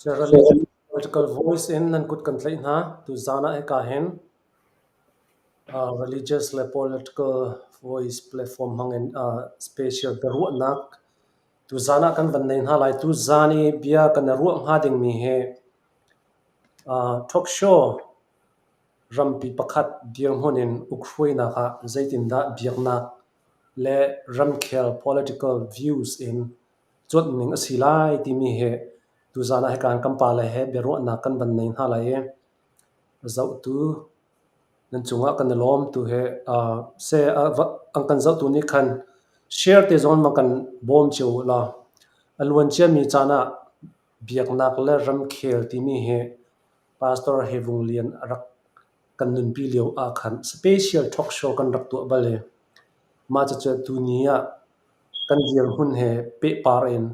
Sierra Leone Political Voice in nan kut kan tlaih hna. Tuzaan ah hika hin religious le political voice platform hmangin special biaruahnak tuzaan ah kan van nei hna lai. Tuzaan i bia kan i ruah hnga dingmi hi talk show rampi pakhat dirhmun in ukhruainak ah zeitindah biaknak le ramkhel political views in cuanh ning a si lai timi hi tuzaan ah hika kan pale he biaruahnak kan van nei hna lai i zohtu nan cungah kan i lawm tu hi seh an kan zohtu nih khan share te zong in kan bawm cio u law a luan ciami caan ah biaknak le ramkhel timi hi Pastor He Vung Lian a rak kan nunpi lio ah khan special talk show kan rak tuah bal i mah cucu tuni ah kan dirhmun he pehpar in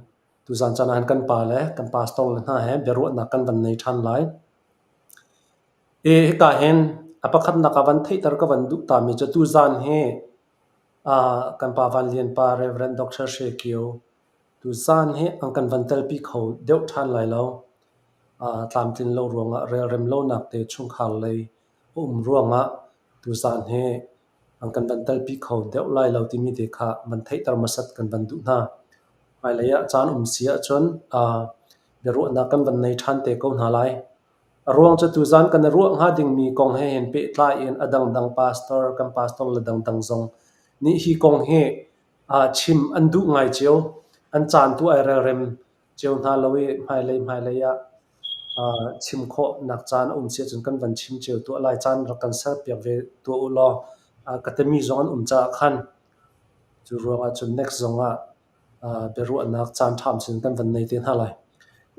tuzaan caan ah hin kan pa le kan pastor le hna he biaruahnak kan van nei ṭhan lai. I hika hin a pakhatnak ah van theihter ka van duh tami cu tuzaan hi kan pa Van Lian pa Reverend Dr. Hre Kio tuzaan hi an kan van telpi kho deuh ṭhan lai lo. Tlamtlin lo ruangah relrem lonak te chungkhar lei a um ruangah tuzaan hi an kan van telpi kho deuh lai lo timi te kha van theihter hmasat kan van duh hna. Hmailei ah caan um si ahcun biaruahnak kan van nei ṭhan te ko hna lai. A ruang cu tuzaan kan i ruah hnga dingmi kong he hin pehtlai in a dangdang pastor, kan pastor le dangdang zong nih hi kong hi chim an duh ngai cio. An caan tu ai relrem cio hna lo i hmailei hmailei ah chim khawhnak caan a um si ahcun kan van chim cio tuah lai. Caan rak kan serpiak ve tuah u law ka timi zong an um caah khan cu ruangah cun next zong ah biaruahnak caan ṭha sin kan van nei te hna lai.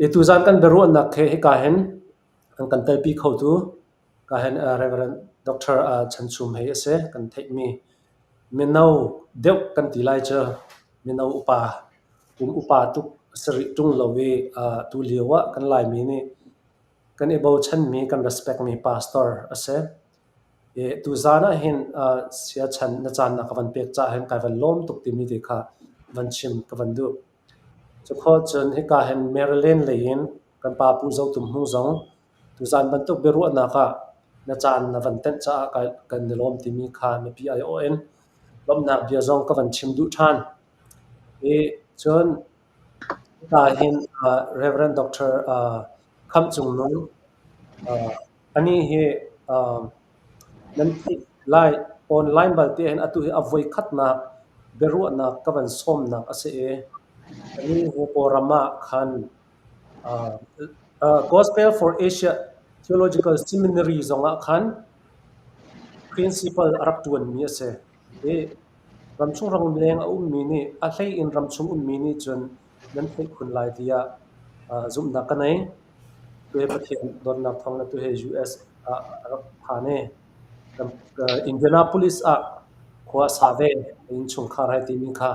I tuzaan kan biaruahnak he hika hin an kan telpi khotu ka hin Reverend Dr. Chan Chum hei a si kan theihmi mino deuh kan ti lai cu mino upa kum upa tuk a si rih ṭung lo i tu lio ah kan Laimi nih kan i bochanmi kan respect mi pastor a si. I tuzaan ah hin siachan na caan na ka van pek caah hin kai van lawm tuk timi te kha van chim ka van duh. Cukhawh cun hika hin Maryland lei in kan pa Pu Zo Tum Hmung zong tuzaan bantuk biaruahnak ah na caan na van tenh caah kan i lawm timi kha mipi aiawh in lawmhnak bia zong ka van chim duh ṭhan. I cun hika hin Reverend Dr. Khamh Cung Nung anih hi nan theih lai online balte hin atu hi a voikhatnak biaruahnak ka van sawmnak a si i anih hi Kawlram ah khan Gospel for Asia Theological Seminary zongah khan principal a rak ṭuanmi a si. I ramchung ramleng a ummi nih a hlei in ramchung ummi nih cun nan theih khun lai tiah zumhnak ka nei. Tuhi Pathian dawtnak thawng le tuhi US ah a rak phan i Indianapolis ah khua a sa ve. Innchungkhar hai timi kha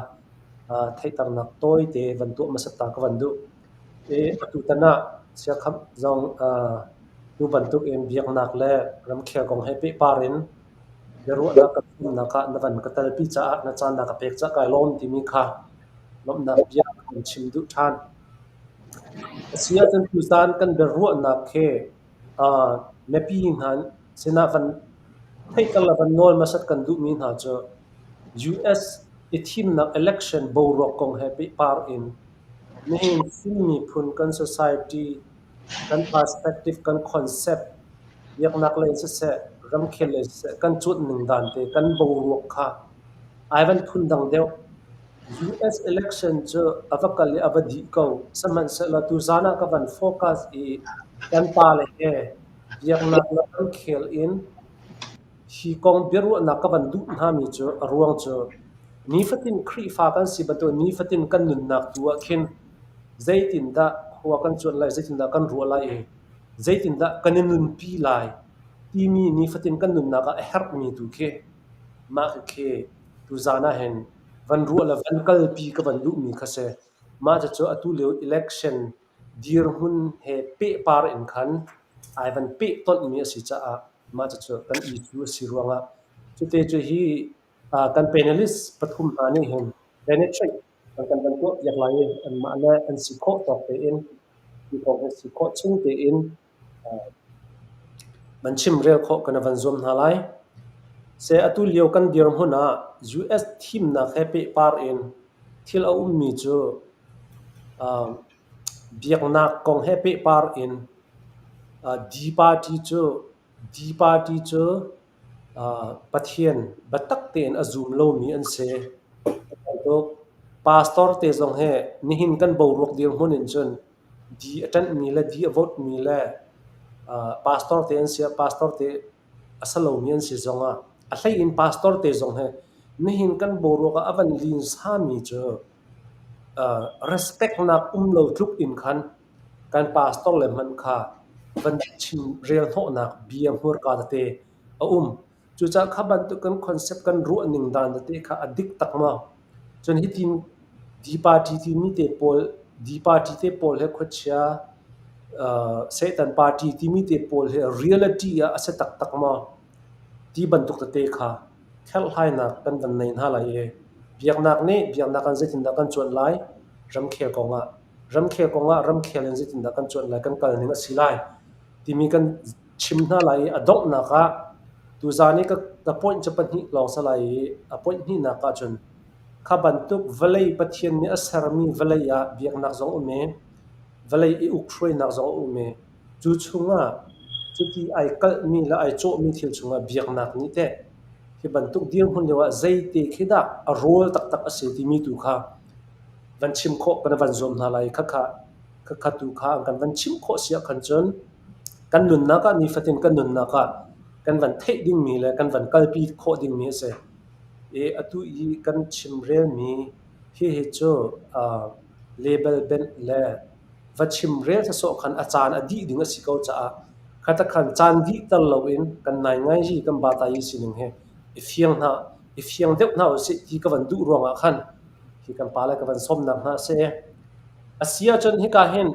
theihternak tawite van tuah hmasat ta ka van duh. I atutan ah siakhamh zong tu bantuk in biaknak le ramkhel kong he pehpar in biaruahnak ka chimnak ah na van ka telpi caah na caan na ka pek caah kai lawm timi kha lawmhnak bia kan chim duh ṭhan. A si ahcun tuzaan kan biaruahnak khi mipi hna sinah van theihter le van nawl hmasat kan duhmi hna cu US i thimnak election boruak kong he pehpar in nihin Chin miphun kan society, kan perspective, kan concept, biaknak lei siseh, ramkhel lei siseh, kan cuanh ning dan te, kan boruak kha ai van phundang deuh. US election cu a va kal i a va dih ko. Sihmanhsehlaw tuzaan ah ka van focus i kan pale he biaknak le ramkhel in hi kong biaruahnak ka van duh hnami cu a ruang cu nifatin Khrihfa kan si bantuk nifatin kan nunnak tu ah khin zeitindah khua kan cuanh lai, zeitindah kan ruah lai i zeitindah kan i nunpi lai timi nifatin kan nunnak ah a herhmi tu khi mah khi tuzaan ah hin van ruah le van kalpi ka van duhmi kha si. Mah cucu atu lio election dirhmun he pehpar in khan ai van pehtonhmi a si caah mah cucu kan issue a si ruangah cute cu hi kan panelist pathum hna nih hin penetrate an kan van tuahpiak lai i anmah le an si khawh tawk tein Hi kong hi si khawh chung tein van chimrel khawh kan van zuam hna lai. Seh atu lio kan dirhmun ah US thimnak he pehpar in thil a ummi cu biaknak kong he pehpar in D party cu D party cu Pathian biatak tein a zum lomi an si. Bantuk pastor te zong hi nihin kan boruak dirhmun in cun D a ṭanhmi le D a vote-mi le pastor te an si ah pastor te a si lomi an si zongah a hleiin pastor te zong hi nihin kan boruak ah a van linsami cu respect nak um lo tluk in khan kan pastor le hmanh kha van chim rel hnawhnak bia hmurka tete a um. Cucaah kha bantuk kan concept kan ruah ning dan tete kha a dik tak maw? Cun hitin D party timi te pawl D party te pawl he khuachia Satan party timi te pawl he reality ah a si taktak maw? Ti bantuk tete kha kherhhlainak kan van nei hna lai i biaknak nih biaknak in zeitindah kan cuanh lai? Ramkhel kongah ramkhel kongah ramkhel in zeitindah kan cuanh lai? Kan kal ning a si lai timi kan chim hna lai i a donghnak ah tuzaan i ka point cu pahnih lawng si lai i a point hnihnak ah cun kha bantuk vawlei Pathian nih a sermi vawlei ah biaknak zong um i vawlei i ukhruainak zong a um i cu chungah cuti ai kalhmi le ai cawhmi thil chungah biaknak nih teh hi bantuk dirhmun lio ah zeite khi dah a rawl taktak a si timi tu kha van chim khawh kan van zuam hna lai. Khakha khakha tu kha an kan van chim khawh si ahkhan cun kan nunnak ah nifatin kan nunnak ah kan van theih dingmi le kan van kalpi khawh dingmi a si. I atu i kan chimrelmi hihi cu label benh le va chimrel sawsawh khan a caan a dih ding a si ko caah khatakhan caan dihter loin kan naingai hi kan bata i sining hi i fiang hna i fiang deuh hna usih ti ka van duh ruangah khan hi kan pale ka van sawmnak hna a si. A si ahcun hika hin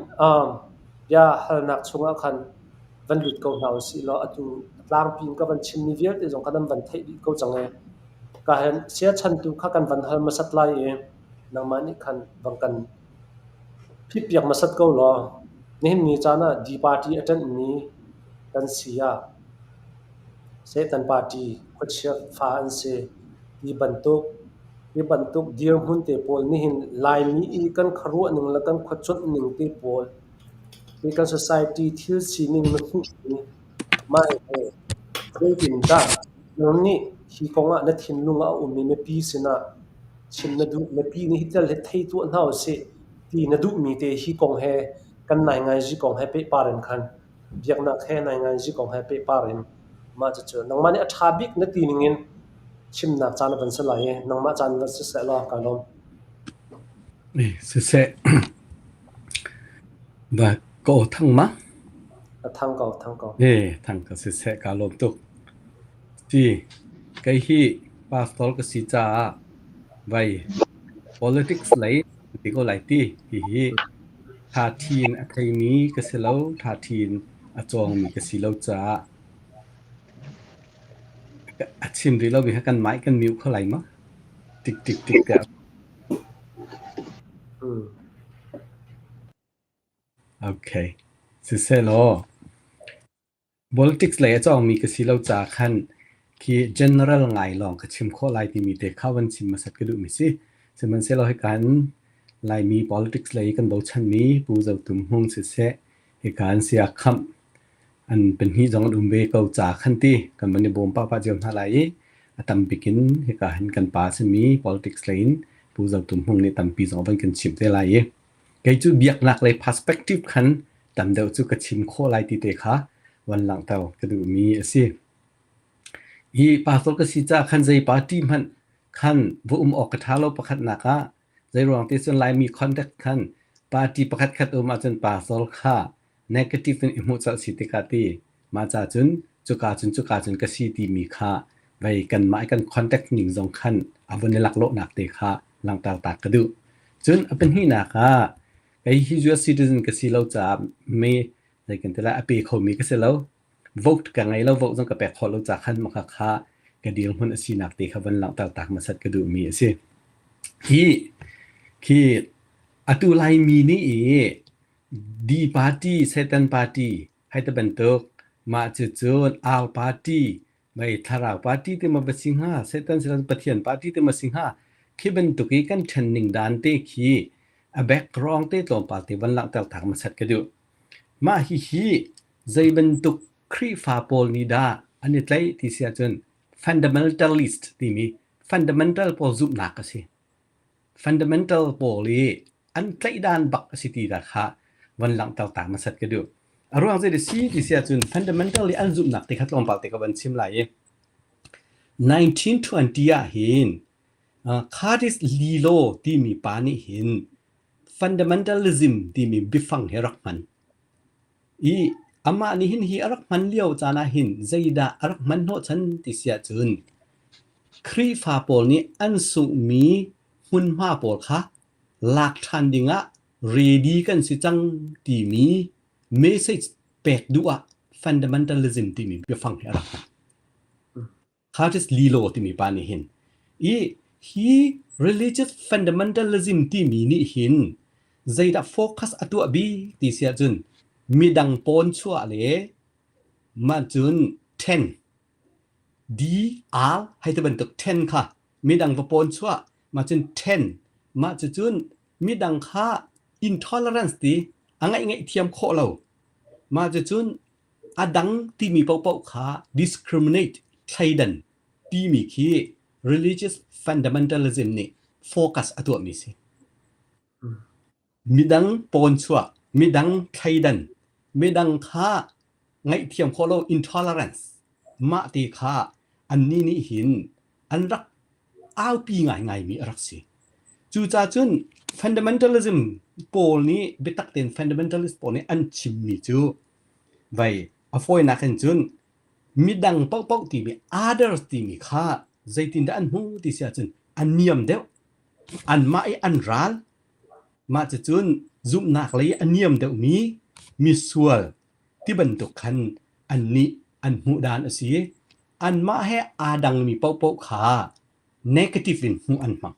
bia halnak chungah khan van lut ko hna usih law atu a tlangpi in ka van chimmi vialte zong kha nan van theih dih ko cang i ka hin siachantu kha kan van hal hmasat lai i nangmah nih khan van kan phitpiak hmasat ko law nihin ni caan ah D party a ṭanhmi kan si ah Satan party khuachia fa an si ti bantuk hi bantuk dirhmun te pawl nihin Laimi i kan khuaruahning le kan khuacuanhning te pawl hi kan society thil sining na hmuhmi mah hi zeitindah nang nih hi kongah na thinlung ah a ummi mipi sinah chim na duh, mipi nih hi thil hi thei tuah hna usih ti na duhmi te hi kong he kan naingai kong he pehpar in khan biaknak he nainganzi kong he pehpar in mah cucu nangmah nih a ṭha bik na ti ningin chimnak caan a van si lai i nangmah caan van si seh law kaa lawm. Siseh, va ka aw thang ma? A thang ko, thang ko. Thang ka siseh kaa lawm tuk. Ti, kei hi pastor ka si caah vai politics lei ti ko lai ti hihi Ṭhaṭhi in a theimi ka si lo, ṭhaṭhi in a cawngmi ka si lo caah a chim rih lomi kha kanmah i kan miu kho lai maw? Tik tik tik tiah. Okay. Siseh law, Politics lei a cawngmi ka si lo caah khan khi general ngai lawng ka chim khawh lai timi te kha van chim hmasat ka duhmi si. Sihmanhsehlaw hika in Laimi politics lei kan bochanmi Pu Zo Tum Hmung siseh, hika in Saya Khamh an pahnih zong an um ve ko ca khan ti kan van i bawm pahpah cio hna lai i a tam bik in hika hin kan pa simi politics lei in Pu Zo Tum Hmung nih tampi zong a van kan chimh te lai i Kei cu biaknak lei perspective khan tam deuh cu ka chim khawh lai ti te kha van langhter ka duhmi a si. Hi pastor ka si caah khan zei party hmanh khan va um awk ka ṭha lo pakhatnak ah zeiruang ti cun Laimi contact khan party pakhat khat um ahcun pastor kha negative in i hmuh colh si tikah ti mah ca cun cuka cun cuka cun ka si timi kha vei kanmah i kan contact ning zong khan a vun i laklawhnak te kha langhter ta ka duh. Cun a pahnihnak ah kei hi US citizen ka si lo caah me zei kan ti lai a pe khomi ka si lo. Vote ka ngei lo, vote zong ka pek khawh lo ca khan maka kha ka dirhmun a sinak te kha van langhter tak hmasat ka duhmi a si. Hi khi atu Laimi nih i D party, Satan party hei ti bantuk. Mah cucun R party, mei thlarau party ti maw va si hnga, Satan si lo Pathian party ti maw si hnga. Khi bantuk i kan ṭhen ning dan te khi a background te tlawmpal te van langhter tak hmasat ka duh. Mah hihi zei bantuk Khrihfa pawl nih dah an i tlaih ti si ahcun fundamentalist timi fundamental pawl zumhnak a si. Fundamental pawl i an tlaih dan bak a si ti dah kha van langhter ta hmasat ka duh. A ruang zei si ti si ahcun fundamental i an zumhnak te kha tlawmpal te ka van chim lai i 1920 ah hin uh, Curtis Lilo timi pa nih hin fundamentalism timi biafang hi rak hman. I amah nih hin hi a rak hman lio caan ah hin zeidah a rak hman hnawhchan ti si ahcun Khrihfa pawl nih an sunghmi hmunhma pawl kha lak ṭhan dingah ready kan si cang timi message pek duh ah fundamentalism timi biafang hi a rak hman. Curtis Lilo timi pa nih hin i hi religious fundamentalism timi nih hin zeidah focus a tuah bik ti si ahcun midang pawn chuah le mah cun then D R hei ti bantuk then kha midang va pawn chuah mah cun then mah cucun midang kha intolerance ti a ngaih ngaih thiam khawh lo mah cucun A dang timi paohpaoh kha discriminate thleidan timi khi religious fundamentalism nih focus a tuahmi si. Midang pawnchuah, midang thleidan, midang kha ngaihthiam khawh lo intolerance mah ti kha annih nih hin an rak aupi ngaingaimi a rak si. Cucaah cun fundamentalism pawl nih biatak tein fundamentalist pawl nih an chimmi cu Vei, a fawinak in cun midang paohpaoh timi others timi kha zeitindah an hmuh ti si ahcun a niam deuh. Anmah i an ral. Mah cucun zumhnak lei i a niam deuhmi misual ti bantuk khan annih an hmuh dan a si. Anmah he aa dangmi paohpaoh kha negative in hmuh an hmang.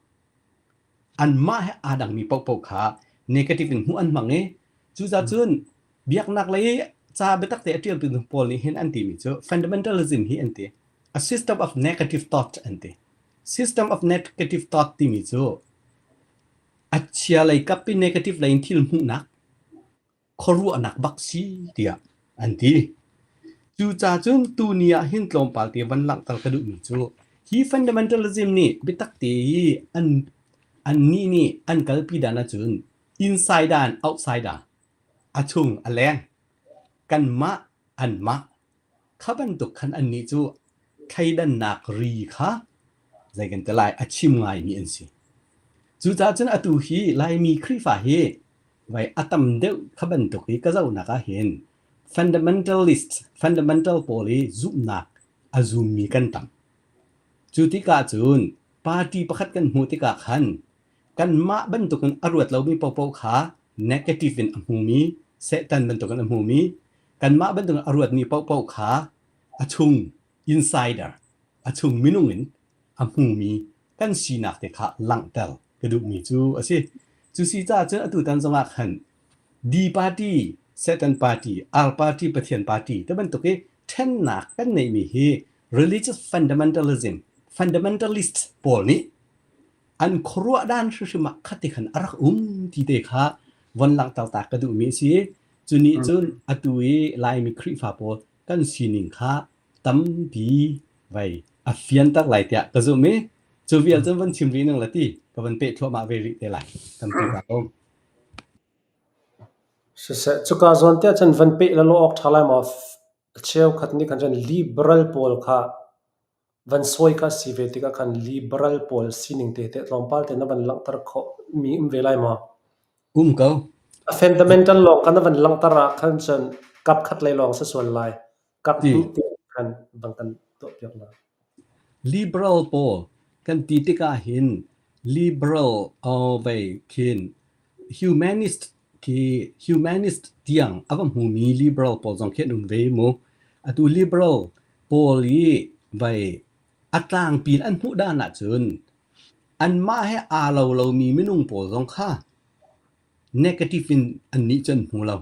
Anmah he aa dangmi paohpaoh kha negative in hmuh an hmang i cucaah cun Biaknak lei ca biatak te a ṭialtu pawl nih hin an timi cu fundamentalism hi an ti. A system of negative thought an ti. System of negative thought timi cu a chia lei kap i negative lei in thil hmuhnak, khuaruahnak bak si tiah an ti. Cucaah cun tuni ah hin tlawmpal te van langhter ka duhmi cu hi fundamentalism nih biatak te i an annih nih an kalpi dan ahcun insider and outsider A chung a leng. Kanmah anmah. Kha bantuk khan annih cu thleidannak ri kha zei kan ti lai a chim ngaimi an si. Cucaah cun atu hi Laimi Khrihfa hi vai a tam deuh kha bantuk i ka zohnak ah hin fundamentalist fundamental pawl i zumhnak a zummi kan tam. Cu tikah cun party pakhat kan hmuh tikah khan Kanmah bantukin a ruat lomi paohpaoh kha negative in a hmumi, Satan bantukin a hmumi, kanmah bantukin a ruatmi paohpaoh kha a chung insider, a chung minung in a hmumi kan sinak te kha langhter ka duhmi cu a si. Cu si caah cun atutan zongah khan D party, Satan party, R party, Pathian party te bantuk i ṭhennak kan neihmi hi religious fundamentalism, fundamentalist pawl nih an khuaruah dan hrimhrim ah khati khan a rak um ti te kha von langhter ta ka duhmi a si. Cu nih cun atu i Laimi Khrihfa pawl kan sining kha tampi vai a fianter lai tiah ka zumh i cu vial cun von chim rih ning la ti ka van peh thluahmah ve rih te lai. Tampi ka um. Siseh, cuka zawn te ahcun van peh la law awk ṭha lai maw? Cheukhat nih khan cun liberal pawl kha Van sawi kha si ve tikah khan liberal pawl sining tete tlawmpal te na van langhter khawhmi um ve lai maw? Um ko. A fundamental lawng kha na van langhter ah khan cun kap khat lei lawng si sual lai. Kap hnih te khan van kan tuahpiak lai. Liberal pawl kan ti tikah hin liberal vei khin humanist khi humanist tiang a va hmumi liberal pawl zong khi an um ve mu. Atu liberal pawl i vei a tlangpi in an hmuh dan ahcun anmah he aa lo lomi minung pawl zong kha Negative in annih cu an hmu lo.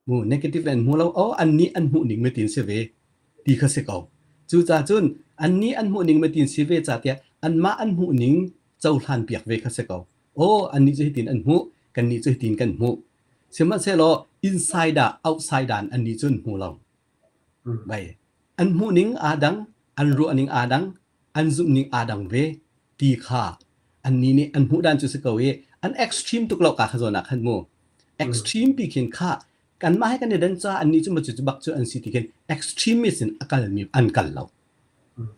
Mu negative in an hmu lo. Oh, annih an hmuh ning matin si ve ti kha si ko. Cucaah cun annih an hmuh ning matin si ve ca tiah anmah an hmuh ning cohlan piak ve kha si ko. Oh, annih cu hitin an hmuh, kannih cu hitin kan hmuh. Sihmanhsehlaw inside ah outside ah annih cu an hmu lo. Bai an hmuh ning aa dang, an ruah ning aa dang, an zumh ning aa dang ve ti kha annih nih an hmuh dan cu si ko i an extreme tuk lo ka kha zawn ah khan mu extreme pi khin kha kanmah he kan i dan ca annih cu macu cu bak cu an si ti khin extremist in a kal mi an kal lo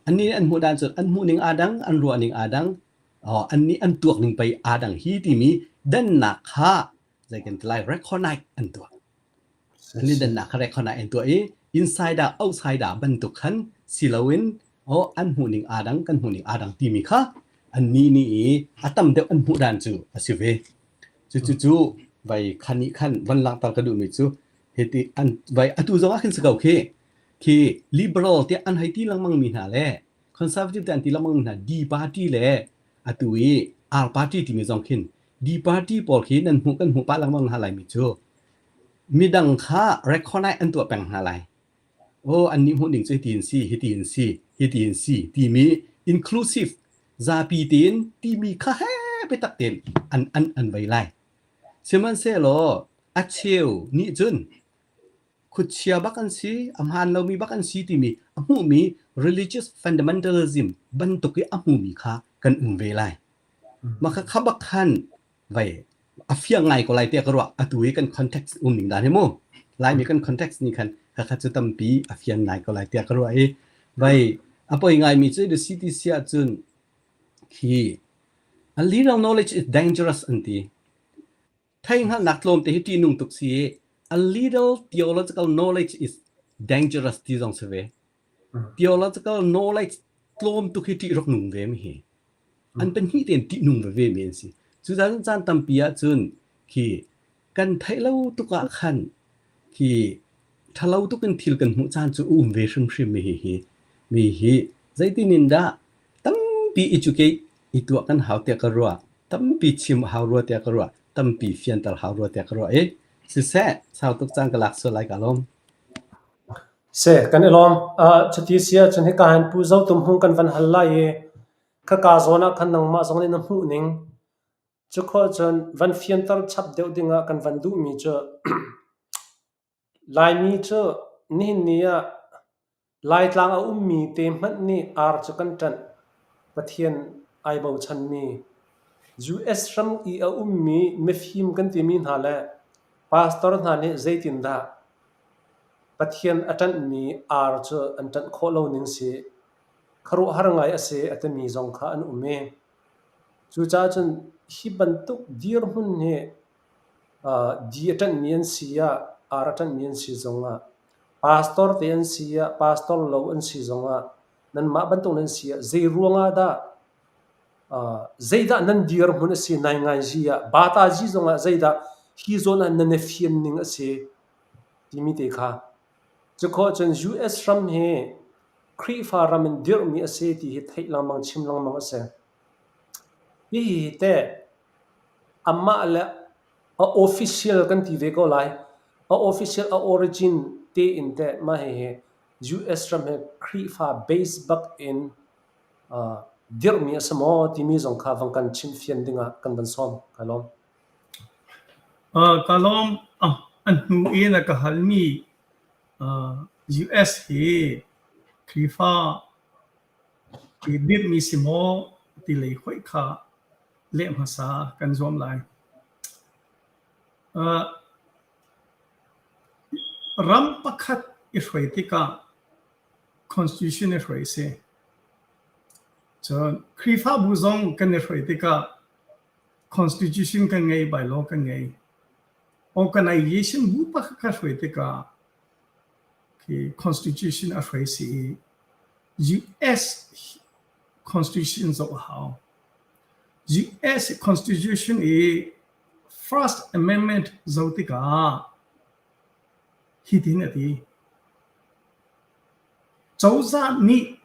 annih nih an hmuh dan cu an hmuh ning aa dang an ruah ning aa dang annih an tuak ning pei aa dang hi timi dannak kha zei kan ti lai recognize an tuah An i dannak kha record ah an tuah i insider outsider bantuk khan si loin aw an hmuhning aa dang kan hmuhning aa dang timi kha annih nih i a tam deuh an hmuh dan cu a si ve. Cucu cu vai khan nih khan van langhter ka duhmi cu hiti an vai atu zong ah khin si ko khi khi liberal tiah an hei ti lengmang mi hna le conservative tiah an ti lengmang mi hna D party le atu i R party timi zong khin D party pawl khi nan hmuh kan hmuh pah lengmang hna laimi cu Midang kha recognize an tuah peng hna lai. Aw, annih hmuh ning cu hiti in si, hiti in si, hiti in si timi inclusive zapi tein timi kha he biatak tein an an an vei lai. Sihmanhsehlaw a cheu nih cun khuachia bak an si, a hmaan lomi bak an si timi a hmuhmi religious fundamentalism bantuk i a hmumi kha kan um ve lai. Mah kha kha bak khan vai a fiang ngai ko lai tiah ka ruah. Atu i kan context um ning dan hi mu. Laimi kan context nih khan khakha cu tampi a fian ngai ko lai tiah ka ruah i vai a poi ngaimi cu the CTC ahcun khi a little knowledge is dangerous an ti. Thei hngalhnak tlawmte hi ṭihnung tuk si i a little theological knowledge is dangerous ti zong si ve. Theological knowledge tlawm tuk hi ṭih rak nung ve mi hi. An pahnih tein ṭihnung veve mi an si. Cucaah caan tampi ahcun khi kan theih lo tuk ah khan khi ṭhalo tuk in thil kan hmuh caan cu a um ve hrimhrim mi hi mi hi zeitin in dah tampi educate i tuah kan hau tiah ka ruah. Tampi chim a hau rua tiah ka ruah. Tampi fianter hau rua tiah ka ruah i siseh sau tuk caan ka lak sual lai ka lawm. Seh, kan i lawm. Uh, cuti si ahcun hika hin Pu Zo Tum Hmung kan van hal lai i khaka zawn ah khan nangmah zong nih na hmuh ning cu khawh cun van fianter chap deuh ding ah kan van duhmi cu Laimi cu nihin ni ah Laitlang a ummi te hmanh nih ar cu kan ṭanh. Pathian ai bochanmi US ram i a ummi mifim kan timi hna le pastor hna nih zeitindah Pathian a ṭanhmi ar cu an ṭanh khawh lo ning si khuaruahhar ngai a si a timi zong kha an um i cucaah cun hi bantuk dirhmun hi di a ṭanhmi an si ah ar a ṭanhmi an si zongah pastor te an si ah pastor lo an si zongah nanmah bantuk nan si ah zei ruangah dah zeidah nan dirhmun a si naingngai ah batazi zongah zeidah hi zawn ah nan i fian ning a si timi te kha. Cukhawh cun US ram hi Khrihfa ram in dirhmi a si ti hi theih lengmang chim lengmang a si. Hihi teh amah le a official kan ti ve ko lai. A official a origin tein teh mah hihi US ram hi Khrihfa base bak in uh, dirhmi a si maw timi zong kha vang kan chimfian dingah kan van sawm. Ka lawm. Ka lawm. A hnu i na ka halmi US hi Khrihfa i dirhmi si maw ti lei hoih kha leh hmasa kan zuam lai. Ram pakhat i hruai tikah constitution i hruai a si. Cun Khrihfabu zong kan i hruai tikah Constitution kan ngei, bylaw kan ngei. Organization bu pakhat kha hruai tikah khi constitution a hruai si i US constitution zoh a hau. US constitution i First Amendment zoh tikah hitin a ti. Cozah nih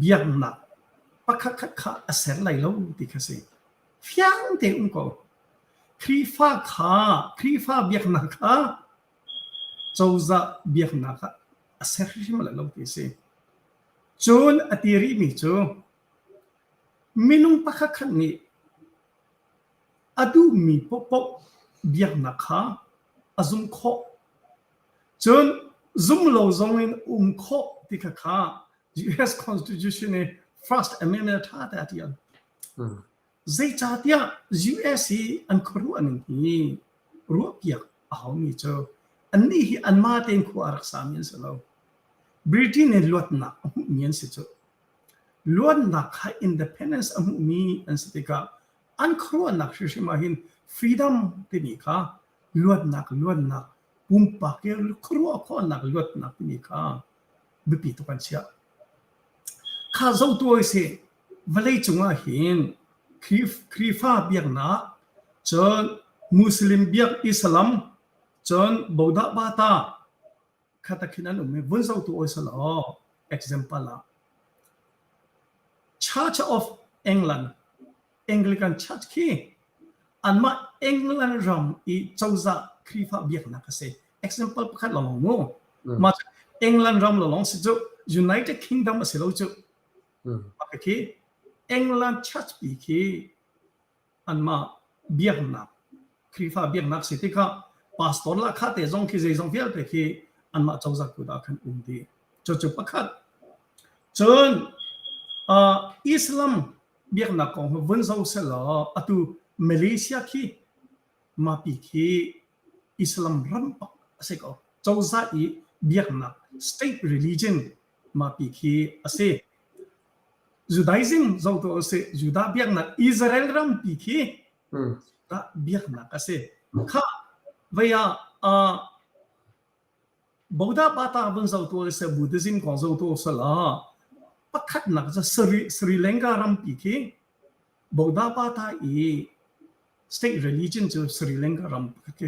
biaknak pakhatkhat kha a ser lai lo ti kha si. Fiang tein um ko. Khrihfa kha Khrihfa biaknak kha cozah biaknak ah a ser hrimhrim lai lo ti a si. Cun a ti rihmi cu minung pakhat khat nih a duhmi paohpaoh biaknak kha a zumh khawh. Cun zum lo zong in um khawh ti kha kha US Constitution i First Amendment ṭha te a ṭial. Zeicahtiah US hi an khuaruah ning hi ruahpiak a haumi cu annih hi anmah tein khua a rak sami an si lo. Britain in luatnak a hmuhmi an si cu. Luatnak kha independence a hmuhmi an si tikah an khuaruahnak hrimhrim ah hin freedom timi kha luatnak luatnak pumpak i khuaruah khawhnak luatnak timi kha biapi tuk an chiah. Kha zohtu a si. Vawleicung ah hin Khrihfa biaknak, cun Muslim biak Islam, cun Bodah Bata kha khin an um i vun zohtu oi selaw example ah Church of England Anglican Church khi anmah England ram i cozah Khrihfa biaknak a si. Example pakhat lawng mu. Mah England ram lawng si cu United Kingdom a si lo cu. Mah khi England Church pi khi anmah biaknak Khrihfa biaknak si tikah pastor lah kha te zong khi zeizong vialte khi anmah cozah kut ah khan um dih. Cucu pakhat. Cun uh, Islam biaknak kong hi vun zoh selaw atu Malaysia khi mapi khi Islam ram pak a si ko. Cozah i biaknak state religion mapi khi a si. Judaism zoh tuah usih Judah biaknak Israel rampi khi Judah biaknak a si. Kha vei ah uh, Boda Pata vun zoh tuah usih Buddhism kong zoh tuah usih law pakhatnak cu Sri, Sri Lanka rampi khi Boda Pata i state religion cu Sri Lanka ram pakhat khi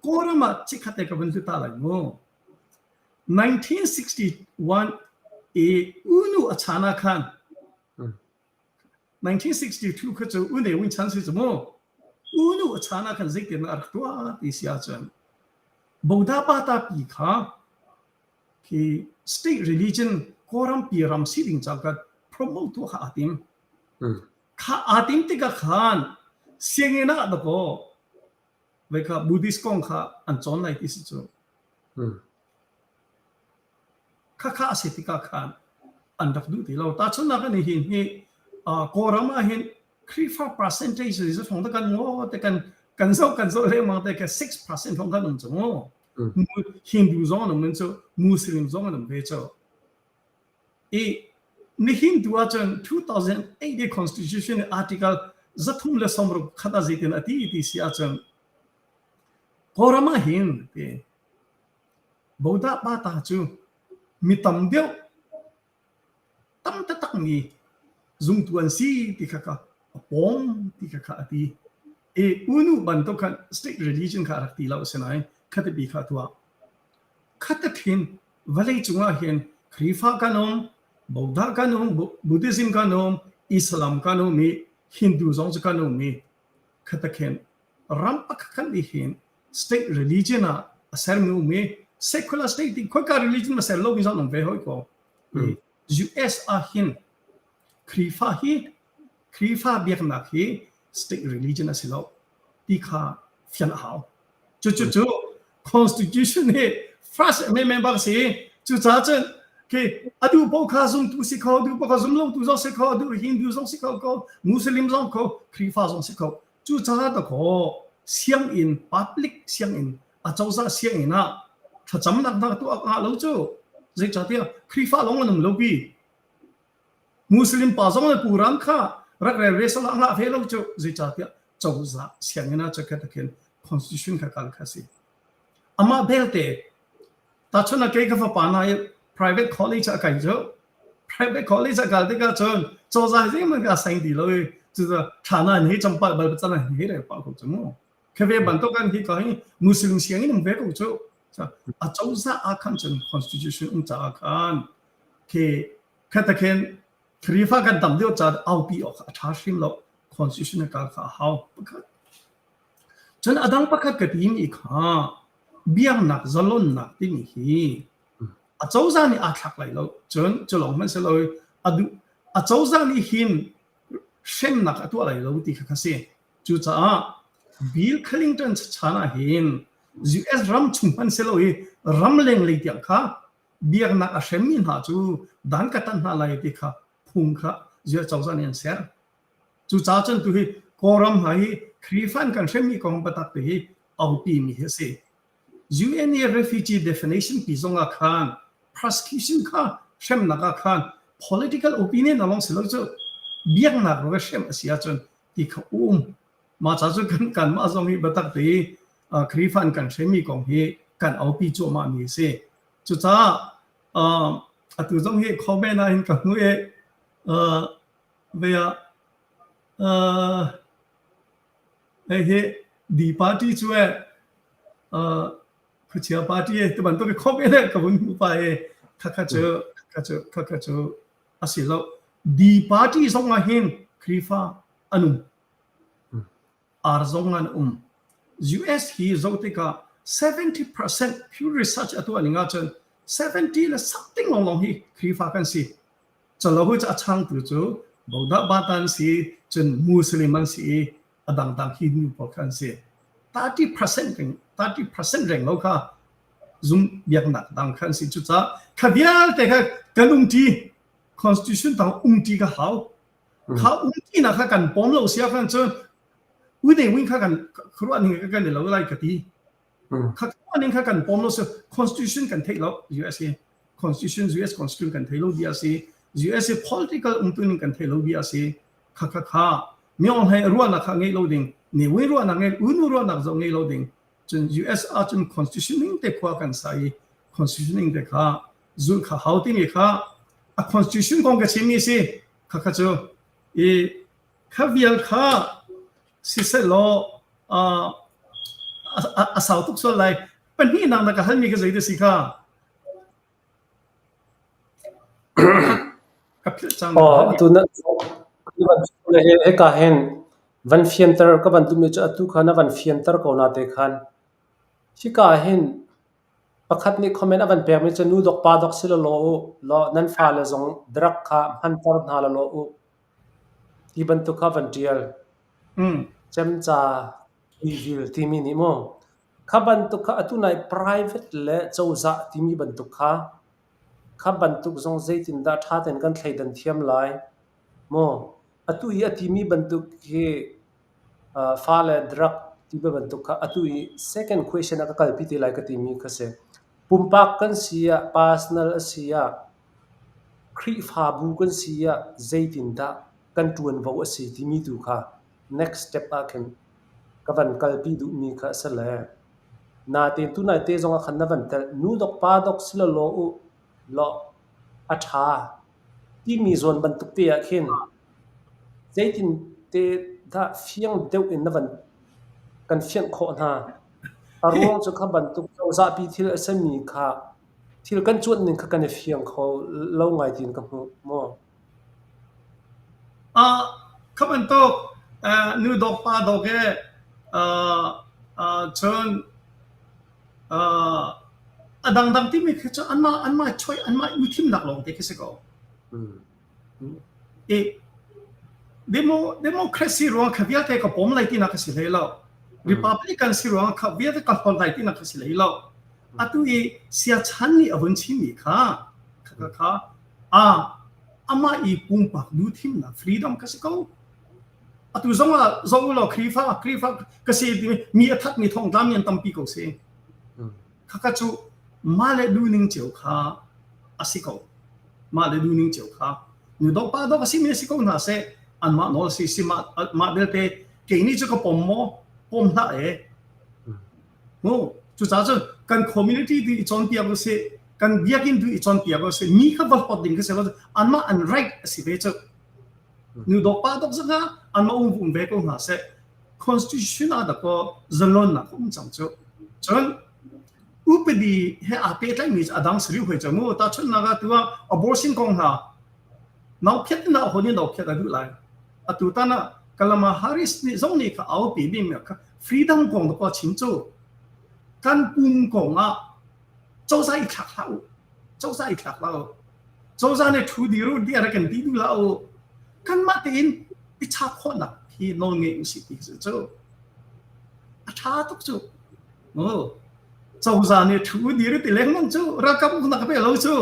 Kawlram ah chikkhat te ka vun hlut ta lai mu. 1961 i unu a chan ah khan 1962 kha cu U Ne Win chan si cu mu. U nu a chan ah khan zeitin a rak tuah ti si ahcun Boda Pata pi kha khi state religion Kawlram pi ram si ding ca kha promote tuah kha aa tim. Kha aa tim tikah khan sianginn ah dakaw vei kha Buddhist kong kha an cawn lai ti si cu. Khakha a si tikah khan an rak duh ti lo. Tahchunhnak an hin hi Kawlram ah hin Khrihfa percentage hi zafong te kan ngo te kan kan zoh kan zoh lengmang te ka 6% hong kan um cu mu. Hindu zong an um cu Muslim zong an um ve cu. I nihin tu ahcun 2008 Constitution article 360 khat a zeitin a ti ti si ahcun Kawlram ah hin ti Bodah pata cu mi tam deuh tam taktakmi zungtu an si ti kha ka a pawm ti kha kha a ti. I unu bantuk khan state religion kha a rak ti lo asinain khatipi kha a tuah. Khatathin vawlei cungah hin Khrihfa kan um, Bodah kan um, Buddhism kan um, Islam kan um i Hindu zong cu kan um i khatakhin ram pakhat kan nih hin state religion ah a sermi um i secular state in khoika religion ma ser lo mi zong um ve hoi ko. US ah hin Khrihfa hi Khrihfa biaknak hi state religion a si lo ti kha fian a hau. Cu cu cu constitution hi first amendment bak si cucaah cun khi adu po kha zumtu si kho adu po kha zum lo tu zong si kho adu Hindu zong si kho ko Muslim zong kho Khrihfa zong si kho Cucaah dakaw sianginn public sianginn acozah sianginn ah thlacamnak hna tuah ngah lo cu zeicahtiah Khrihfa lawng an um lo pi. Muslim pa zong le Puran kha rak rel ve sala ngah ve lo cu zeicahtiah cozah sianginn ah cakhat khin constitution kha kal kha si. Amah belte Tahchun ah kei ka fapa hna i private college ah kai cu private college ah kal tikah cun cozah zeihmanh ka seng ti lo i cucu thla na an hei campal bal can an hei rel pah ko cu mu kheve bantuk an hi ka hi muslim sianginn um ve ko cu a cozah ah khan cun constitution um caah khan khi khata khin Khrihfa kan tam deuh ca aupi awk a ṭha hrim lo constitution a kal kha a hau pakhat. Cun a dang pakhat ka timi kha biaknak zalonnak timi hi acozah nih aa thlak lai lo. Cun cu lawng hmanh si lo a duh acozah nih hin hremnak a tuah lai lo ti kha kha si. Cucaah Bill Clinton chan ah hin US ram chung hmanh si lo i ramleng lei tiang kha biaknak a hremmi hna cu dan ka tan hna lai ti kha phung kha US cozah nih an ser. Cucaah cun tuhi Kawlram hna hi Khrihfa an kan hremmi kong biatak te hi aupi mi hi a si. UN i refugee definition pi zong ah khan persecution kha hremnak ah khan political opinion along si lo cu biaknak ruang hrem a si ahcun ti kha um. Mah ca cu kan kanmah zong hi biatak te i Khrihfa an kan hremmi kong hi kan aupi cuahmah mi a si. Cucaah atu zong hi comment ah hin ka hmu i Vei ah uh, hei di party cu eh uh, khuachia party e ti bantuk i khop e ka vun hmu pa e khakha cu khakha cu khakha cu a si lo di party zong ah hin Khrifa an um ar zong an um US hi zo tikah 70% Pew Research a tuah ning ahcun 70 le something long long hi Khrifa kan si Calo cu a changtu cu Bodah Bata an si, cun Muslim an si i a dangdang Hindu pawl kha an si. 30% reng 30% reng lo kha zum biaknak dang kha an si. Cucaah kha vialte kha kan umṭi constitution tang umṭi ka hau. Kha umṭi nak kha kan pawm lo sia khan cun u ne win kha kan khuaruah ning kha kan i lo lai ka ti. Kha khuaruah ning kha kan pawm lo si constitution kan theih lo USA. Constitution US Constitution kan thei lo bia a si. US i political umtuning kan thei lo bia a si. Kha kha kha Myo hlei ruahnak kha ngei lo ding, Ne Win ruahnak ngei, U Nu ruahnak zong ngei lo ding. Cun US ahcun constitution ning te khua kan sa i constitution ning te kha zulh kha hau timi kha a constitution kong ka chimmi si. Kha kha cu i kha vial kha siseh law a sau tuk sual lai. Pahnihnak na ka halmi ka zei te si kha? Ka philh cang. Aw, atu na hika hin van fianter ka van duhmi cu atu kha na van fianter ko na te khan. Hika hin pakhat nih comment a van pekmi cu nu dok pa dok si law u law nan fale zong drug kha hmanter hna law u ti bantuk kha van ṭial. Cemca vil timi nih mu Kha bantuk kha atu nai private le cozah timi bantuk kha, kha bantuk zong zeitindah ṭha tein kan thleidan thiam lai? Maw atu i a timi bantuk hi fale drug ti bantuk kha atu i second question ah ka kalpi te lai ka timi kha si. Pumpak kan si ah, personal a si ah, Khrihfabu kan si ah zeitindah kan ṭuanvo a si timi tu kha next step ah khin ka van kalpi duhmi kha a si le natein tunai te zong ah khan na van telh nu dok pa dok si law u law a ṭha timi zawn bantuk te ah khin zeitin te dah fiang deuh in na van kan fianh khawh hna. A ruang cu kha bantuk cozahpi thil a simi kha thil kan cuanh ning kha kan i fiang kho lo ngai tiin ka hmuh maw. Kha bantuk nu dawk pa dawk i cun a dangdang timi khi cu anmah anmah choice anmah i thimnak lawngte khi si ko. I demo democracy ruang kha vialte ka pom lai tinak ka si hlei lo. Republican si ruang kha vialte ka hlon lai tinak ka si hlei lo. Atu i siachan nih a vun chimmi kha kha kha A amah i pumpak duhthimnak freedom ka si ko. Atu zong ah zong law Khrihfa Khrihfa ka si timi mi a thatmi thongtla mi an tampi ko si. Khakha cu mah le duhning cio kha a si ko. Mah le duhning cio kha nu dok pa dok a si mi a si ko hna seh anmah nawl si si mah mah belte kei nih cu ka pom maw pom hlah e Mu cucaah cun kan community tu i cawnpiak usih kan biakinn tu i cawnpiak usih mi kha va hlawt ding kha si lo anmah an right a si ve cu nu dok pa dok zong ah anmah um um ve ko hna seh constitution ah dakaw zalonnak um cang cu cun upadi he aa pehtlaimi cu a dang sari hoi cu mu tahchunhnak ah tu ah abortion kong hna nau phiat in hon in nau phiat a duh lai atu tan ah. Kalama Harris nih zong nih kha aupi mi kha freedom kong to chim cu kan pum kong ah cozah i thlak hlah u cozah i thlak hlah u cozah nih thu dir u dir kan ti duh hlah u kanmah tein i chak khawhnak hi nawl ngei usih ti cu a ṭha tuk cu cozah nih thu dir ti lengmang cu ralkap uknak pe lo cu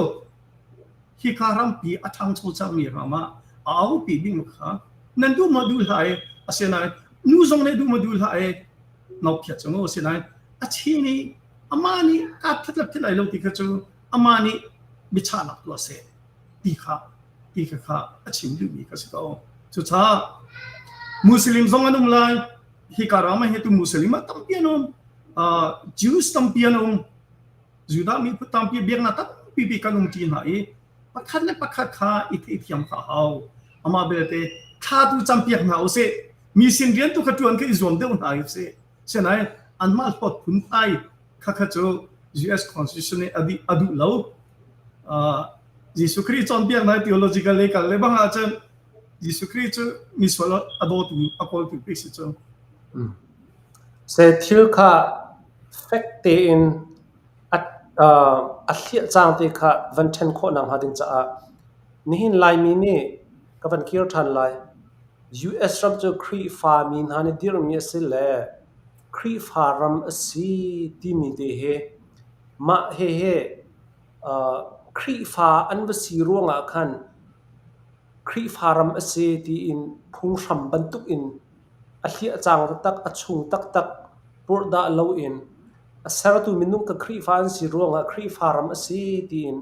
hika rampi a ṭhangcho cangmi ram ah a aupi ding kha nan duh maw duh hlah e asinain nu zong nih duh maw duh hlah e nophiat cu asinain a chi nih amah nih kaa that le that lai lo ti kha cu amah nih biachahnak tuah seh ti kha ti kha kha a chim duhmi kha si ko cucaah Muslim zong an um lai hika ram ah hi tu Muslim ah tampi an um uh, Jews tampi an um Judah miphun tampi biaknak tampi bi kan um ṭi hna i pakhat le pakhat kha i theithiam kha a hau. Amah belte thla tu campiak hna usih. Mi sin rian tu kha ṭuan kha i zuam deuh hna usih. Sinain anmah hlawt phunphai kha kha cu US Constitution nih a duh lo. Uh, Jesuh Khrih cawnpiaknak theological lei kal le bang ahcun Jesuh Khrih cu misual a dawtu a kawltu pek si cu. Se thil kha fek tein a hliah cang ti kha van ṭhen khawh nakhnga ding caah nihin Laimi nih ka van kir ṭhan lai. US ram cu Khrihfa mi hna nih dirhmi a si le Khrihfa ram a si timi te hi mah hihi Khrihfa an va si ruangah khan Khrihfa ram a si tiin phunghram bantukin a hliah cang taktak, a chung taktak purhdah loin a sertu minung ka Khrihfa an si ruangah Khrihfa ram a si tiin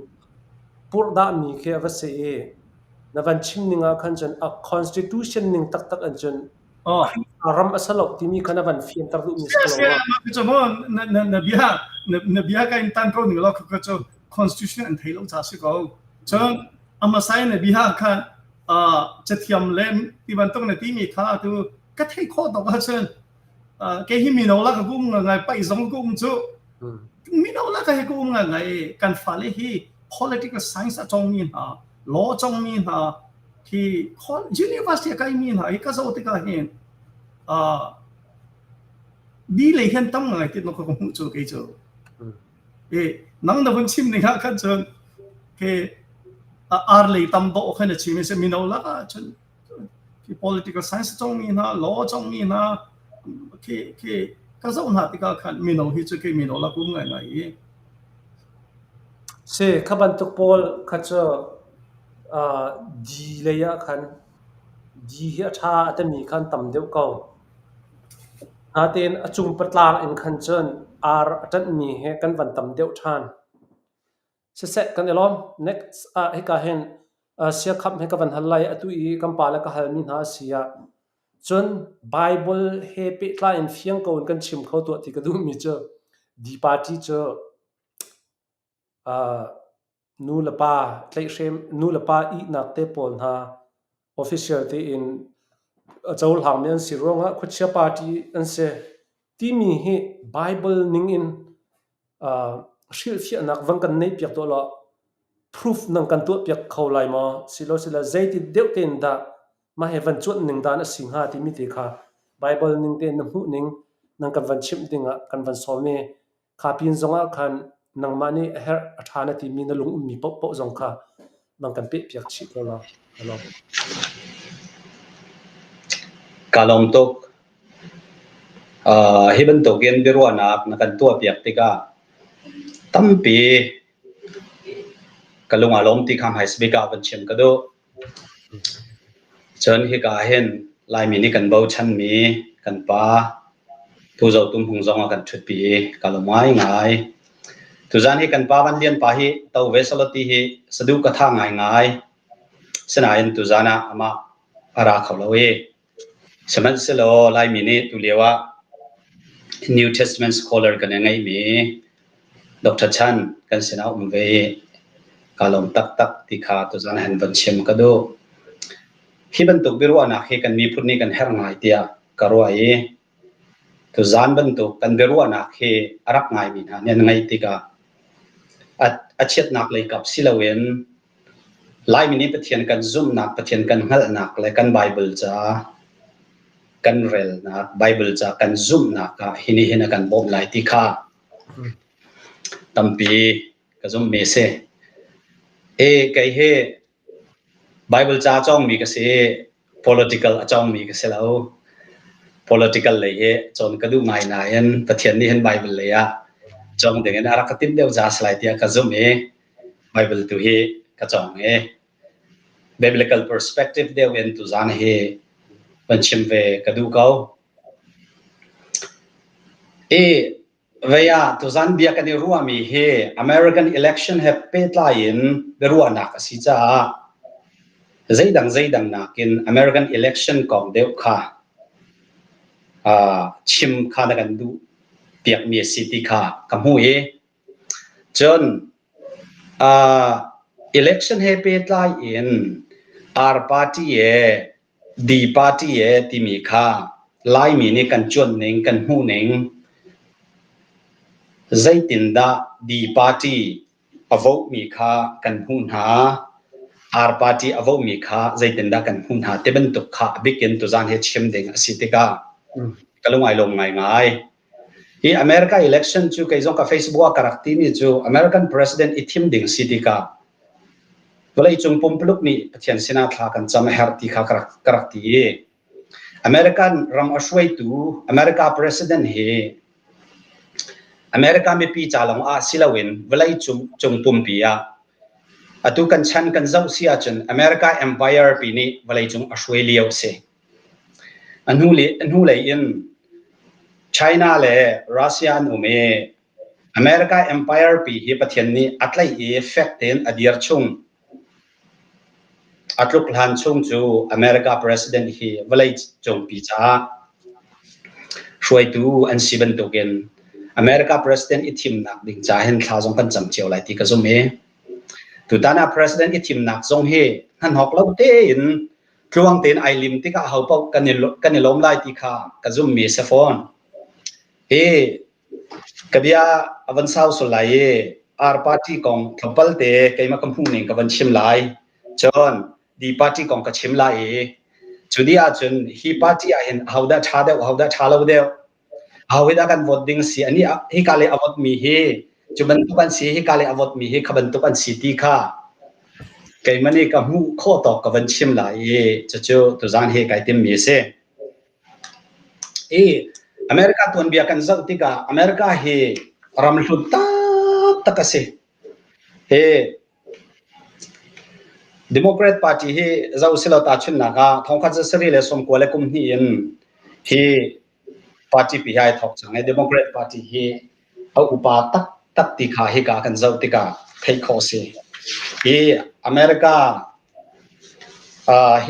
purhdahmi khi a va si i na van chim ning ah khan cun a constitution ning taktak in cun Khrihfa ram a si lo timi kha na van fianter duhmi si lo. Na, na, na bia na bia ka in tan ko ning lo kha cu constitution an thei lo cha si ko. Cun amasai na bia khan cathiam le ti bantuk na timi kha tu ka thei khawh tok ahcun kei hi mino la ka kum ngai pai zong ka um cu mino la ka hi ka um ngai ngai kan fale hi political science a cawngmi hna law cawngmi hna khi university a kaimi hna hi ka zoh tikah hin di lei hian tam ngai ti no ka hmuh cu kei cu E nang na vun chim ning ah khan cun ke ar lei tam dawh khan a chim i mino lak ah cun khi political science cawngmi hna law cawngmi hna khi khi ka zoh hna tikah khan mino hi cu kei mino lak um ngai ngai i Si kha bantuk pawl kha cu di lei ah khan di hi a ṭha a timi khan tam deuh ko. Natein a cung patlang in khan cun ar a ṭanhmi he kan van tam deuh ṭhan. Siseh kan i lawm. Next ah hika hin siakhamh he ka van hal lai. Atu i kan pale ka halmi hna a si ah cun Bible he pehtlai in fiang ko in kan chim kho tuah ti ka duhmi cu D party cu Nu le pa tlaihhrem, nu le pa ihnak te pawl hna official tein a cohlangmi an si ruangah khuachia party an si timi hi Bible ningin hrilhfiahnak van kan neihpiak tuah law proof nan kan tuahpiak kho lai maw? Silosile zeiti deuh tein dah mah hi van cuanh ning dan a si hnga timi te kha Bible ning tein na hmuh ning nan kan van chimh dingah kan van sawm i Kha pin zongah khan nangmah nih a herh a ṭha na timi na lung ummi paohpaoh zong kha nang kan pehpiak chih ko law. Ka lawm. Ka lawm tuk. Uh, hi bantukin biaruahnak na kan tuahpiak tikah tampi ka lung aa lawm ti kha hmaisabik ah van chim ka duh. Cun hika ah hin Laimi nih kan bochanmi kan pa Pu Zo Tum Hmung zong a kan ṭhutpi i ka lawm ngaingai. Tuzaan hi kan pa Van Lian pa hi to ve selaw ti hi saduh ka tha ngaingai. Sinain tuzaan ah amah a ra kho lo i sihmanhsehlaw Laimi nih tulio ah New Testament scholar kan i ngeihmi Dr. Chan kan sinah um ve i kaa lawm taktak ti kha tuzaan ah hin von chim ka duh. Hi bantuk biaruahnak hi kan miphun nih kan herh ngai tiah ka ruah i tuzaan bantuk kan biaruahnak hi a rak ngaimi hna nih an ngaih tikah a chiatnak lei kap si loin Laimi nih Pathian kan zumhnak, Pathian kan hngalhnak le kan Baibal ca. kan relnak Bible ca kan zumhnak ah hi nih hin a kan bawmh lai ti kha tampi ka zumhmi a si. Hi kei hi Bible ca a cawngmi ka si i political a cawngmi ka si lo. Political lei hi cawn ka duh ngai nain Pathian nih hin Bible lei ah cawng ding in a rak ka timh deuh ca a si lai tiah ka zumh i Bible tu hi ka cawng i biblical perspective deuh in tuzaan hi van chim ve ka duh ko. I Vei ah tuzan bia kan i ruahmi hi American election he pehtlai in biaruahnak a si caah zeidang zeidang nakin American election kong deuh kha chim kha na kan duh piakmi a si ti kha ka hmuh i cun election he pehtlai in R party he D party e timi kha Laimi nih kan cuanh ning kan hmuh ning zeitindah D party a vote mi kha kan hmuh hna R party a vote mi kha zeitindah kan hmuh hna ti bantuk kha a bik in tuzaan hi chim ding a si tikah ka lung ai lawm ngaingai. Hi America election cu kei zong ka Facebook ah ka rak timi cu American president i thim ding si tikah vawleicung pumpuluk nih Pathian sinah thla kan cam a herh ti kha ka rak, ka rak ti i American ram a hruaitu America president hi America mipi ca lawng ah si loin vawleicung cung pumpi ah atu kan chan kan zoh si ahcun America Empire pi nih vawleicung a hruai lio a si. A hnulei in China le Russia an um i America Empire pi hi Pathian nih a tlaih i fek tein a dir chung. A tluk hlan chung cu America President hi vawlei cungpi caah hruaitu an si bantukin America President i thimnak ding ca hin thla zong kan cam cio lai ti ka zumh i tutan ah President i thimnak zong hi hnahnawk lo tein tluang tein ai lim tikah ho paoh kan i kan i lawm lai ti kha ka zumhmi a si fawn. Hi ka bia a van sau sul lai i R party kong tlawmpal te keimah ka hmuh ning ka van chim lai. Cun D party kong ka chim lai i cu dih ahcun hi party ah hin ahodah ṭha deuh ahodah ṭha lo deuh Aho hi dah kan vote ding si? Ani hika le a vote mi hi cu bantuk an si, hika le a vote mi hi kha bantuk an si ti kha keimah nih ka hmuh khawh tawk ka van chim lai i cucu tuzaan hi kai timmi a si. I America tuanbia kan zoh tikah America hi ram hlun taktak a si. Hi Democrat Party hi zoh silo tahchunhnak ah thongkhat zasarih le sawmkua le kum hnih in hi party pi hi ai thawk cang i Democrat Party hi a upa taktak ti kha hika kan zoh tikah theih khawh a si. Hi America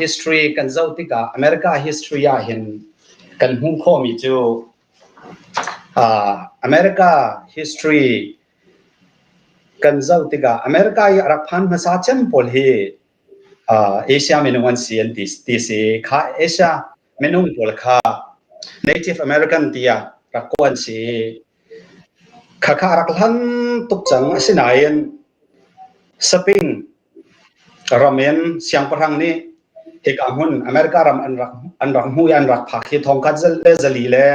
history kan zoh tikah America history ah hin kan hmuh khawhmi cu America history kan zoh tikah America i a rak phan hmasa cem pawl hi Asia minung an si an ti, ti si. Kha Asia minung pawl kha Native American tiah rak kawh an si. Khakha a rak hlan tuk cang. Asinain Saping ram in siangpahrang nih hika hmun America ram an rak an rak hmuh i an rak phak hi thongkhat le zali le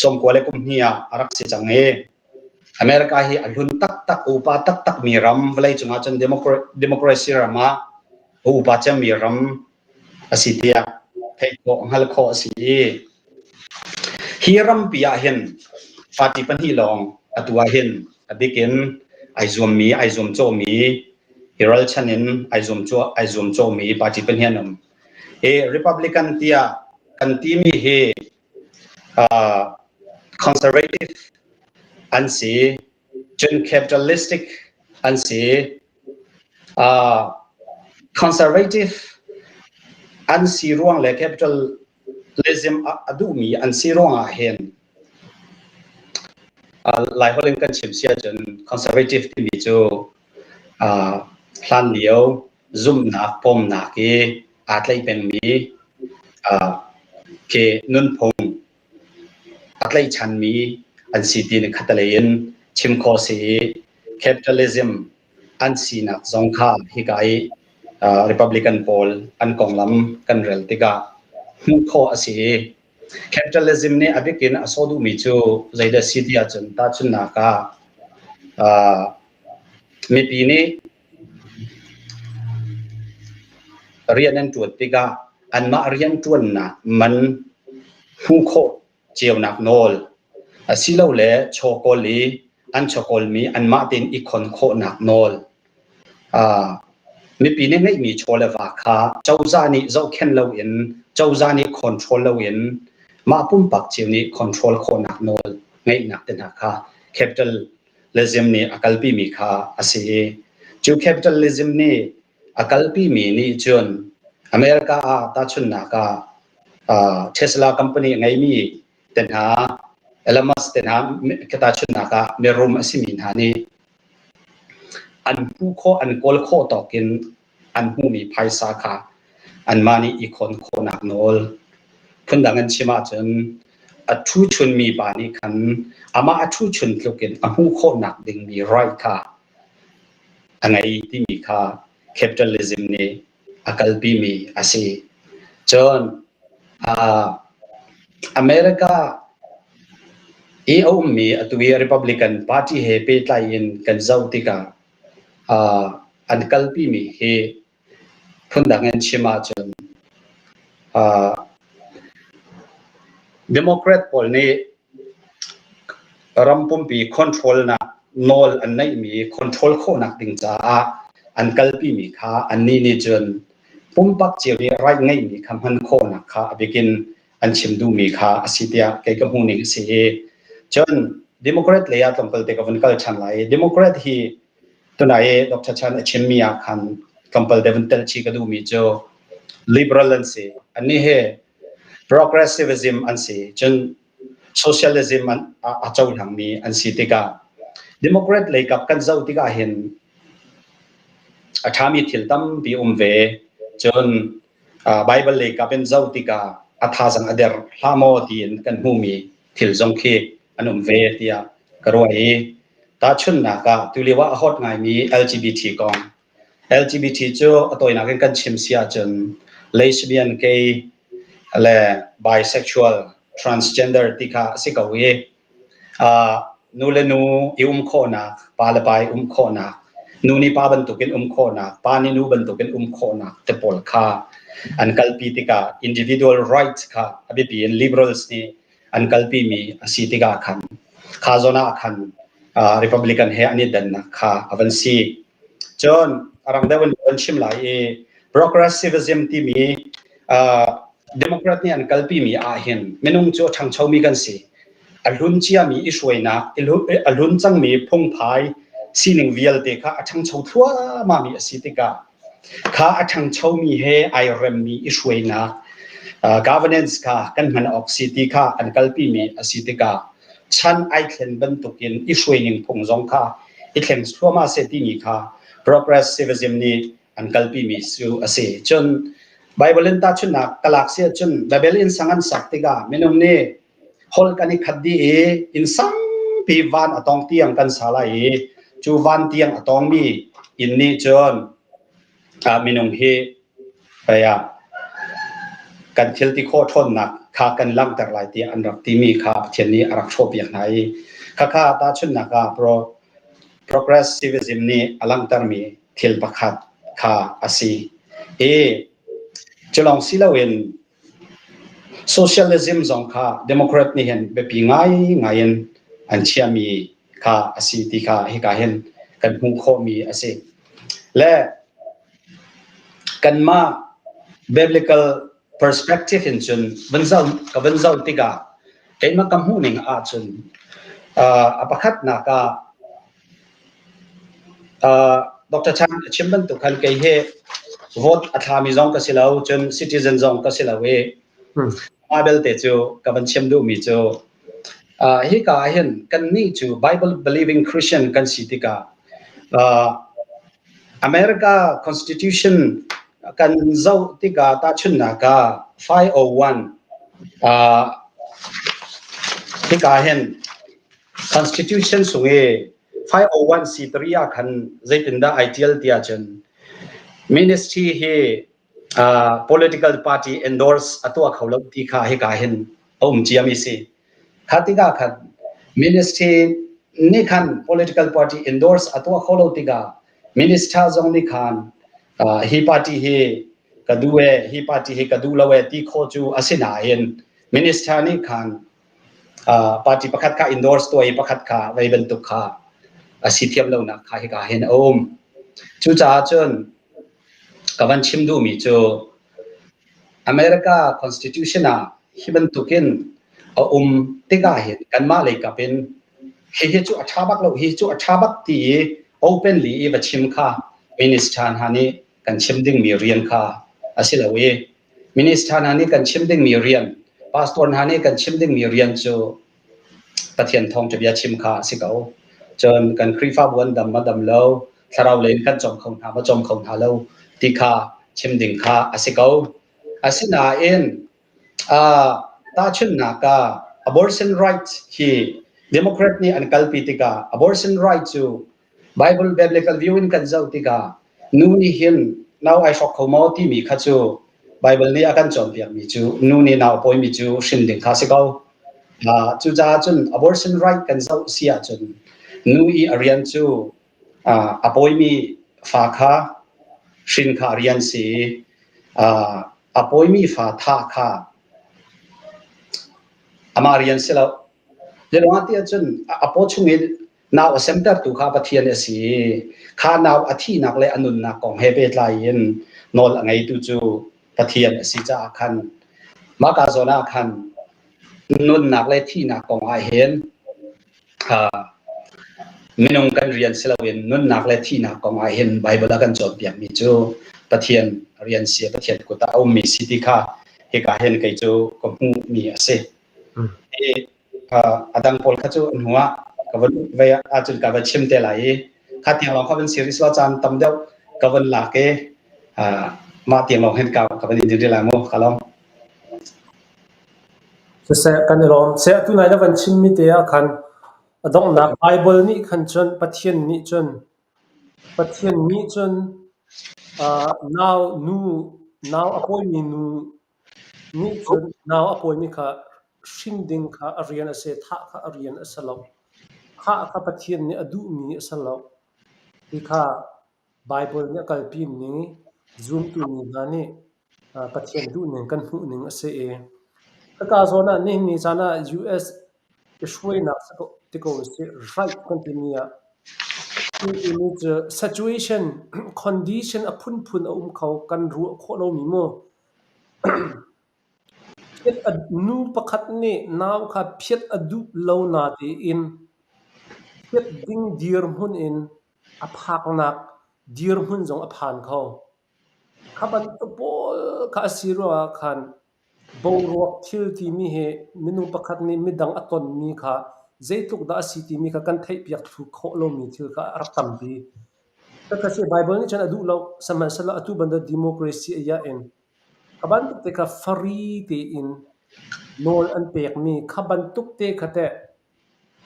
sawmkua le kum hnih ah a rak si cang i America hi a hlun taktak upa taktak mi ram vawlei cungah cun democracy ram ah a upa cemmi ram a si tiah theih khawh hngalh khawh a si i hi rampi ah hin party pahnih lawng atu ah hin a bik in ai zuammi ai zuamcawhmi hi ralchan in ai zuamcawh ai zuamcawhmi party pahnih an um. Hi Republican tiah kan timi hi conservative an si cun capitalistic an si. Conservative an si ruang le capitalism a duhmi an si ruangah hin Laiholh in kan chim si ahcun conservative timi cu hlanlio zumhnak pawmnak i aa tlaih pengmi khi nunphung a tlaihchanmi an si ti ni khatalei in chim khawh si i capitalism an sinak zong kha hika i Republican pawl an konglam kan rel tikah hmuh khawh a si i. Capitalism nih a bik in a sawh duhmi cu zeidah si ti ahcun tahchunhnak ah mipi nih rian an ṭuan tikah anmah rianṭuannak man hmuh khawh cionak nawl asilole chawkawl i an chawkawlmi anmah tein i khon khawhnak nawl. Mipi nih ngeihmi chaw le va kha cozah nih zohkhenh loin, cozah nih control loin mah pumpak cio nih control khawhnak nawl ngeihnak te hna kha capitalism nih a kalpimi kha a si i cu capitalism nih a kalpimi nih cun America ah tahchunhnak ah Tesla company a ngeimi te hna, Elon Musk te hna tahchunhnak ah mirum a simi hna nih an hmuh khawh, an kawl khawh tawk in an hmuhmi phaisa kha anmah nih i khawn khawhnak nawl. Phundang in chim ahcun a ṭhu chunmi pa nih khan amah a ṭhu chun tluk in a hmuh khawhnak dingmi right kha a ngei timi kha capitalism nih a kalpimi a si. Cun America i a ummi atu i Republican Party he pehtlai in kan zoh tikah an kalpimi hi phundang in chim ahcun Democrat pawl nih ram pumpi control nak nawl an neihmi control khawhnak ding caah an kalpimi kha annih nih cun pumpak cio nih right ngeihmi kha hman khawhnak kha a bikin an chim duhmi kha a si tiah kei ka hmuh ning a si i cun Democrat lei ah tlawmpal te ka vun kal ṭhan lai. Democrat hi tunai i Dr. Chan a chimmi ah khan tlawmpal te vun tel chih ka duhmi cu liberal an si. Annih hi progressivism an si. Cun socialism an a cohlangmi an si tikah Democrat lei kap kan zoh tikah hin a ṭhami thil tampi um ve. Cun Bible lei kap in zoh tikah a thazang a der hlah maw tiin kan hmuhmi thil zong khi an um ve tiah ka ruah i tahchunhnak ah tulio ah a hot ngaimi LGBT kong. LGBT cu a tawinak in kan chim si ahcun lesbian, gay le bisexual, transgender ti kha a si ko i nu le nu i um khawhnak, pa le pa i um khawhnak, nu nih pa bantukin um khawhnak, pa nih nu bantukin um khawhnak te pawl kha an kalpi tikah individual rights kha a biapi in liberals nih an kalpimi a si tikah khan kha zawn ah khan Republican he an i dannak kha a van si. Cun a rang deuh in van chim lai i progressivism timi Democrat nih an kalpimi ahhin minung cu a ṭhangchomi kan si. A hlun ciami i hruainak, a hlun cangmi phungphai sining vialte kha a ṭhangcho thluahmahmi a si tikah kha a ṭhangchomi he ai remmi i hruainak governance kha kan hman awk si ti kha an kalpimi a si tikah chan ai thlen bantukin i hruaining phung zong kha i thleng thluahmah seh timi kha progressivism nih an kalpimi cu a si. Cun Bible in tahchunhnak ka lak si ahcun Bible inn sang an sak tikah minung nih holh kan i khat dih i inn sangpi van a tong tiang kan sa lai i cu van tiang a tongmi inn nih cun minung hi ah kan thil ti khawh ṭhawnnak kha kan langhter lai tiah an rak timi kha Pathian nih a rak hrawhpiak hna i khakha tahchunhnak ah progressivism nih a langhtermi thil pakhat kha a si. I cu lawng si loin socialism zong kha Democrat nih hin biapi ngaingai in an chiahmi kha a si ti kha hika hin kan hmuh khawhmi a si. Le kanmah biblical perspective in cun van zoh ka van zoh tikah keimah ka hmuh ning ahcun a pakhatnak ah Dr. Chan a chim bantuk khan kei hi vote a thlami zong ka si lo cun citizen zong ka si lo i mah belte cu ka van chim duhmi cu hika ah hin kannih cu Bible believing Christian kan si tikah America Constitution kan zoh tikah tahchunhnak ah 501 hika hin Constitution sung i 501c3 ah khan zeitindah ai ṭial ti ahcun ministry hi political party endorse a tuah kho lo ti kha hika hin. A um ciami si. Kha tikah khan ministry nih khan political party endorse a tuah kho lo tikah minister zong nih khan hi party hi ka duh e, hi party hi ka duh lo e ti khawh cu a si nain minister nih khan party pakhat kha endorse tuah i pakhat kha vei bantuk kha a si thiam lonak kha hika hin a um. Cucaah cun ka van chim duhmi cu America Constitution ah hi bantukin a um tikah hin kanmah lei kap in hihi cu a ṭha bak lo, hi cu a ṭha bak ti i openly i va chim kha minister hna nih kan chim dingmi rian kha a si lo i minister hna nih kan chim dingmi rian, pastor hna nih kan chim dingmi rian cu Pathian thawngṭha bia chim kha a si ko. Cun kan Khrihfabu an dam ma dam lo, thlarau lei in kan cawm kho hna ma cawm kho hna lo ti kha chim ding kha a si ko. Asinain tahchunhnak ah abortion right hi Democrat nih an kalpi tikah abortion right cu Bible biblical view in kan zoh tikah nu nih hin nau ai hrawk kho maw timi kha cu Bible nih a kan cawnpiakmi cu nu nih nau a pawimi cu hrin ding kha si ko. Cucaah cun abortion right kan zoh si ahcun nu i a rian cu a pawimi fa kha hrin kha a rian si i a pawimi fa thah kha amah rian si lo. Zeiruangah ti ahcun a paw chung i nau a semtertu kha Pathian a si i kha nau a thihnak le a nunnak kong he pehtlai in nawl a ngeitu cu Pathian a si caah khan mahka zawn ah khan nunnak le thihnak kong ah hin minung kan rian si loin nunnak le thihnak kong ah hin Bible a kan cawnpiakmi cu Pathian rian si Pathian kut ah a ummi si ti kha hika hin kei cu ka hmuhmi a si. A dang pawl kha cu an hnu ah ka van vei ahcun ka va chim te lai i kha tiang lawng kha van series lo caan tam deuh ka van lak i mah tiang lawng hin ka ka van in din lai mu ka lawm. Siseh kan i lawm. Seh atu nai na van chimmi te ah khan a donghnak Bible nih khan cun Pathian nih cun Pathian nih cun nau nu nau a pawimi nu Nih cun nau a pawimi kha hrin ding kha a rian a si, thah kha a rian a si lo. Thah kha Pathian nih a duhmi a si lo. Hi kha Baibal nih a kalpi ning, zumtu mi hna nih Pathian duhning kan hmuhning a si i hika zawn ah nihin ni caan ah US i hruainak ti ko usih, right kan timi ah timi cu situation, condition a phunphun a um kho, kan ruah khawh lomi mu. Nu pakhat nih nau kha phiat a duh lo natein phiat ding dirhmun in a phaknak dirhmun zong a phan kho. Kha bantuk pawl kha a si ruangah khan boruak thil timi hi minung pakhat nih midang a tonmi kha zeitluk dah a si timi kha kan theihpiak thlu khawh lomi thil kha a rak tampi. Cucu Baibal nih cun a duh lo. Sihmanhsehlaw atu bantuk democracy a iah in kha bantuk te kha fari tein nawl an pekmi kha bantuk te kha teh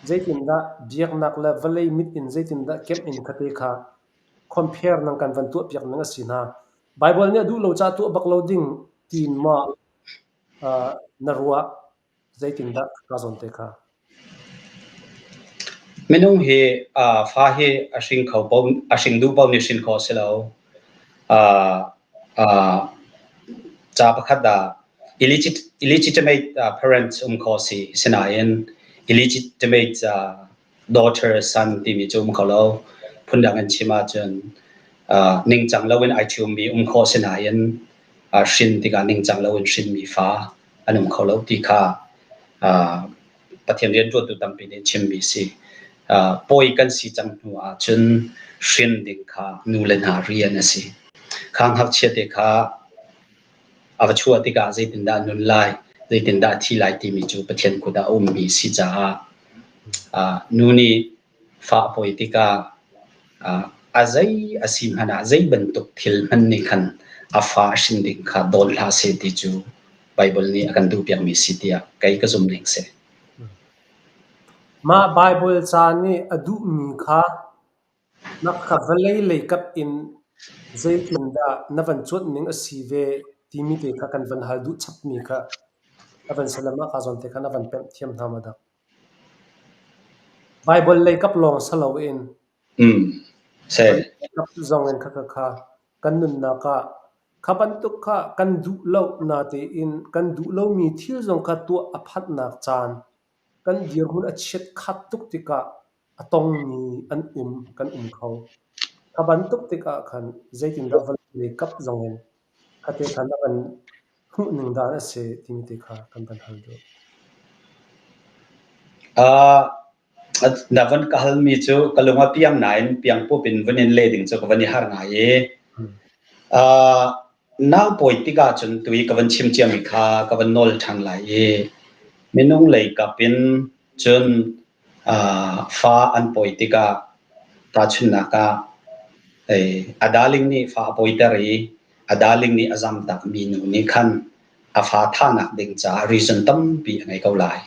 zeitindah biaknak le vawlei mit in zeitindah kemh in kha te kha compare nang kan van tuahpiak ning a si hna. Baibal nih a duh lo caah tuah bak lo ding tiin maw na ruah? Zeitindah ka zawn te kha? Minung hi fa hi a hring kho po a hring duh paoh nih hrin khawh a si lo. Ca pakhat ah illegitimate parents um khawh a si. Sinain illegitimate daughter son timi cu um kho lo. Phundang in chim ahcun ningcang loin ai ṭhiummi um khawh a si nain hrin tikah ningcang loin hrinmi fa an um kho lo ti kha Pathian rianṭuantu tampi nih chimmi si. Pawi kan si cang hnu ahcun hrin ding kha nu le hna rian a si. Kha ngakchia te kha a va chuah tikah zeitindah a nun lai, zeitindah a thi lai timi cu Pathian kut ah a ummi si caah nu nih fa a pawi tikah a zei a si hmanh ah zei bantuk thil hmanh nih khan a fa a hrin ding kha dawn hlah seh ti cu Baibal nih a kan duhpiakmi si tiah kei ka zum ning si. Mah Baibal ca nih a duhmi kha na ka vawlei lei kap in zeitindah na van cuanh ning a si ve timi te kha kan van hal duh chapmi kha. A van si le mah ka zawn te khan a van pemh thiam hna ma dak. Bible lei kap lawng si loin kap zong in kha kha kan nunnak ah kha bantuk kha kan duh lo natein kan duh lomi thil zong kha tuah a phanhnak caan kan dirhmun a chiat khat tuk tikah a tongmi an um kan um kho. Kha bantuk tikah khan zeitindah vawlei lei kap zong in khate khan a van hmuhning dan a si timi te kha kan van hal duh. Uh, na van ka halmi cu ka lung a piang nain piang pup in vun in le ding cu ka van i har ngai i uh, nau pawi tikah cun tui ka van chim ciami kha ka van nawl ṭhan lai i minung lei kap in cun uh, fa an pawi tikah tahchunhnak ah a darling nih fa a pawiter i a darling nih a zamtak mi nu nih khan a fa thahnak ding caah reason tampi a ngei ko lai.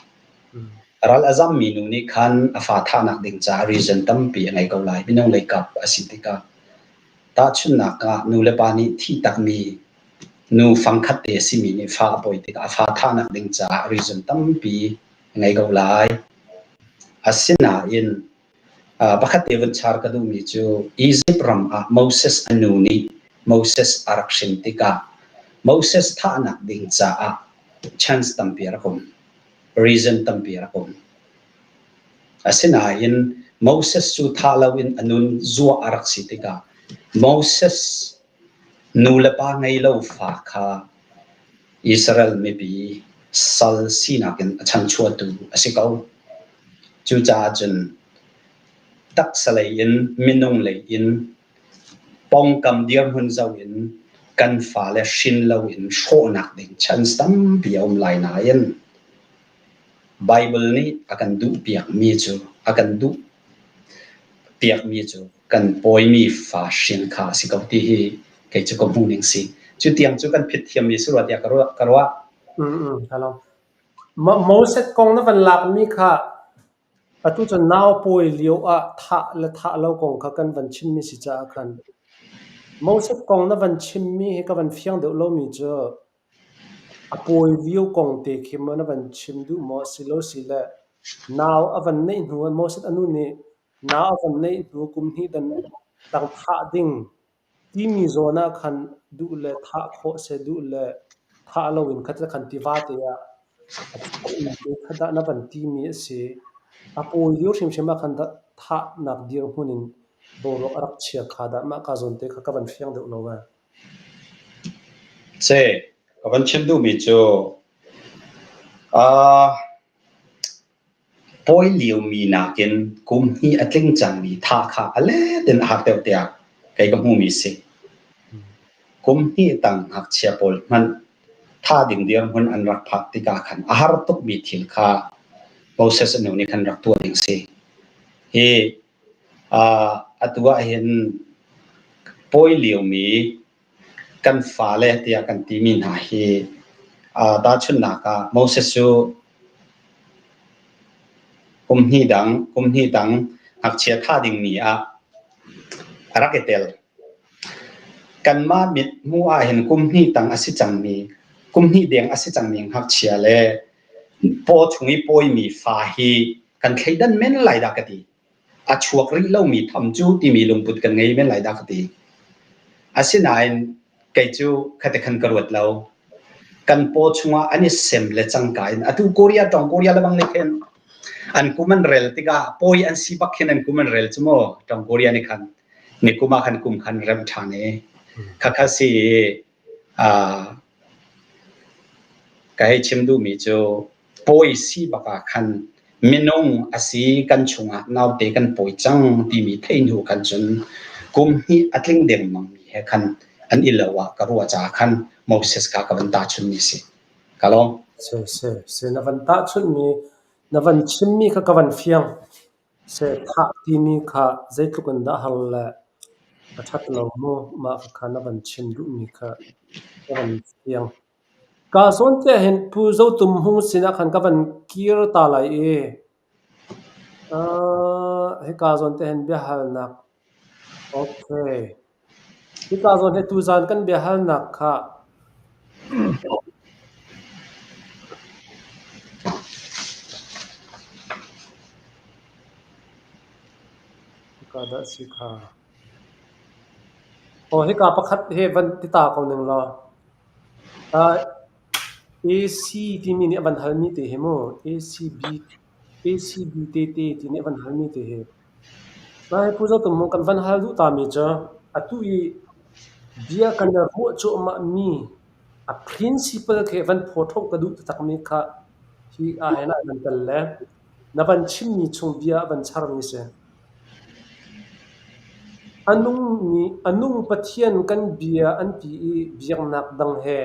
Ral a zammi nu nih khan a fa thahnak ding caah reason tampi a ngei ko lai. Minung lei kap a si tikah tahchunhnak ah nu le pa nih thi takmi nu fangkhat te a simi nih fa a pawi tikah a fa thahnak ding caah reason tampi a ngei ko lai. Asinain Pakhat te vun char ka duhmi cu Izipt ram ah Moses a nu nih Moses a rak hrin tikah Moses thahnak ding caah chance tampi a rak um. Reason tampi a rak um. Asinain Moses cu thah loin a nun zuah a rak si tikah Moses nu le pa ngei lo fa kha Israel mipi sal sinak in a chanchuahtu a si ko. Cucaah cun taksa lei in minung lei in pawngkam dirhmun zoh in kan fale hrin loin hrawhnak ding chance tampi a um lai nain Bible nih a kan duhpiakmi cu a kan duh piakmi cu kan pawimi fa hrin kha a si ko ti hi kei cu ka hmuh ning si. Cu tiang cu kan phit thiammi si rua tiah ka ruah. Ka ruah. Mm, Moses kong na van lakmi kha atu cu nau pawi lio ah thah le thah lo kong kha kan van chimmi si caah khan Moses kong na van chimmi hi ka van fiang deuh lomi cu a pawi lio kong te khi maw na van chim duh maw silo sile nau a van neih hnu ah Moses a nu nih nau a van neih hnu kum hnih dan dang thah ding Timi zawn ah khan duh le thah khawh seh, duh le thah loin kha khan tiva te ah a chuahmi te kha dah na van timi a si. A pawi lio hrimhrim ah khan dah thahnak dirhmun in boruak a rak chia kha dah mah ka zawn te kha ka van fiang deuh lo ee. Ce, ka van chim duhmi cu uh, Pawi liomi nakin kum hnih a tling cangmi tha kha a let in a har deuh tiah kei ka hmuhmi si. Kum hnih tang ngakchia pawl hmanh tha ding dirhmun an rak phak tikah khan a har tukmi thil kha Moses a nu nih khan rak tuah ding si. Hi atu ah hin pawi liomi Kan fale tiah kan timi hna hi tahchunhnak ah Moses cu kum hnih dang, kum hnih tang ngakchia thah dingmi ah a rak i tel. Kanmah mit hmuh ah hin kum hnih tang a si cangmi, kum hnih deng a si cangmi ngakchia le paw chung i pawimi fa hi kan thleidan men lai dah ka ti. A chuak rih lomi tham cu timi lungput kan ngei men lai dah ka ti. Asinain kei cu khate khan ka ruat lo. Kan paw chungah an i sem le cangka in atu Korea tong Korea le bang nih khin an kum an rel tikah pawi an si bak khin an kum an rel cu mu tong Korea nih khan ni kum ah khan kum khan rem ṭhan i khakha si ka hei chim duhmi cu pawi si bak ah khan minung a si kan chungah naute kan pawi cang timi theih hnu khan cun kum hnih a tling dengmang mi he khan an i lo ah ka ruah caah khan Moses kha ka van tahchunmi si. Ka lawm. Si si si na van tahchunmi na van chimmi kha ka van fiang. Seh thah timi kha zeitluk in dah har le a ṭhat lo mu mah kha na van chim duhmi kha ka van fiang. Ka zawn te hin Pu Zo Tum Hmung sinah khan ka van kir ta lai i hika zawn te hin biahalnak okay. Hika zawn hi tuzaan kan biahalnak kha. Ka dah si kha. Aw hika pakhat he van ti ta ko ning law. Uh, AC timi nih a van halmi te hi mu. ACB ACB tete ti nih a van halmi te hi. Lai Pu Zo Tum Hmung kan van hal duh tami cu atu i bia kan i ruah cuahmah mi a principle khi van phawṭho ka duh taktakmi kha hi ahhin ah nan tel le na van chimmi chung bia a van charmi si. A nungmi, a nung Pathian kan bia an ti i biaknak dang he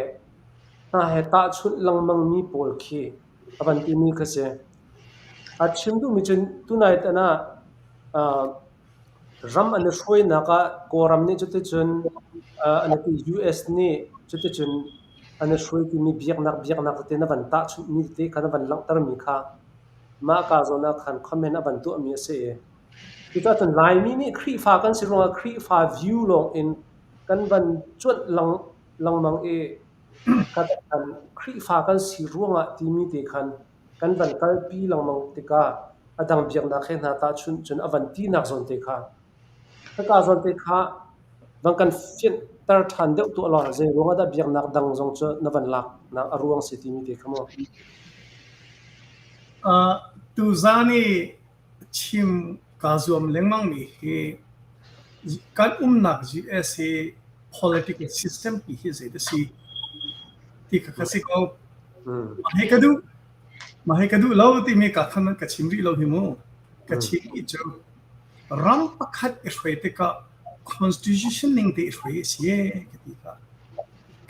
hna he tahchunh lengmangmi pawl khi a van timi kha si. A chim duhmi cu tunai tan ah uh, ram an i hruainak ah Kawlram nih cuticun uh, an ti US nih cuticun an i hruai timi biaknak biaknak tete na van tahchunhmi tete kha na van langhtermi kha mah ka zawn ah khan comment a van tuahmi a si i cucaah cun Laimi nih Khrihfa kan si ruangah Khrihfa view lawng in kan van cuanh lang lengmang i khan Khrihfa kan si ruangah timi te khan kan van kalpi lengmang tikah a dang biaknak he hna tahchunh cun a van tinak zawn te kha hika zawn te kha van kan fianhter ṭhan deuh tuah law zei ruangah dah biaknak dang zong cu na van laknak a ruang si timi te kha mu. Uh, tuzan i chim kaa zuam lengmang mi hi kan umnak US hi political system pi hi zei dah si ti kha kha si ko. Mah hi ka duh. Mah hi ka duh lo timi ka khan ka chim rih lo hi mu. Ka chim mi cu ram pakhat i hruai tikah constitution ning te i hruai a si ka ti kha.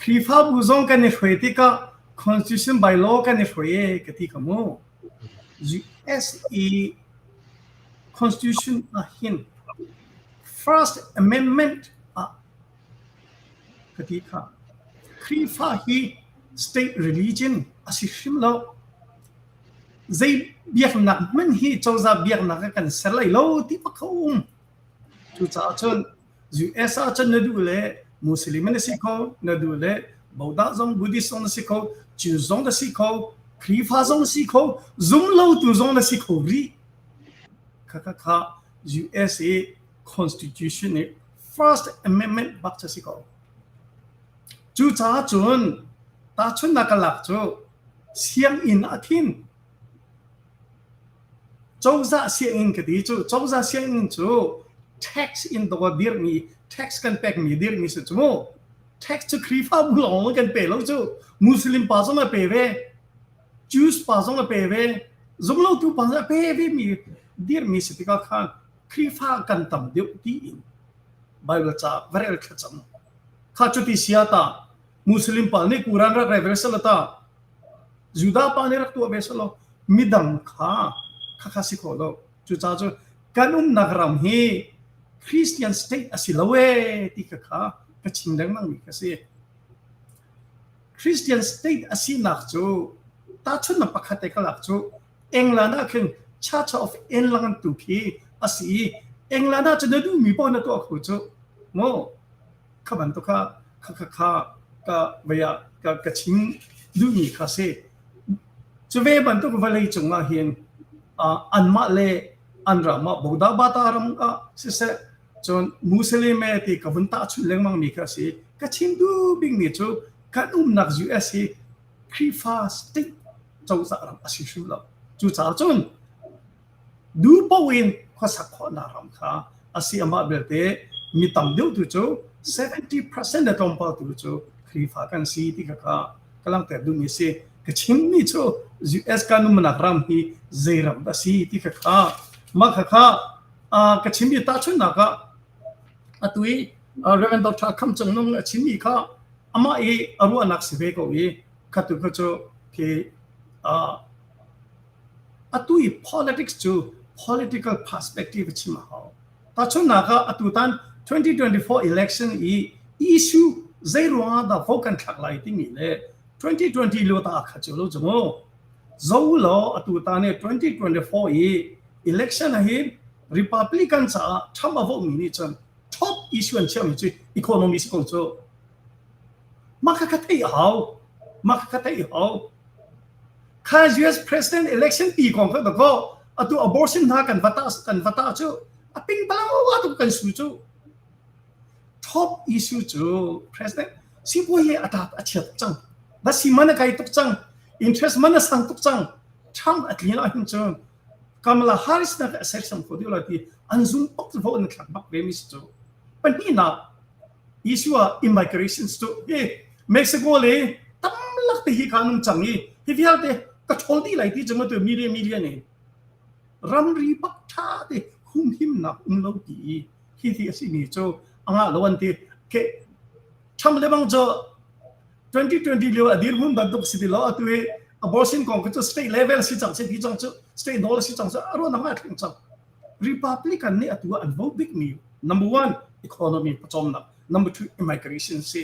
Khrihfabu zong kan i hruai tikah constitution by law kan i hruai ka ti ka mu. US i constitution ah hin First Amendment ah ka ti kha. Khrihfa hi state religion a si hrim lo. Zei biaknak hmanh hi cozah biaknak ah kan ser lai lo ti bak kha um. Cucaah cun US ah cun na duh le Muslim na si kho, na duh le Buddha zong Buddhist zong na si kho, Jew zong na si kho, Khrihfa zong na si kho, zumlotu zong na si kho rih. Kha kha kha US i Constitution i First Amendment bak cu si ko. Cucaah cun tahchunhnak ka lak cu sianginn ah khin cozah sianginn ka ti cu cozah sianginn cu tax in dawr dirhmi tax kan pekmi dirhmi si cu mu. Tax cu Khrihfabu lawng kan pe lo cu Muslim pa zong a pe ve Jews pa zong a pe ve zumlotu pa zong a pe ve mi dirhmi si tikah khan Khrihfa kan tam deuh tiin Bible ca va rel thlacam. Kha cuti sia ta Muslim pa nih Quran rak rel ve selaw ta Judah pa nih rak tuah ve selaw midang kha khakha si kho lo. Cucaah cu kan umnak ram hi Christian state a si lo ee ti kha kha ka chim lengmang mi kha si. Christian state a sinak cu tahchunhnak pakhat te ka lak cu England ah khin Church of England tu khi a si i England ah cun na duhmi paoh na tuah kho cu mu kha bantuk kha kha kha kha ka vei ah ka ka chim duhmi kha si. Cu ve bantuk vawlei cung ah hin anmah le an ram ah Boda Bata ram ah siseh cun Muslim e ti ka vun tahchunh lengmang mi kha si. Ka chim duh bikmi cu kan umnak US hi Khrihfa state cozah ram a si hrim lo. Cucaah cun duh paoh in khuasak khawhnak ram kha a si amah belte mi tam deuh tu cu 70% le tlawmpal tu cu Khrihfa kan si ti kha kha ka langhter duhmi si. Ka chimmi cu US kan umnak ram hi zei ram dah si ti kha kha mah kha kha ka chimmi tahchunhnak ah atu i Reverend Dr. Kham Cung Nung a chimmi kha amah i a ruahnak si ve ko i khatu kha cu khi atu i politics cu political perspective a chim a hau. Tahchunhnak ah atutan 2024 election i issue zei ruangah dah vote kan thlak lai timi le 2020 lio ta kha cu lo cu mu. Zo law atutan i 2024 i election ah hin Republican caah Trump a vote mi nih cun top issue an chiahmi cu economy si ko cu. Mah kha ka theih a hau. Mah kha ka theih a hau. Kha US President election ti kong kha dakaw atu abortion hna kan va ta kan va ta cu. A ping palo tuk kan su cu. Top issue cu president sibawi he a tat a chia tuk cang. Va si man a kai tuk cang. Interest man a sang tuk cang. Trump a tlin ahhin cun Kamala Harris nak a sersiam kho deuh lai ti an zum bak vo an thlak bak ve mi si cu. Pahnihnak issue ah immigration cu hi Mexico le tamlak te hi ka nung cang i hi vialte ka ṭhawl dih lai ti cu tu million million in ramri bak ṭha te humhimnak um lo ti i hi ti a si mi cu a ngah lo an ti ke Trump le bang cu 2020 lio a dirhmun bantuk si ti lo atu i abortion kong cu state level si cang se ti cang cu state nawl si cang cu a ruah nang a thleng cang Republican nih atu an vote bik mi number one economy pawcawmnak number two immigration si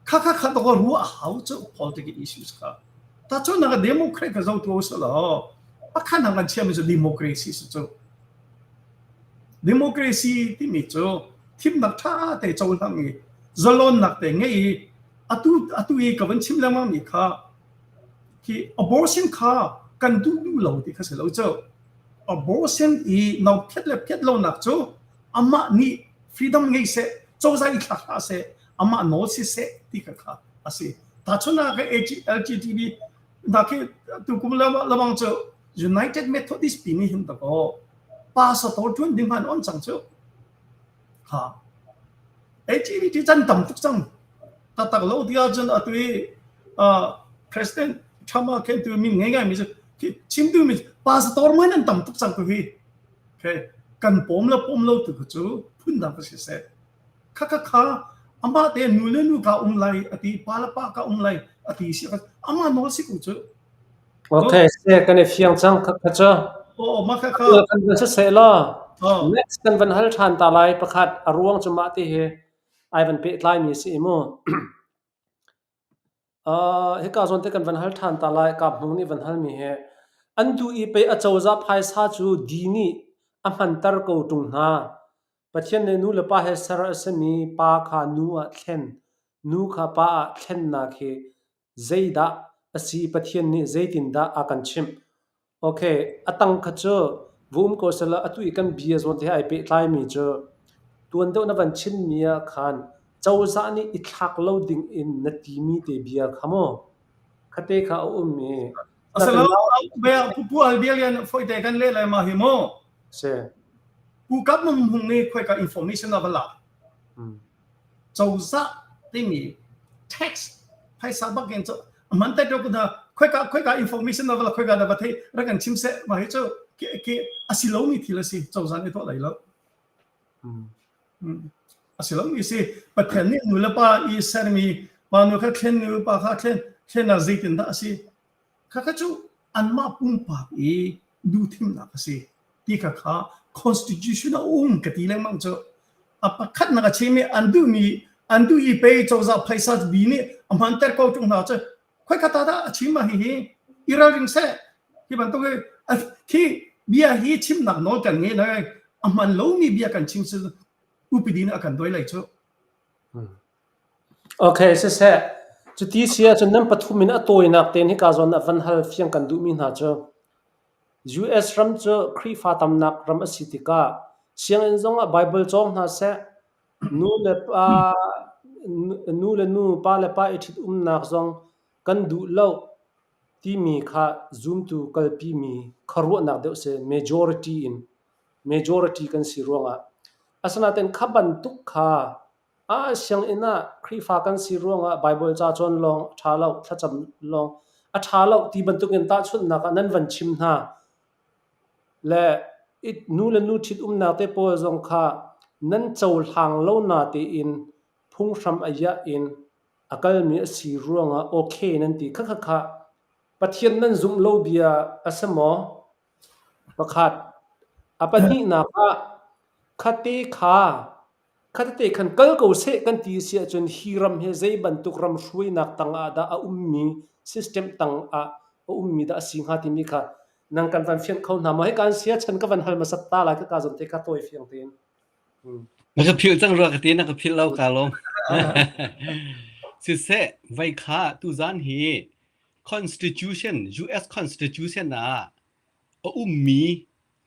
kha kha kha to ruah a hau cu political issues kha ta cu nak democrat ka zo tu so lo pakhat nang kan chiam cu democracy su cu democracy timi cu thimnak ṭha te cohlang i zalonnak te ngei i atu atu i ka van chim lengmang mi kha khi abortion kha kan duh duh lo ti kha si lo cu abortion i nau phiat le phiat lonak cu amah nih freedom ngei seh cozah i thlak hlah seh amah nawl si seh ti kha kha a si tahchunhnak ah LGTB na khi tukum lamang cu United Methodist pi nih hin dakaw pastor ṭuan ding han on cang cu ha LGBT chan tam tuk cang taktak lo ti ahcun atu i President Trump ah khen tu min ngei ngai mi cu chim tu mi pastor man an tam tuk cang tu hi okay kan pom lo pom lo tu cu phun dang ka si seh kha kha kha amah te nu le nu ka um lai ati pa le pa ka um lai ati si amah nawl si ko cu Okay, se kan i fiang cang kha kha cu. Oh, mah kha kha. Kan van siseh law. Next kan van hal ṭhan ta lai pakhat a ruang cu mah ti hi ai van pehtlai mi si i mu. Uh, hika zawn te kan van hal ṭhan ta lai Kap Hmung nih van hal mi hi an duh i pei acozah phaisa cu di nih a hmanter ko ṭung hna. Pathian nih nu le pa he ser a simi pa kha nu ah thlen, nu kha pa ah thlennak hi zeidah a si Pathian nih zeitindah a kan chimh? Okay, a tang kha cu va um ko sehlaw atu i kan bia zawn te he ai pehtlaimi cu tuan deuh na van chimmi ah khan cozah nih i thlak lo ding in na timi te bia kha maw khate kha a um i Asalo bia pu al bia lian foite kan le lai ma hi mu. Si. Pu kap mum hung nih khoi ka information a va la. Cozah timi tax phaisa bak in man te ko na khoika khoika information na vala khoika na va thei rak kan chim seh ma hi cu ke ke a si lo mi thil a si cozah nih tuah lai lo a si lo mi si pathian nih nu le pa i sermi pa nu kha thlen nu pa kha thlen thlen ah zeitin dah a si kha kha cu anmah pumpak i duhthimnak a si ti kha kha constitution a um ka ti lengmang cu a pakhat nak a chim i an duhmi an duh i pei cozah phaisa bi nih a hmanter ko ṭung hna cu khoi kha ta dah a chim ma hi hi i ralring seh hi bantuk hi khi bia hi chimnak nawl kan ngei lai a hman lomi bia kan chim cu upadi nih a kan doi lai cu Okay, siseh. Cuti si ahcun nan pathum in a tawinak tein hika zawn ah van hal fiang kan duhmi hna cu US ram cu Khrihfa tamnak ram a si tikah sianginn zongah Baibal cawng hna seh, nu le pa nu le nu, pa le pa i ṭhitumnak zong kan duh lo timi kha zumtu kalpimi khuaruahnak deuh si majority in majority kan si ruangah asinain kha bantuk kha Ah sianginn ah Khrihfa kan si ruangah Baibal ca cawn lawng a ṭha lo, thlacam lawng a ṭha lo ti bantukin tahchunhnak ah nan van chim hna. Le nu le nu ṭhitumnak te pawl zong kha nan cohlang lo na tein phunghram a iah in a kalmi a si ruangah okay nan ti. Khakha Pathian nan zumh lo bia a si maw? Pakhat. A pahnihnak ah khate kha Khatete khan kal ko seh kan ti si ahcun hi ram hi zei bantuk ram hruainak tangah dah a ummi system tangah a ummi dah a si hnga timi kha nang kan van fianh kho hna maw? Hika an sia chan ka van hal hmasat ta lai ka ka zawn te kha tawi fiang tein. Na ka philh cang rua ka ti na ka philh lo ka lawm. Siseh vai kha tuzan hi Constitution US Constitution ah a ummi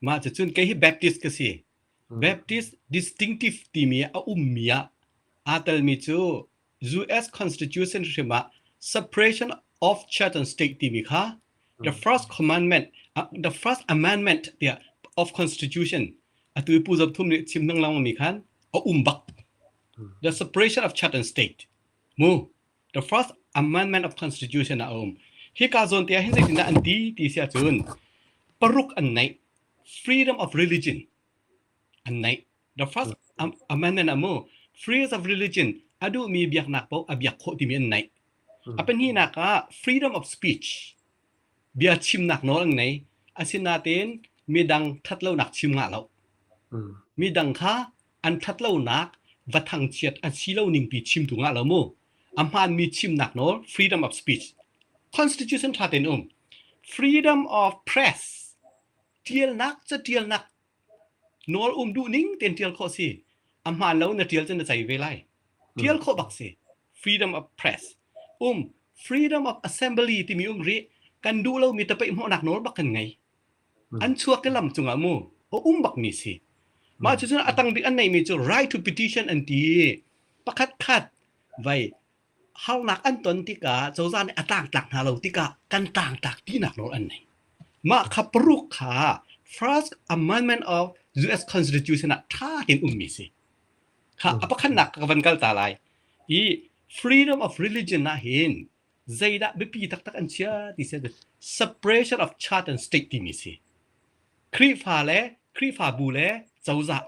Mah cucun kei hi Baptist ka si. Baptist distinctive timi a ummi ah aa telmi cu US Constitution hrim ah separation of church and state timi kha the first commandment uh, the first amendment tiah of constitution atu i Pu Zop Thum nih chim lengmang mi khan a um bak the separation of church and state mu the first amendment of constitution ah a um hika zawn te ah hin zeitindah an ti ti si ahcun paruk an neih freedom of religion an neih the first amendment ah mu freedom of religion a duhmi biaknak paoh a biak khawh timi an neih a pahnihnak ah freedom of speech bia chimnak nawl an ngei asinain midang thatlonak chim ngah lo midang kha an thatlonak va thangchiat a si lo ning pi chimtu ngah lo mu a hmaanmi chimnak nawl freedom of speech constitution tha tein um freedom of press tialnak catialnak nawl um duh ning tein tial khawh si a hmaan lo na tial cun na cei ve lai tial khawh bak si freedom of press um freedom of assembly timi um rih kan duh lomi tapeih hmawhnak nawl bak kan ngei an chuak ke lam cungah mu a um bak mi si mah cu cun a tang bik an neihmi cu right to petition an ti pakhat khat vai harnak an ton tikah cozah nih a tlangtlak hna lo tikah kan tlangtlak tinak nawl an nei mah kha paruk kha first amendment of US Constitution ah ṭha tein ummi si kha a pakhatnak ka van kal ta lai i freedom of religion ah hin zeidah biapi taktak an chia ti si separation of church and state timi si Khrihfa le Khrihfabu le cozah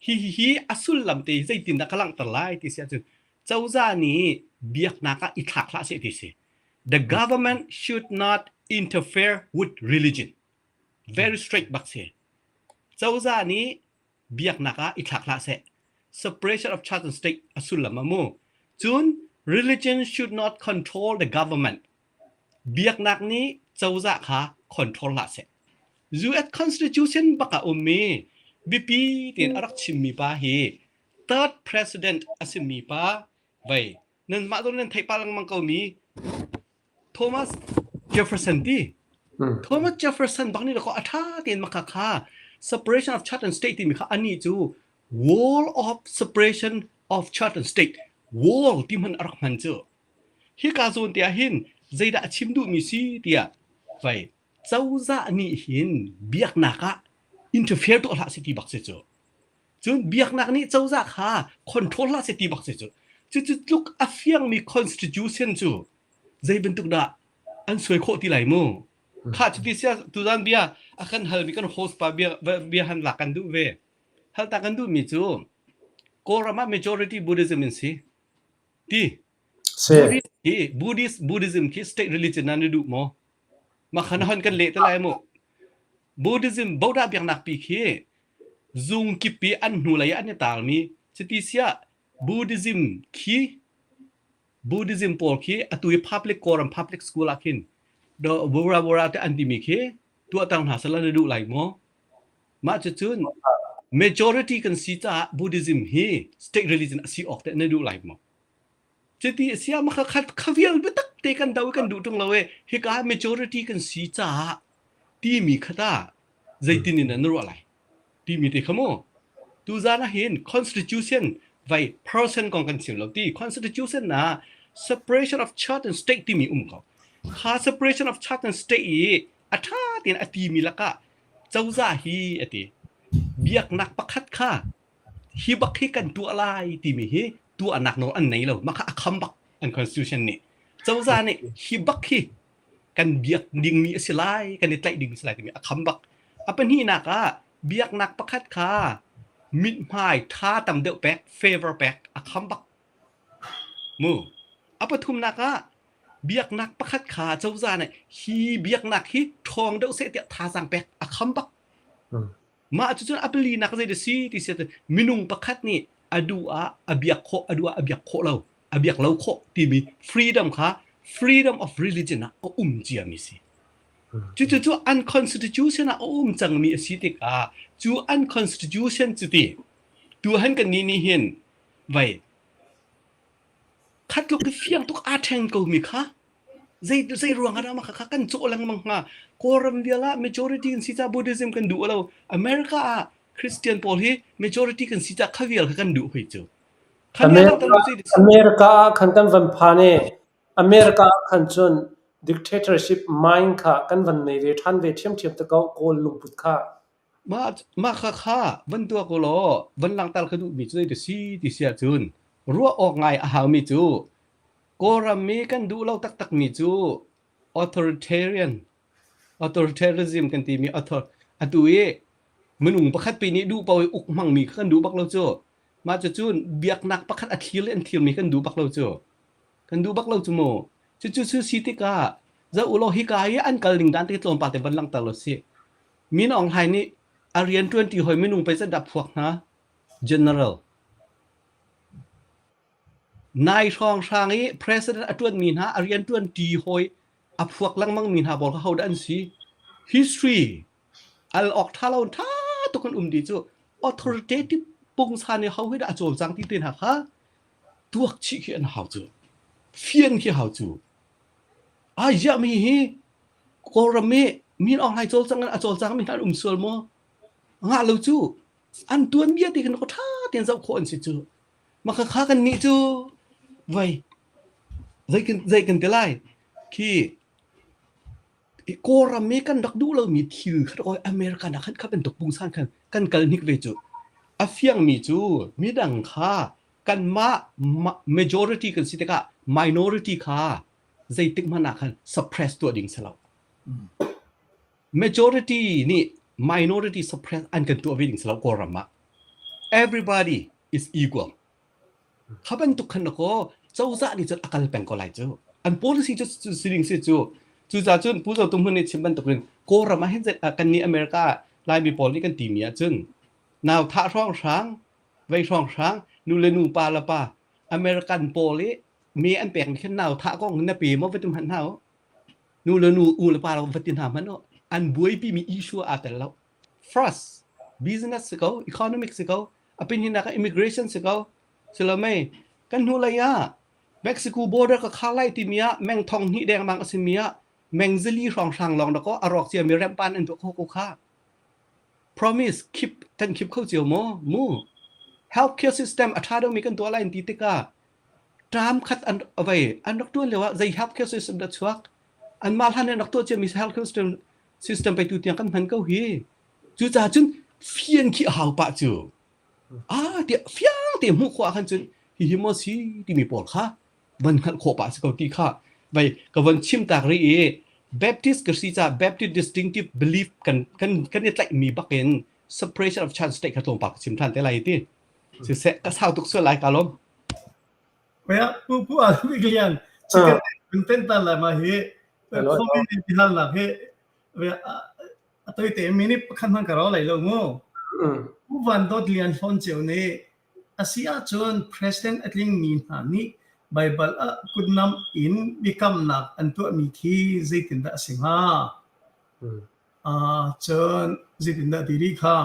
hi hi hi a sullam te hi zeitindah ka langhter lai ti si ahcun cozah nih biaknak ah i thlak hlah seh ti si the government should not interfere with religion very straight bak si cozah nih biaknak ah i thlak hlah seh separation of church and state a sullam a mu cun religion should not control the government biaknak nih cozah kha control hlah seh US Constitution bak ah ummi biapi tein a rak chimmi pa hi third president a simi pa vei nan mah nan theih pah lengmang ko mi Thomas Jefferson ti Thomas Jefferson bak nih a ṭha tein maka kha separation of church and state timi kha anih cu wall of separation of church and state wall ti hman a rak hman cu hika zawn te ah hin zeidah a chim duhmi si tiah vai cozah nih hin biaknak ah interfere tuah hlah si ti bak si cu Cun biaknak nih cozah kha control hlah seh ti bak si cu. Cucu tluk a fiangmi constitution cu zei bantuk dah an suai khawh ti lai mu. Kha cuti sia tuzan bia a kan halmi kan host pa bia bia han lak kan duh ve. Hal ta kan duhmi cu Kawlram ah majority Buddhism in si. Ti Si. Buddhist hi Buddhist Buddhism khi state religion ah na duh maw? Mah kha na hon kan leh te lai mu. Buddhism Bodah biaknak pi khi zung kip i an hnulei ah an i taarmi cuti siah Buddhism khi Buddhism pawl khi atu i public Kawlram public school ah khin Bora Bora te an timi khi tuahter hna sehla na duh lai maw? Mah cucun majority kan si caah Buddhism hi state religion a si awk teh na duh lai maw? Cuti a si ah mah kha kha vial biatak te kan do i kan duh ṭung lo i hika majority kan si caah timi kha ta zeitin in an ruah lai timi te kha mu tuzan ah hin constitution vai person kong kan chim lo ti constitution na separation of church and state timi um ko kha separation of church and state i a tha tein a timi lakah cozah hi a ti biaknak pakhat kha hi bak hi kan tuah lai timi hi tuahnak nawl an nei lo mah kha a kham bak an constitution nih cozah nih hi bak hi kan biak dingmi a si lai kan i tlaih ding a si lai timi a kham bak a pahnihnak ah biaknak pakhat kha mithmai tha tam deuh pek favor pek a kham bak mu a pathumnak ah biaknak pakhat kha cozah nih hi biaknak hi ṭhawng deuh seh tiah thazaang pek a kham bak Mah cucun a palinak zei si ti si minung pakhat nih a duh ah a biak khawh a duh ah a biak khawh lo a biak lo khawh timi freedom kha freedom of religion ah a um ciami si. Cucu cu an constitution ah a um cangmi a si tikah cu an constitution cu ti tu han kan nih nih hin vai khat tluk i fiang tuk aa ṭhen komi kha. Zei zei ruang ah dah mah kha kan cawh lengmang hnga? Kawlram vial ah majority kan si caah Buddhism kan duh lo. America ah Christian pawl hi majority kan si caah kha vial kha kan duh hoi cu. Kha nih a langhter mi zei America ah khan kan van phan i America ah khan cun dictatorship mind kha kan van nei ve ṭhan ve ṭhiamṭhiam te ko Kawl lungput kha. Mah mah kha kha van tuak u law van langhter ka duhmi cu zei si ti si ahcun ruah awk ngai a haumi cu Kawlram i kan duh lo taktakmi cu authoritarian authoritarianism kan timi author atu i minung pakhat pi nih duh paoh i uk hmangmi kha kan duh bak lo cu. Mah cucu biaknak pakhat a thlir le an thirmi kan duh bak lo cu. Kan duh bak lo cu mu. Cucu cu si tikah zoh u law hika i an kal ning dan te tlawmpal te van langhter lo si. Min Aung Hlaing nih a rian ṭuanṭi hawi minung pei dah phuak hna? General. Nai hrawnghrang i president a ṭuanmi hna a rian ṭuanṭi hawi a phuak lengmangmi hna pawl kha hodah an si? History al awk ṭha lo ṭha tuk an um dih cu authoritative pungsan i ho hi dah a cawlcang ti te hna kha tuak chih khi an hau cu. Fian khi hau cu. Ai ziah mi hi Kawlram i Min Aung Hlaing cawlcang in a cawlcang mi hna an um sual maw? Ngah lo cu. An tuanbia ti khan ṭha tein zoh khawh an si cu. Mah khakha kan nih cu vai zei kan zei kan ti lai khi Kawlram i kan rak duh lomi thil kha oi America nak khan kha bantuk pungsan khan kan kal hnik ve cu. A fiangmi cu midang kha kanmah majority kan si tikah minority kha zeitik hmanh ah khan suppress tuah ding si lo. Majority nih minority suppress an kan tuah ve ding si lo Kawlram ah. Everybody is equal. Kha bantuk khan kaw cozah nih cun a kal peng ko lai cu. An policy cu si ding si cu. Cucaah cun Pu Zo Tum Hmun nih chim bantukin Kawlram ah hin kan nih America Laimi pawl nih kan timi ahcun nau thah hrawnghrang, vei hrawnghrang, nu le nu, pa le pa American pawl i me an pekmi khin nau thah kong na pe maw va ti hmanh hna u. Nu le nu, u le pa va ti hna hmanh u. An buaipimi issue aa tel lo. First, business si ko, economic si ko, a pinhinak ah immigration si ko. Silomei, kan hnu lei ah Mexico border ka khar lai timi ah meng thong hnih dengmang a simi ah meng zali hrawnghrang lawng dakaw a rawk ciami rempan an tuah kho ko kha. Promise keep kan keep kho cio maw? Mu. Healthcare system a ṭha deuhmi kan tuah lai an ti tikah term khat an vei an rak ṭuan lio ah zei healthcare system dah chuak? Anmah hlan in rak tuah ciami healthcare system system pei tu tiang kan hman ko hi. Cucaah cun fian khi a hau pah cu. Ah tiah fiang te hmuh khawh ah khan cun hihi maw si timi pawl kha van hngalh khawh pah si ko ti kha vei ka von chim tak rih i Baptist ka si caah Baptist distinctive belief kan kan kan i tlaihmi bakin separation of church state kha tlawmpal ka chim ṭhan te lai ti. Siseh ka sau tuk sual lai ka lawm. Oya pu pu a lian chicken kun ten ta lai ma hi comment in bihal nak hi a toi te minute pakhat hman ka ro lai lo mu. Pu Van Dawt Lian Hlawn Ceu nih a si ahcun president a tlingmi hna nih Baibal ah kutnam in biakamnak an tuahmi khi zeitindah a si hnga? Cun zeitindah ti rih kha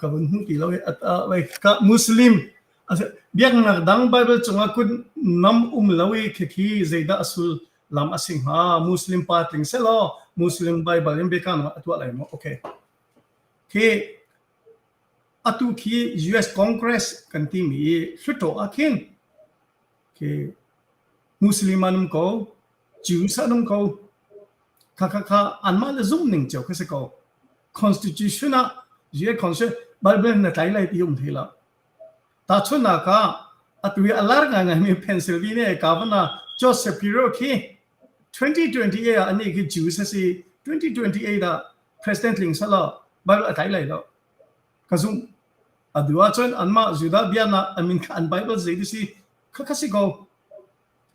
ka vun hmu ti lo i ka Muslim biaknak dang Baibal cungah kutnam um lo i khikhi zeidah a sullam a si hnga? Muslim pa tling sehlaw Muslim Baibal in biakamnak a tuah lai maw? Okay. Khi atu khi US Congress kan timi Hluttaw ah khin khi Muslim an um ko, Jews an um ko. Kha kha kha anmah le zumh ning cio kha si ko. Constitution ah US Constitution Bible na tlai lai ti um thei lo. Tahchunhnak ah atu i a lar ngaingaimi Pennsylvania Governor Josh Shapiro khi 2028 ah anih khi Jews a si. 2028 ah President tling selaw Bible a tlai lai lo. Ka zumh. A duh ahcun anmah Judah biaknak an min kha an Bible zei ti si kha kha si ko.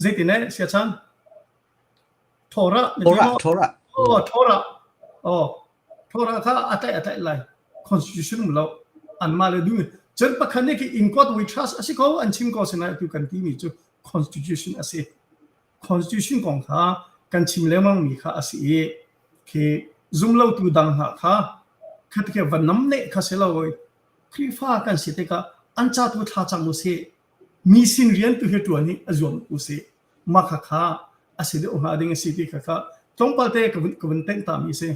Zeitin eh siachan? Torah na ti Torah, maw? Torah. Oh, Torah. Oh, Torah kha a tlaih a tlaih lai. Constitution um lo. Anmah le duh. Cun pakhat nih khi in God we trust a si ko an chim ko sinain atu kan timi cu constitution a si. Constitution kong kha kan chim lengmang mi kha a si i khi zumlotu dang hna kha khat khi va nam ne kha si lo Khrihfa kan si tikah an ca tu thla cang u sih mi sin rian tu hi ṭuan hi a zuam u sih mah kha kha a. a si deuh hnga ding a si ti kha kha tlawmpal te ka vun tengh ta mi si.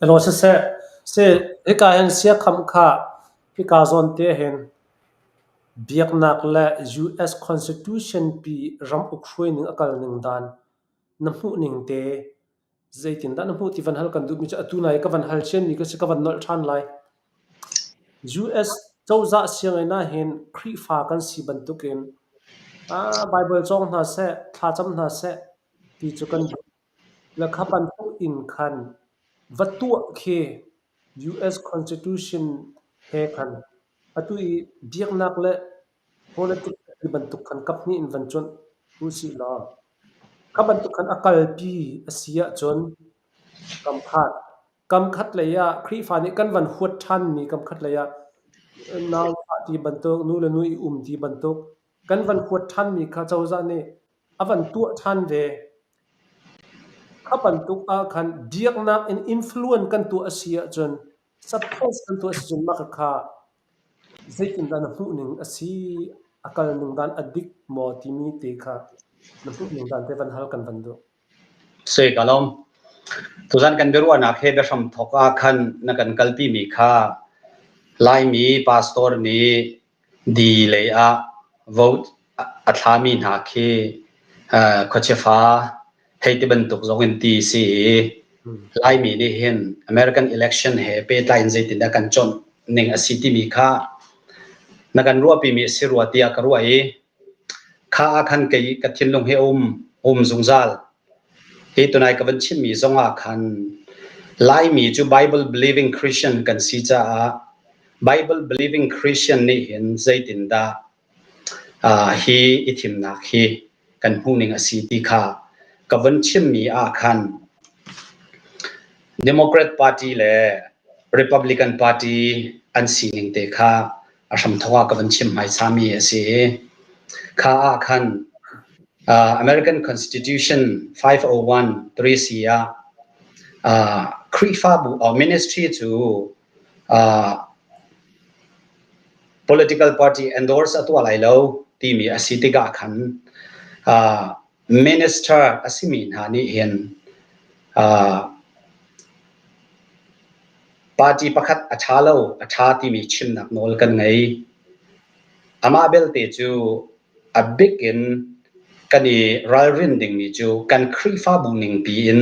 Elaw siseh, si hika hin siakham kha hika zawn te hin biaknak le US Constitution pi ram uk hruai ning a kal ning dan na hmuh ning te Zeitindah na hmuh ti van hal kan duhmi cu atu nai ka van hal ciami ka si ka van nolh ṭhan lai. US cozah sianginn ah hin Khrihfa kan si bantukin ah Baibal cawng hna seh, thlacam hna seh ti cu kan duh. Le kha bantuk in khan va tuah khi US Constitution he khan atu i biaknak le Politics ti bantuk khan kaphnih in van cuanh usih law kha bantuk khan a kalpi a si ahcun kamkhat kamkhat lei ah Khrihfa nih kan van huat ṭhanmi kamkhat lei ah nau thah ti bantuk, nu le nu i um ti bantuk kan van huat ṭhanmi kha cozah nih a van tuah ṭhan ve. Kha bantuk ah khan biaknak in influence kan tuah a si ahcun suppose kan tuah si cun mah khakha zeitindah na hmuhning a si, a kalning dan a dik maw timi te kha na hmuhning dan te van hal kan van duh. Sui ka lawm. Tuzan kan biaruahnak he biahram thawk ah khan na kan kalpi mi kha Laimi pastor nih di lei ah vote a thlami hna khi khuachiafa hei ti bantuk zong in ti si i Laimi nih hin American election he pehtlai in zeitindah kan chawnh ning a si timi kha na kan ruahpimi a si rua tiah ka ruah i kha ah khan kei ka thinlung hi a um um zungzal. Hi tunai ka van chimmi zong ah khan Laimi cu Bible believing Christian kan si caah Bible believing Christian nih hin zeitindah hi i thimnak hi kan hmuhning a si ti kha ka vun chimmi ah khan Democrat Party le Republican Party an sining te kha a hramthawk ah ka van chim hmaisami a si i kha ah khan American Constitution 501 3C ah Khrihfabu ministry cu political party endorse a tuah lai lo timi a si tikah khan minister a simi hna nih hin party pakhat a ṭha lo, a ṭha timi chimnak nawl kan ngei. Amah belte cu a bik in kan i ralrin dingmi cu kan Khrihfabu ningpi in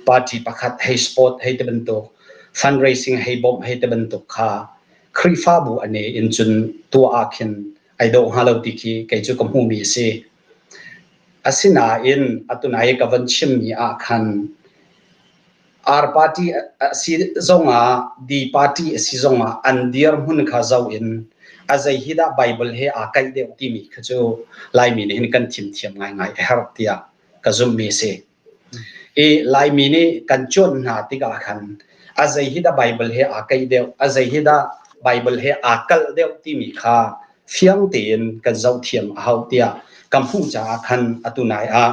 party pakhat hei support hei ti bantuk, fundraising hei bawmh hei ti bantuk kha Khrihfabu a ne in cun tuah ah khin ai dawh hnga lo ti khi kei cu ka hmuhmi a si. Asinain atunai ka van chimmi ah khan R party a si zongah D party a si zongah an dirhmun kha zoh in a zei hi dah Bible he aa kaih deuh timi kha cu Laimi nih hin kan thim thiam ngaingai a herh tiah ka zumhmi a si. I Laimi nih kan cuanh hna tikah khan a zei hi dah Bible he aa kaih deuh, a zei hi dah Bible he aa kalh deuh timi kha fiang tein kan zoh thiam a hau tiah ka hmuh caah khan atu nai ah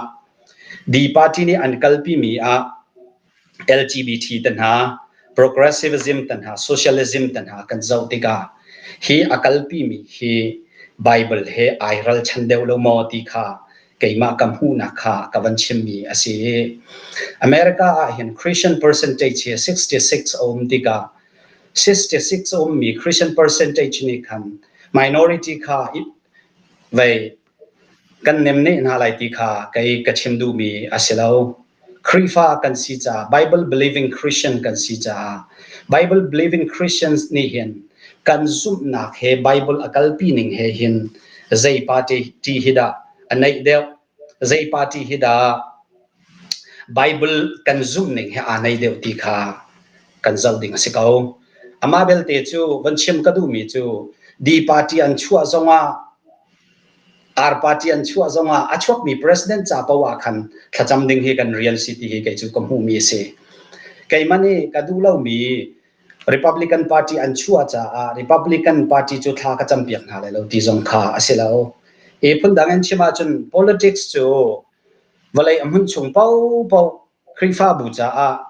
D party nih an kalpimi ah LGBT te hna, progressivism te hna, socialism te hna kan zoh tikah hi a kalpimi hi Bible he ai ralchan deuh lo maw ti kha keimah ka hmuhnak kha ka van chimmi a si. America ah hin Christian percentage hi 66 a um tikah 66 a ummi Christian percentage nih khan minority kha vei Kan nemneh hna lai ti kha kei ka chim duhmi a si lo. Khrihfa kan si caah, Bible believing Christian kan si caah, Bible believing Christians nih hin kan zumhnak he Bible a kalpi ning he hin zei party hi dah a neih deuh, zei party hi dah Bible kan zumh ning he aa nei deuh ti kha kan zoh ding a si ko. Amah belte cu van chim ka duhmi cu D party an chuah zongah Ar party an chuah zongah a chuakmi president ca paoh ah khan thlacam ding hi kan rian si ti hi kei cu ka hmuhmi a si. Keimah nih ka duh lomi Republican Party an chuah caah Republican Party cu thla ka campiak hna lai lo ti zong kha a si lo. Hi phundang in chim ahcun politics cu vawlei a hmun chung paohpaoh Khrihfabu caah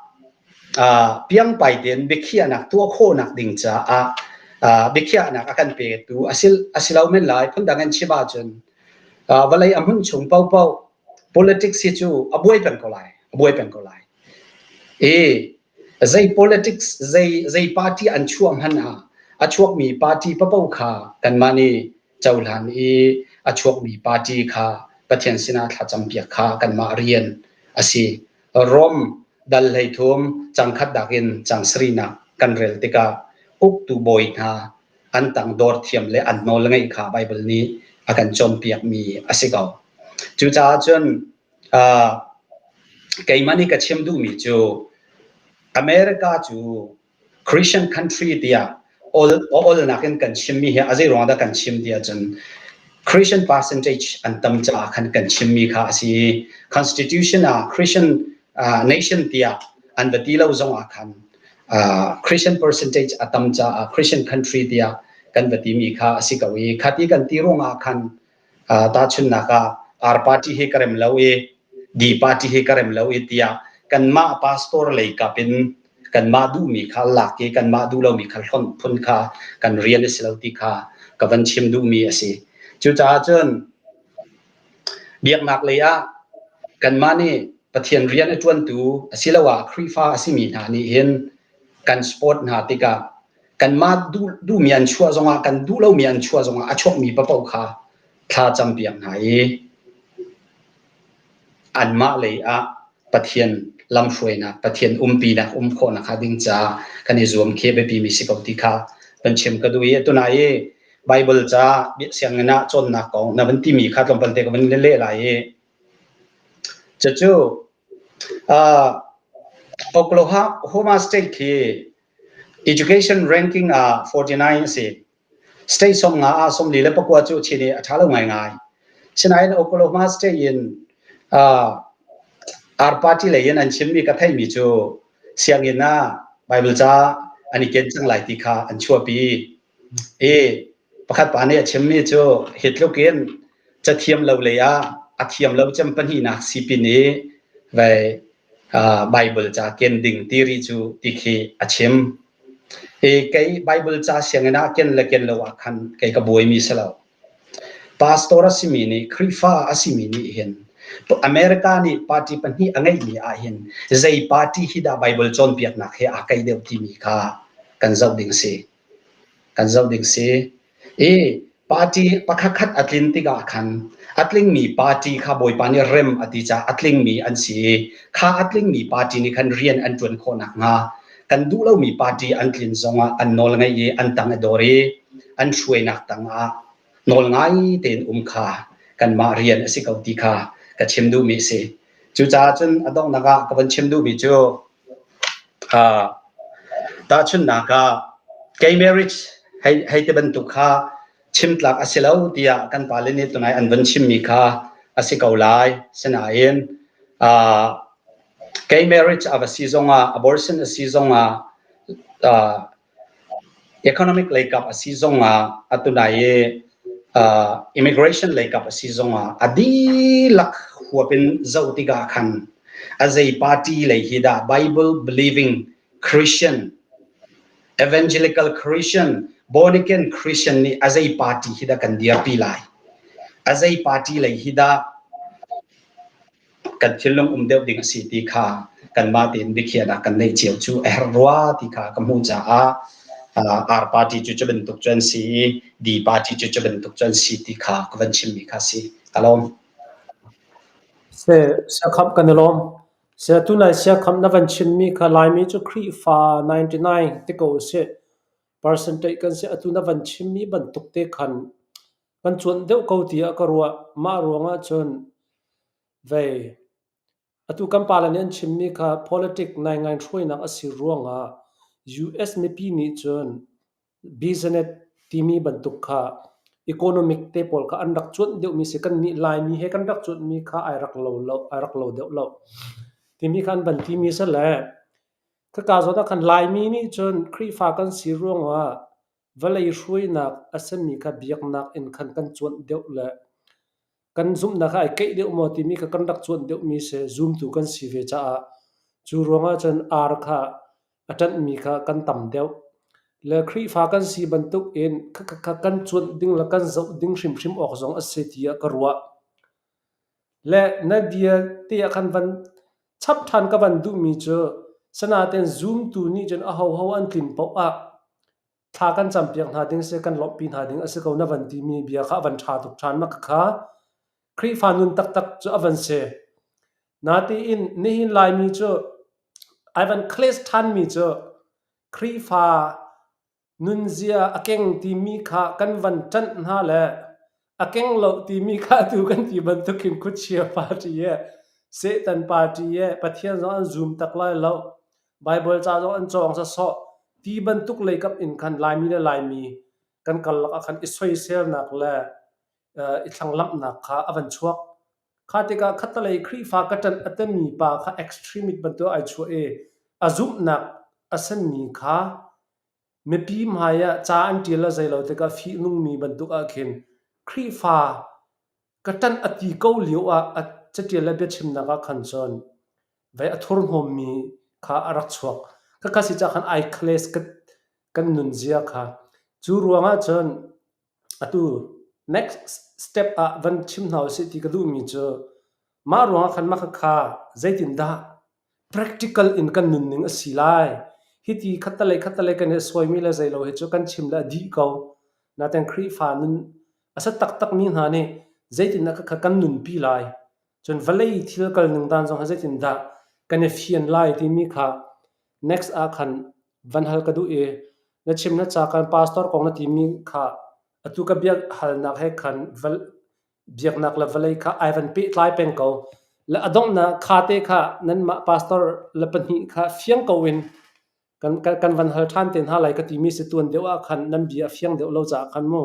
piangpai tein biakhiahnak tuah khawhnak ding caah biakhiahnak a kan petu a si lo men lai. Phundang in chim ahcun vawlei a hmun chung paohpaoh Politics hi cu a buai peng ko lai. A buai peng ko lai. I zei politics zei zei party an chuah hmanh ah a chuakmi party papoh kha kanmah nih cohlan i a chuakmi party kha Pathian sinah thlacam piak kha kanmah rian a si. Rom dal 13 cangkhat dak in cang sarihnak kan rel tikah uktu bawi hna an tangdor thiam le an nawl ngeih kha Baibal nih a kan cawnpiakmi a si ko. Cucaah cun uh, keimah nih ka chim duhmi cu America cu Christian country tiah ol olnak in kan chimmi hi a zei ruang dah kan chim tiah cun Christian percentage an tam caah khan kan chimmi kha a si. Constitution ah Christian uh, nation tiah an va ti lo zong ah khan uh, Christian percentage a tam caah Christian country tiah kan va timi kha a si ko i khati kan ti ruangah khan uh, tahchunhnak ah R party hi ka rem lo i D party hi ka rem lo i tiah kanmah pastor lei kap in kanmah duhmi kha lak i kanmah duh lomi kha hlonh phun kha kan rian a si lo ti kha ka van chim duhmi a si. Cucaah cun biaknak lei ah kanmah nih Pathian rian a ṭuantu asiloah Khrihfa a simi hna nih hin kan sport hna tikah kanmah duh, duhmi an chuah zongah kan duh lomi an chuah zongah a chuakmi paoh kha thla campiak hna i anmah lei ah Pathian lamhruainak, Pathian umpinak um khawhnak hnga ding caah kan i zuam khi a biapimi si ko ti kha van chim ka duh i tunai i Bible ca sianginn ah cawnnak kong na van timi kha tlawmpal te ka van leh lai i cucu uh, Oklahoma State khi education ranking ah 49 a si. State 50 ah 44 cu chin i a ṭha lo ngaingai. Sinain Oklahoma State in uh, R party lei in an chimmi ka theihmi cu sianginn ah Bible ca an i ken cang lai ti kha an chuahpi. I pakhat pa nih a chimmi cu hi tluk in cathiam lo lei ah a thiam lo cem pahnihnak si pin i vai uh, Bible ca ken ding ti ri cu ti khi a chim. I kei Bible ca sianginn ah ken le ken lo ah khan kei ka buaimi si lo. Pastor a simi nih Khrihfa a simi nih hin America nih party pahnih a ngeihmi ah hin zei party hi dah Bible cawnpiaknak he aa kaih deuh timi kha kan zoh ding a si. Kan zoh ding si. I party pakhatkhat a tlin tikah khan a tlingmi party kha Bawipa nih rem a ti caah a tlingmi an si i kha a tlingmi party nih khan rian an ṭuan khawh nakhnga kan duh lomi party an tlin zongah an nawl ngeih i an tang a dor i an hruainak tangah nawl ngai tein um kha kanmah rian a si ko ti kha ka chim duhmi a si. Cucaah cun a donghnak ah ka van chim duhmi cu uh, tahchunhnak ah gay marriage hei, hei ti bantuk kha chim tlak a si lo tiah kan pale nih tunai an van chimmi kha a si ko lai. Sinain uh, gay marriage a va si zongah abortion a si zongah uh, economic lei kap a si zongah atunai i uh, immigration lei kap a si zongah a dihlak huap in zoh tikah khan a zei party lei hi dah Bible believing Christian evangelical Christian born again Christian nih a zei party hi dah kan dirpi lai a zei party lei hi dah kan thinlung um deuh ding a si ti kha kanmah tein biakhiahnak kan neih cio cu a herh rua ti kha ka hmuh caah R party cu cu bantuk cu an si i D party cu cu bantuk cu an si ti kha ka van chimmi kha si. Ka lawm. Se siakham kan i lawm. Se tunai siakham na van chimmi kha Laimi cu Khrihfa 99 ti ko usih. Percentage kan si atu na van chimmi bantuk te khan Kan cuanh deuh ko tiah ka ruah. Mah ruangah cun vei atu kan pale nih an chimmi kha politic naingain hruainak a si ruangah US mipi nih cun business timi bantuk kha economic te pawl kha an rak cuanh deuhmi si. Kannih Laimi he kan rak cuanhmi kha ai rak lo lo, ai rak lo deuh lo. Timi kha an van timi si le khaka zawn ah khan Laimi nih cun Khrihfa kan si ruangah Vawlei hruainak a simi kha biaknak in khan kan cuanh deuh le kan zumhnak kha ai keih deuh maw timi kha kan rak cuanh deuhmi si zumtu kan si ve caah cu ruangah cun ar kha a ṭanhmi kha kan tam deuh. Le Khrihfa kan si bantuk in khakha kan cuanh ding le kan zoh ding hrimhrim awk zong a si tiah ka ruah. Le na bia te ah khan van chap ṭhan ka van duhmi cu sanaten zumtu nih cun ahoho an tlin paoh ah thla kan campiak hna ding si kan lawmhpi hna ding a si ko na van timi bia kha a van ṭha tuk ṭhan. Mah khakha Khrihfa nun taktak cu a van si. Natein nihin Laimi cu ai van clash ṭhanmi cu Khrihfa nunzia a keng timi kha kan van ṭanh hna le a keng lo timi kha atu kan ti bantukin khuachia party e Satan party e Pathian zong an zum tak lai lo Bible ca zong an cawng sawsawh ti bantuk leikap in khan Laimi le Laimi kan karlak ah khan i soiselnak le i thlanglamhnak kha a van chuak. Kha tikah khattelei Khrihfa ka ṭanh a timi pa kha extremist bantuk ai chuah i a zumhnak a simi kha mipi hmai ah ca an ṭial le zei lo tikah fihnungmi bantuk ah khin Khrihfa ka ṭanh a ti ko lio ah a caṭial le biachimnak ah khan cun vei a thurhnawmmi kha a rak chuak. Khakha si caah khan ai class kan nunzia kha. Cu ruangah cun Atu next step ah van chim hna usih ti ka duhmi cu mah ruangah khan mah khakha zeitindah practical in kan nunning a si lai. Hiti khattelei khattelei kan i sawimi le zeilo hi cu kan chim le a dih ko. Nain Khrihfa nun a si taktakmi hna nih zeitindah khakha kan nunpi lai. Cun vawlei thil kal ning dan zong hi zeitindah kan i fian lai timi kha next ah khan van hal ka duh i na chim na ca kan pastor kong na timi kha atu ka biak halnak he khan biaknak le vawlei kha ai van pehtlai peng ko. Le a donghnak kha te kha nanmah pastor le pahnih kha fiang ko in kan, kan, kan van hal ṭhan te hna lai ka timi si tuan deuh ah khan nan bia a fiang deuh lo caah khan mu.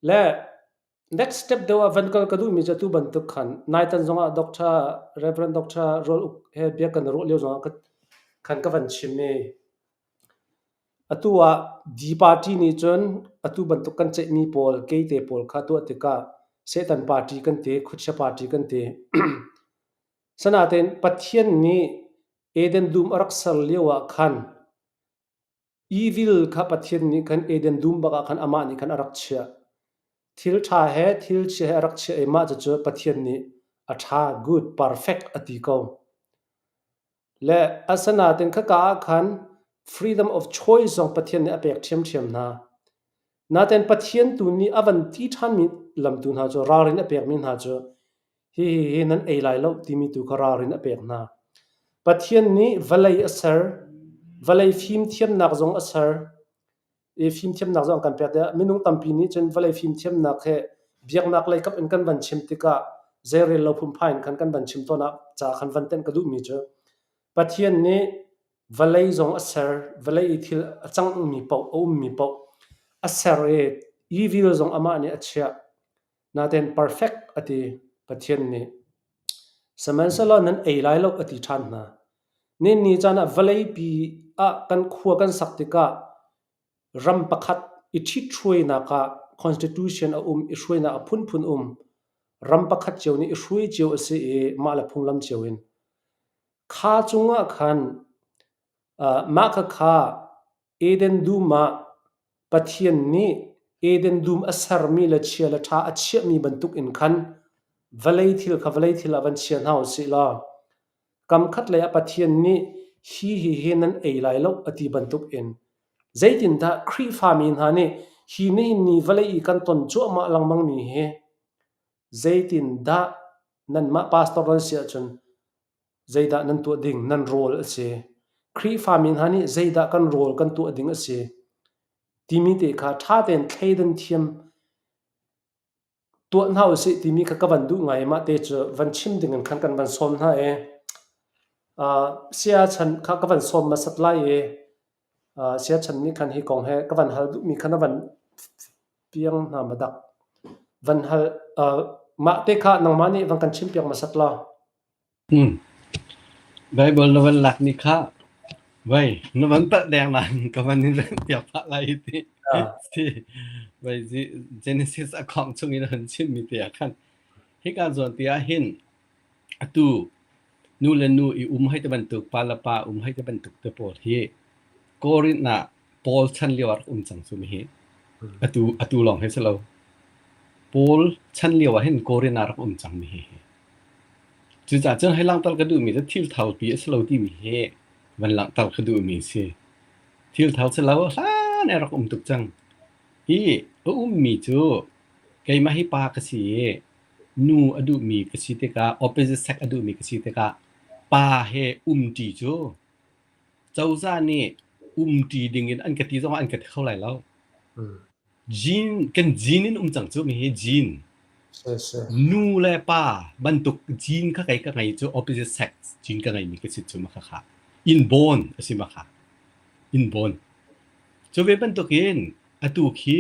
Le Next step deuh ah van kal ka duhmi cu atu bantuk khan naitan zongah Doctor Reverend Doctor Rual Uk he bia kan ruah lio zongah khan ka van chim i atu ah D party nih cun atu bantuk kan ceihmi pawl keite pawl kha tuah tikah Satan party kan ti, khuachia party kan ti. Sanatein Pathian nih Eden dum a rak ser lio ah khan Evil kha Pathian nih khan Eden dum bak ah khan amah nih khan a rak chiah. Thil ṭha he thil chia he a rak chiah i mah cucu Pathian nih a ṭha, good, perfect a ti ko. Le asinain khaka ah khan freedom of choice zong Pathian nih a pek ṭhiamṭhiam hna. Nain Pathian tu nih a van ti ṭhanmi lamtu hna cu ralrin a pekmi hna cu Hihi hi nan ei lai lo timi tu kha ralrin a pek hna. Pathian nih vawlei a ser. Vawlei fimthiamnak zong a ser. I fimthiamnak zong kan pek tiah minung tampi nih cun vawlei fimthiamnak he biaknak lei kap in kan van chim tikah zeirel lo phunphai in khan kan van chim tawn ah ca khan van tenh ka duhmi cu Pathian nih vawlei zong a ser. Vawlei i thil a cangmi paoh a ummi paoh a ser i evil zong amah nih a chiah. Nain perfect a ti Pathian nih. Sihmanhsehlaw nan ei lai lo a ti ṭhan hna. Ninni caan ah vawleipi ah kan khua kan sak tikah ram pakhat i ṭhithruainak ah constitution a um i hruainak a phunphun um. Ram pakhat cio nih i hruai cio a si i mah le phunglam cio in. Kha cungah khan mah khakha Eden dum ah Pathian nih Eden dum a sermi le chia le ṭha a chiahmi bantuk in khan vawlei thil kha vawlei thil ah van chia hna u sih law kam khatlei ah Pathian nih hi hi hi nan ei lai lo a ti bantuk in zeitindah Khrihfami hna nih hi nihin ni vawlei i kan ton cuahmah lengmangmi hi zeitindah nanmah pastor nan si ahcun zeidah nan tuah ding nan rawl a si. Khrihfami hna nih zeidah kan rawl kan tuah ding a si timi te kha ṭha tein thleidan thiam tuah hna usih timi kha ka van duh ngai i mah te cu van chim ding in khan kan van sawm hna i uh, siachan kha ka van sawm hmasat lai i uh, siachan nih khan hi kong he ka van hal duhmi kha na van piang hna ma dak van hal uh, mah te kha nangmah nih van kan chim piak hmasat law Baibal na van lakmi kha vei na van palh deng nain ka van in piak phah lai hi ti. Si vei Genesis a khong chung in an chimmi te ah khan hika zawn te ah hin atu nu le nu i um hei te bantuk pa le pa um hei te bantuk te pawl hi Korinth ah Paul chan lio ah rak um cang cu mi hi atu atu lawng hi si lo. Paul chan lio ah hin Korin ah rak um cangmi hi hi. Cucaah cun hei langhter ka duhmi cu thil tharpi a si lo timi hi van langhter ka duhmi a si. Thil thar si lo hlan i rak um tuk cang. Hi a ummi cu keimah hi pa ka si i nu a duhmi ka si tikah opposite sex a duhmi ka si tikah pa he umṭi cu cozah nih umṭi dingin an ka ti zongah an ka ti kho lai lo. Gene kan gene in um cang cu mi hi gene. Nu le pa bantuk gene kha kei ka ngei cu opposite sex gene ka ngeimi ka si cu ma kha kha inborn a si ma kha inborn. Cu ve bantukin atu khi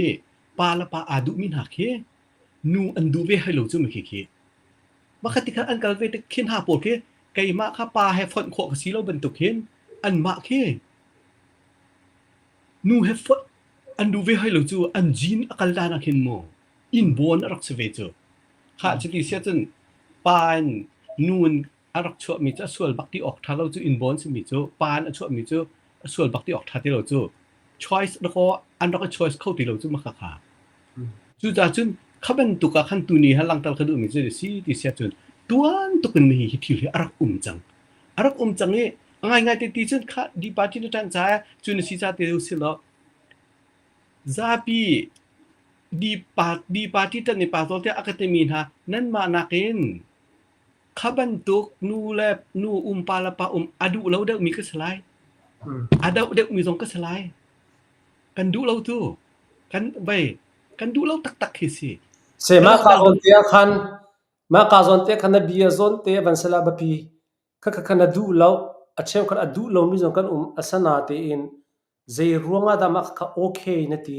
pa le pa aa duhmi hna khi nu an duh ve hai lo cu mi khi khi. Makhat ti khan an kal ve tik khin ha pawl khi keimah kha pa he fonh khawh ka si lo bantuk hin anmah khi Nu he fonh an duh ve hai lo cu an gene a kal dan ah khin mu inborn a rak si ve cu. Khah cuti si ahcun pa in nu in a rak chuahmi cu a sual bak ti awk ṭha lo cu inborn simi cu pa in a chuahmi cu a sual bak ti awk ṭha ti lo cu choice dakaw an rak i choice kho ti lo cu maka kha. Cucaah cun kha bantuk ah khan tuni ha langhter ka duhmi cu si ti si ahcun tuan tuk in hi hi thil hi a rak um cang. A rak um cang i a ngaingai te ti cun kha di party na ṭanh caah cu na si ca te u si law zapi di pa di party ṭanh i pa zawl tiah a ka timi hna nanmah nakin kha bantuk nu le nu um pa le pa um a duh lo deuhmi ka si lai. A doh deuhmi zong ka si lai. Kan duh lo tu kan vei kan duh lo taktak khi si. Se mah ka zawn te ah khan mah ka zawn te khan na bia zawn te van sela biapi kha kha na duh lo a cheukhat a duh lomi zong kan um asana tein zei ruangah dah mah kha okay na ti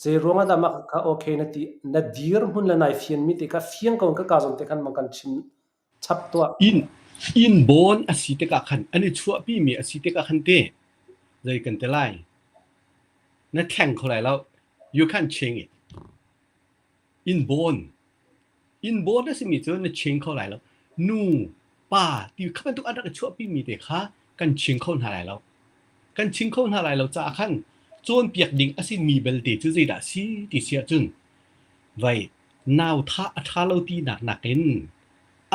zei ruangah dah mah kha okay na ti na dir hmun le nai fian mi te kha fiang ko in ka ka zawn te khan mang kan chim chap tuah. Inn inn bawn a si tikah khan an i chuahpi mi a si tikah khan te zei kan ti lai na thleng kho lai lo you can't change it inn bawn inn bawn a simi cu na change kho lai lo nu pa ti kha bantuk an rak i chuahpi mi te kha kan ching kho hna lai lo kan ching kho hna lai lo caah khan cawnpiak ding a si mi belte cu zeidah si ti si ahcun vai nau thah a ṭha lo tinak nakin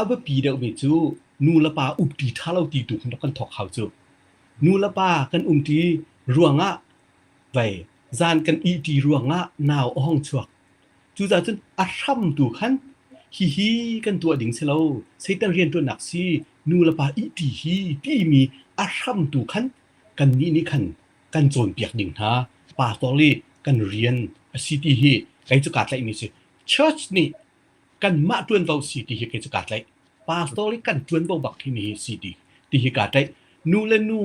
a biapi deuhmi cu nu le pa upṭi ṭha lo ti tu khan rak kan thawk hau cu. Nu le pa kan umṭi ruangah vai zan kan ihṭi ruangah nau a hong chuak. Cucaah cun a hram tu khan hihi kan tuah ding si lo, Satan rianṭuannak si, nu le pa ihṭi hi timi a hram tu khan kannih nih khan kan cawnpiak ding hna pastor le kan rian a si ti hi kei cu kaa tlaihmi si. Church nih kanmah ṭuanvo si ti hi kei cu kaa tlaih. Pastor i kan ṭuanvo bak hi mi hi si ti ti hi kaa tlaih. Nu le nu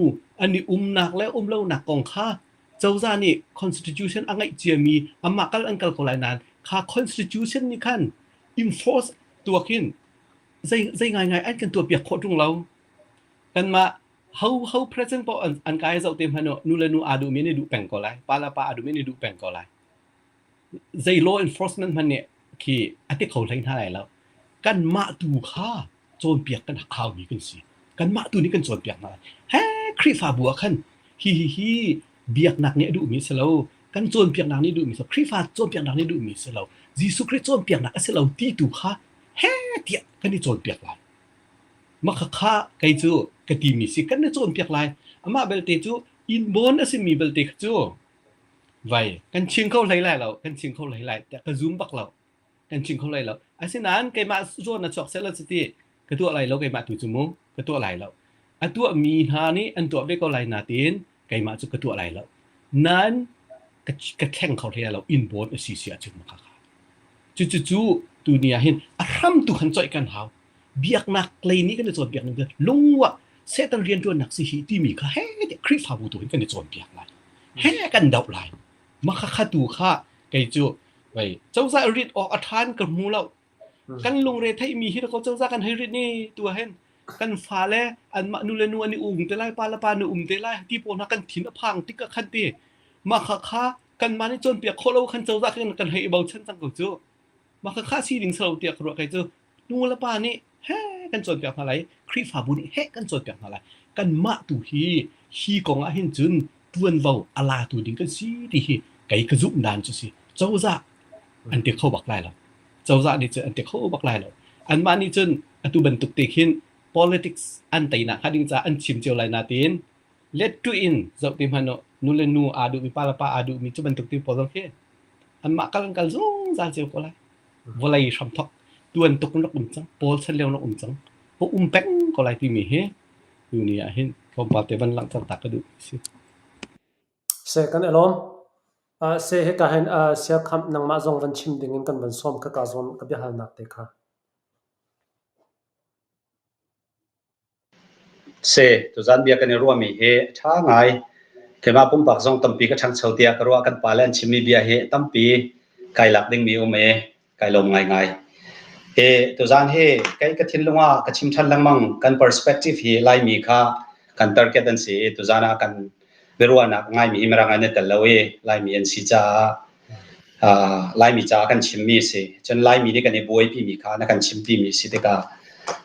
an i umnak le um lonak kong kha cozah nih constitution a ngeih ciami amah kal an kal ko lai nain kha constitution nih khan enforce tuak in zei zei ngaingai an kan tuahpiak khawh ṭung lo. Kanmah ho ho president paoh an, an kai zoh te hmanh nu le nu aa duhmi an i duh peng ko lai pa le pa aa duhmi an i duh peng ko lai zei law enforcement hmanh nih khi a ti kho hlei hna lai lo kanmah tu kha cawnpiak kan haumi kan si kanmah tu nih kan cawnpiak hna lai he Khrihfabu ah khan hi hi hi biaknak nih a duhmi si lo kan cawnpiaknak nih duhmi si lo Khrihfa cawnpiaknak nih duhmi si lo Jesuh Khrih cawnpiaknak a si lo ti tu kha he tiah kan i cawnpiak lai Mah khakha kei cu ka timi si kan i cawnpiak lai. Amah belte cu inborn a simi belte kha cu vai kan ching kho hlei lai lo, kan ching kho hlei lai tiah ka zum bak lo. Kan ching kho hlei lo. Asinain keimah zawn a chuak seh lo cuti ka tuah lai lo keimah tu cu mu ka tuah lai lo. A tuahmi hna nih an tuah ve ko lai natin keimah cu ka tuah lai lo. Nain ka, ka thleng kho hlei lo inborn a si si ahcun mah khakha. Cucu tuni ah hin a hram tu khan coih kan hau. Biaknak lei nih kan i cawnpiak ning cu lungwa Satan rianṭuannak si hi timi kha he tiah Khrihfabu tu hin kan i cawnpiak lai. He kan doh lai. Mah kha tu kha kei cu wei cozah rit awk a ṭhan ka hmu lo. Kan lungre theihmi hi ko cozah kan hei rit ni tu ah hin kan fale anmah nu le nu an i um te lai pa le pa nu um te lai ti pawl hna kan thin a phang tik ah khan ti mah kha kha kanmah nih cawnpiak khawh lo khan cozah khan kan hei i bochan cang ko cu. Mah kha kha si ding si lo tiah ka ruah kei cu nu le pa nih he kan cawnpiak hna lai Khrihfabu nih he kan cawnpiak hna lai kanmah tu hi hi kong ah hin cun tuanvo a latu ding kan si ti hi kei ka zumh dan cu si cozah an ti kho bak lai lo. Cozah nih cun an ti kho bak lai lo. Anmah nih cun atu bantuk te khin politics an teinak hnga ding caah an chim cio lai nain lettu in zoh ti hmanh u, nu le nu aa duhmi, pa le pa aa duhmi cu bantuk ti pawl zong khi anmah kal an kal zungzal cio ko lai. Vawlei hramthok tuan tuk in rak um cang, pawl chan lio rak um cang, a um peng ko lai timi hi tuni ah hin tlawmpal te van langhter ta ka duh si. Seh kan i lawm. Seh hika hin Siakhamh nangmah zong van chim ding in kan van sawm khaka zawn ka biahalnak te kha. Si, tuzaan bia kan i ruahmi hi a ṭha ngai. Keimah pumpak zong tampi ka ṭhangcho tiah ka ruah. Kan pale an chimmi bia hi tampi kai lak dingmi um i kai lawm ngaingai. Hi tuzaan hi kei ka thinlung ah ka chim ṭhan lengmang. Kan perspective hi Laimi kha kan target an si i tuzaan ah kan biaruahnak ngaimi hi Mirang an i tel lo i Laimi an si caah Laimi caah kan chimmi a si. Cun Laimi nih kan i buaipimi kha na kan chimtimi a si tikah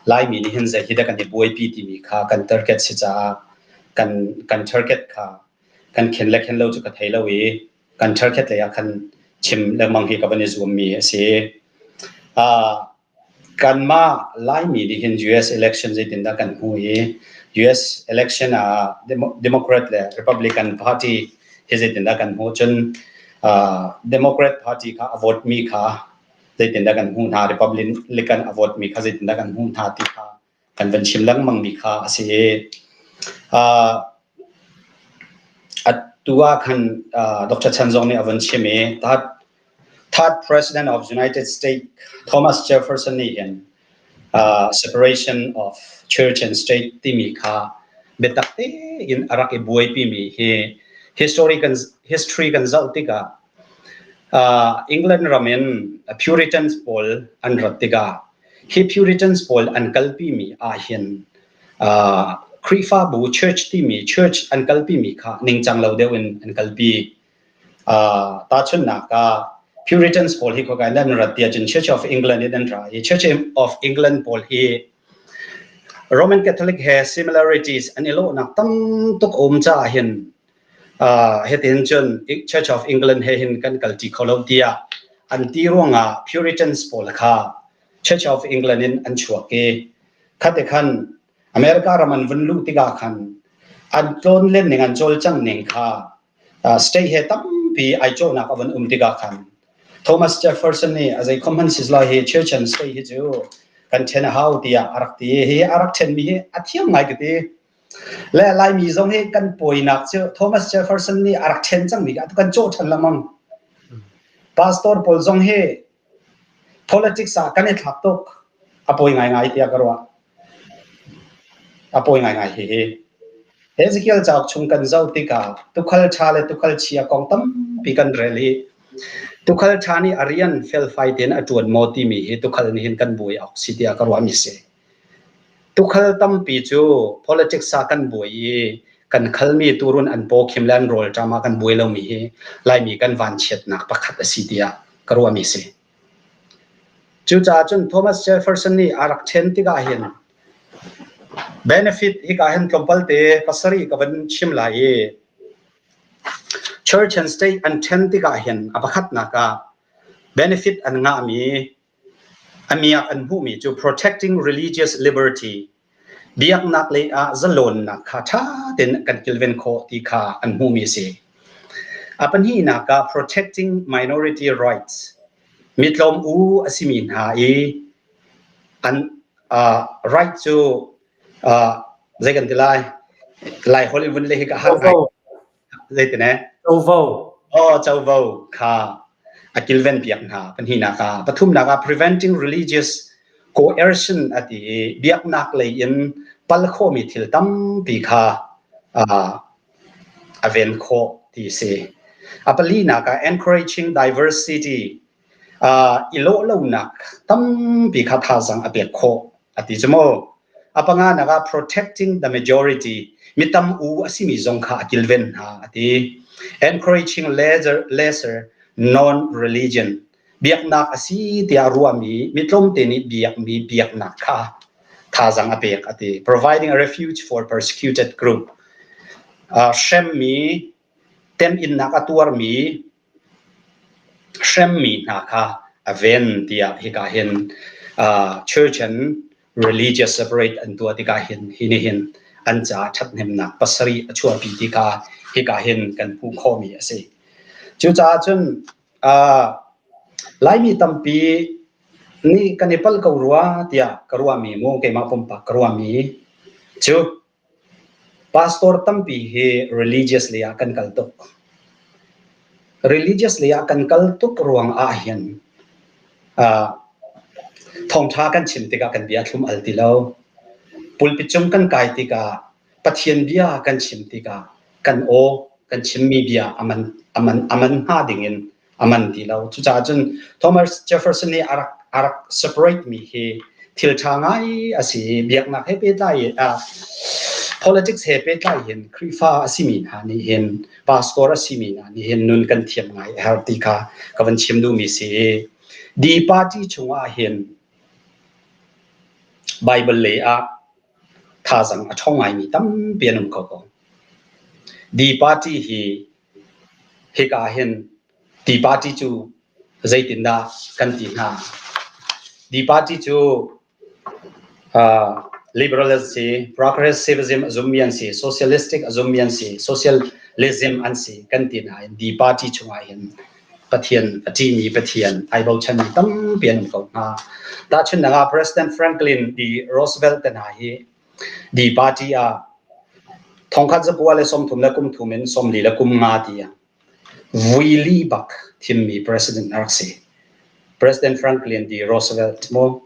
Laimi nih hin zei hi dah kan i buaipi timi kha kan target si caah kan kan target kha kan khen le khen lo cu ka thei lo i kan target lei ah khan chim lengmang hi ka van i zuammi a si. Kanmah Laimi nih hin US election zeitindah kan hmuh i US election ah Democrat le Republican Party hi zeitindah kan hmuh cun Democrat Party kha a vote mi kha zeitindah kan hmuh hna Republican a vote mi kha zeitindah kan hmuh hna ti kha kan van chim lengmang mi kha a si i atu ah khan Dr. Chan zong nih a vun chim i third President of United States Thomas Jefferson nih hin separation of church and state timi kha biatak tein a rak i buaipi mi hi history kan history kan zoh tikah England ram in Puritans pawl an rat tikah Hi Puritans pawl an kalpimi ahhin Khrihfabu church timi church an kalpimi kha ningcang lo deuh in an kalpi. Tahchunhnak ah Puritans pawl hi khoika in an rat tiah cun Church of England in an ra i Church of England pawl hi Roman Catholic he similarities an i lawhnak tam tuk a um caah hin hitin cun Church of England he hin kan kalṭi kho lo tiah an ti ruangah Puritans pawl kha Church of England in an chuak i khate khan America ram an vun luh tikah khan an tlawnlen ning an cawlcangh ning kha state he tampi ai cawhnak a vun um tikah khan Thomas Jefferson nih a zeikhom hmanh si lai hi church and state hi cu kan ṭhen a hau tiah a rak ti hi a rak ṭhenmi hi a thiam ngai ka ti. Le Laimi zong hi kan pawinak cu Thomas Jefferson nih a rak ṭhen cangmi kha kan cawh ṭhan lengmang. Pastor pawl zong hi politics ah kan i thlak tuk. A pawi ngaingai tiah ka ruah. A pawi ngaingai hihi. Ezekiel cauk chung kan zoh tikah tukhal ṭha le tukhal chia kong tampi kan rel i tukhal ṭha nih a rian felfai tein a ṭuan maw timi hi tukhal nih hin kan buai awk si tiah ka ruahmi si. Tukhal tampi cu politics ah kan buai i kan khalmi tuurun an pawkhim le an rawlṭam ah kan buai lomi hi Laimi kan vanchiatnak pakhat a si tiah ka ruahmi si. Cucaah cun Thomas Jefferson nih a rak ṭhen tikah hin benefit hika hin tlawmpal te pasarih ka van chim lai i church and state an ṭhen tikah hin a pakhatnak ah benefit an ngahmi A miak an hmuhmi cu protecting religious liberty, biaknak lei ah zalawnnak kha ṭha tein kan kilven khawh ti kha an hmuhmi a si. A pahnihnak ah protecting minority rights, mitlawm u a simi hna i an uh, right cu uh, zei kan ti lai Lai holh in vun le hi ka har ngai. Zeitin eh? Covo. Oh, covo kha a kilven piak hna pahnihnak ah. Pathumnak ah preventing religious coercion a ti i biaknak lei in pal khawhmi thil tampi kha uh, a ven khawh ti si. A palinak ah encouraging diversity uh, i lawh lonak tampi kha thazaang a pek khawh a ti cu mu. A panganak ah protecting the majority mi tam u a simi zong kha a kilven hna a ti. Encouraging lesser, lesser non-religion biaknak a si tiah ruahmi mi tlawmte nih biakmi biaknak kha thazaang a pek a ti. Providing a refuge for persecuted group uh, hremmi teminnak a tuarmi hremmi hna kha a ven tiah hika hin church and religious separate an tuah tikah hin hi nih hin an caah ṭhathnemnak pasarih a chuahpi ti kha hika hin kan hmuh khawhmi a si. Cucaah cun Laimi tampi nih kan i palh ko rua tiah ka ruahmi mu keimah pumpak ka ruahmi cu Pastor tampi hi religious lei ah kan kal tuk. Religious lei ah kan kal tuk ruang ah hin thawngṭha kan chim tikah kan bia thlum al ti lo. Pulpit cung kan kai tikah Pathian bia kan chim tikah kan aw kan chimmi bia a man a man a man hnga ding in a man ti lo. Cucaah cun Thomas Jefferson nih a rak a rak separate mi hi thil ṭha ngai a si i biaknak he pehtlai uh, politics he pehtlai hin Khrihfa a simi hna nih hin pastor a simi hna nih hin nun kan thiam ngai a herh ti kha ka van chim duhmi si. D party chungah hin Bible lei ah thazang a ṭhawng ngaimi tampi an um kho ko. D party hi Hika hin Tea party cu zeitindah kan ti hna? Tea party cu uh, liberal an si, progressivism a zummi an si, socialistic a zummi an si, socialism an si kan ti nain Tea party chungah hin Pathian a ṭihmi Pathian ai bochanmi tampi an um ko hna. Tahchunhnak ah President Franklin D. Roosevelt te hna hi D party ah thongkhat zakua le 30 le kum thum in 40 le kum nga tiang vui li bak thimmi president a rak si. President Franklin D. Roosevelt mu.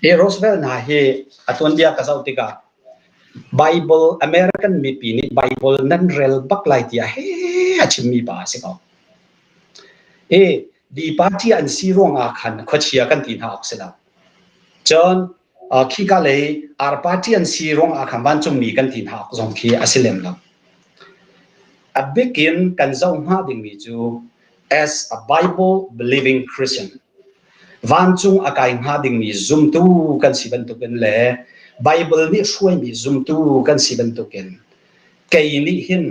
Hi Roosevelt hna hi a tuanbia ka zoh tikah Bible American mipi nih Bible nan rel bak lai tiah he a chimmi pa a si ko. I D party an si ruangah khan khuachia kan ti hna awk si lo. Cun Khika lei ar party an si ruangah khan vancungmi kan ti hna awk zong khi a si lem lo. A bik in kan zoh hnga dingmi cu as a Bible believing Christian vancung a kai hnga dingmi zumtu kan si bantukin le Bible nih hruaimi zumtu kan si bantukin kei nih hin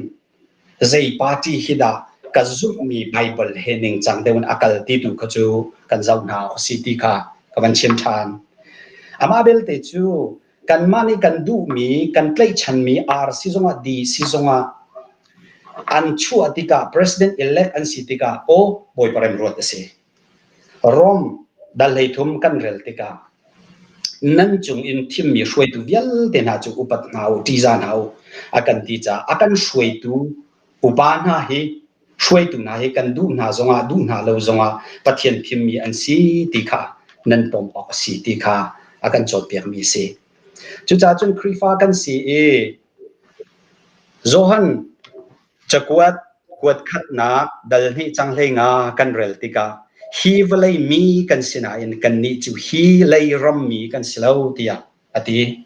Zei party hi dah ka zumhmi Baibal he ningcang deuh in a kal ti tu kha cu kan zoh hna awk a si ti kha ka van chim ṭhan. Amah belte cu kanmah nih kan duhmi, kan tlaihchanmi R si zongah D si zongah an chuah tikah president elect an si tikah aw Bawipa remruat a si. Rom dal 13 kan rel tikah nan cung in thimmi hruaitu vialte hna cu upat hna u, ṭihzah hna u a kan ti caah a kan hruaitu upa hna hi hruaitu hna hi kan duh hna zongah duh hna lo zongah Pathian thimmi an si ti kha nan pom awk a si ti kha a kan cawnpiakmi a si. Cucaah cun Khrihfa kan si i Johan Cakuat kuat khatnak dal hnih cang 15 kan rel tikah hi vawlei mi kan si nain kannih cu hi lei ram mi kan si lo tiah a ti.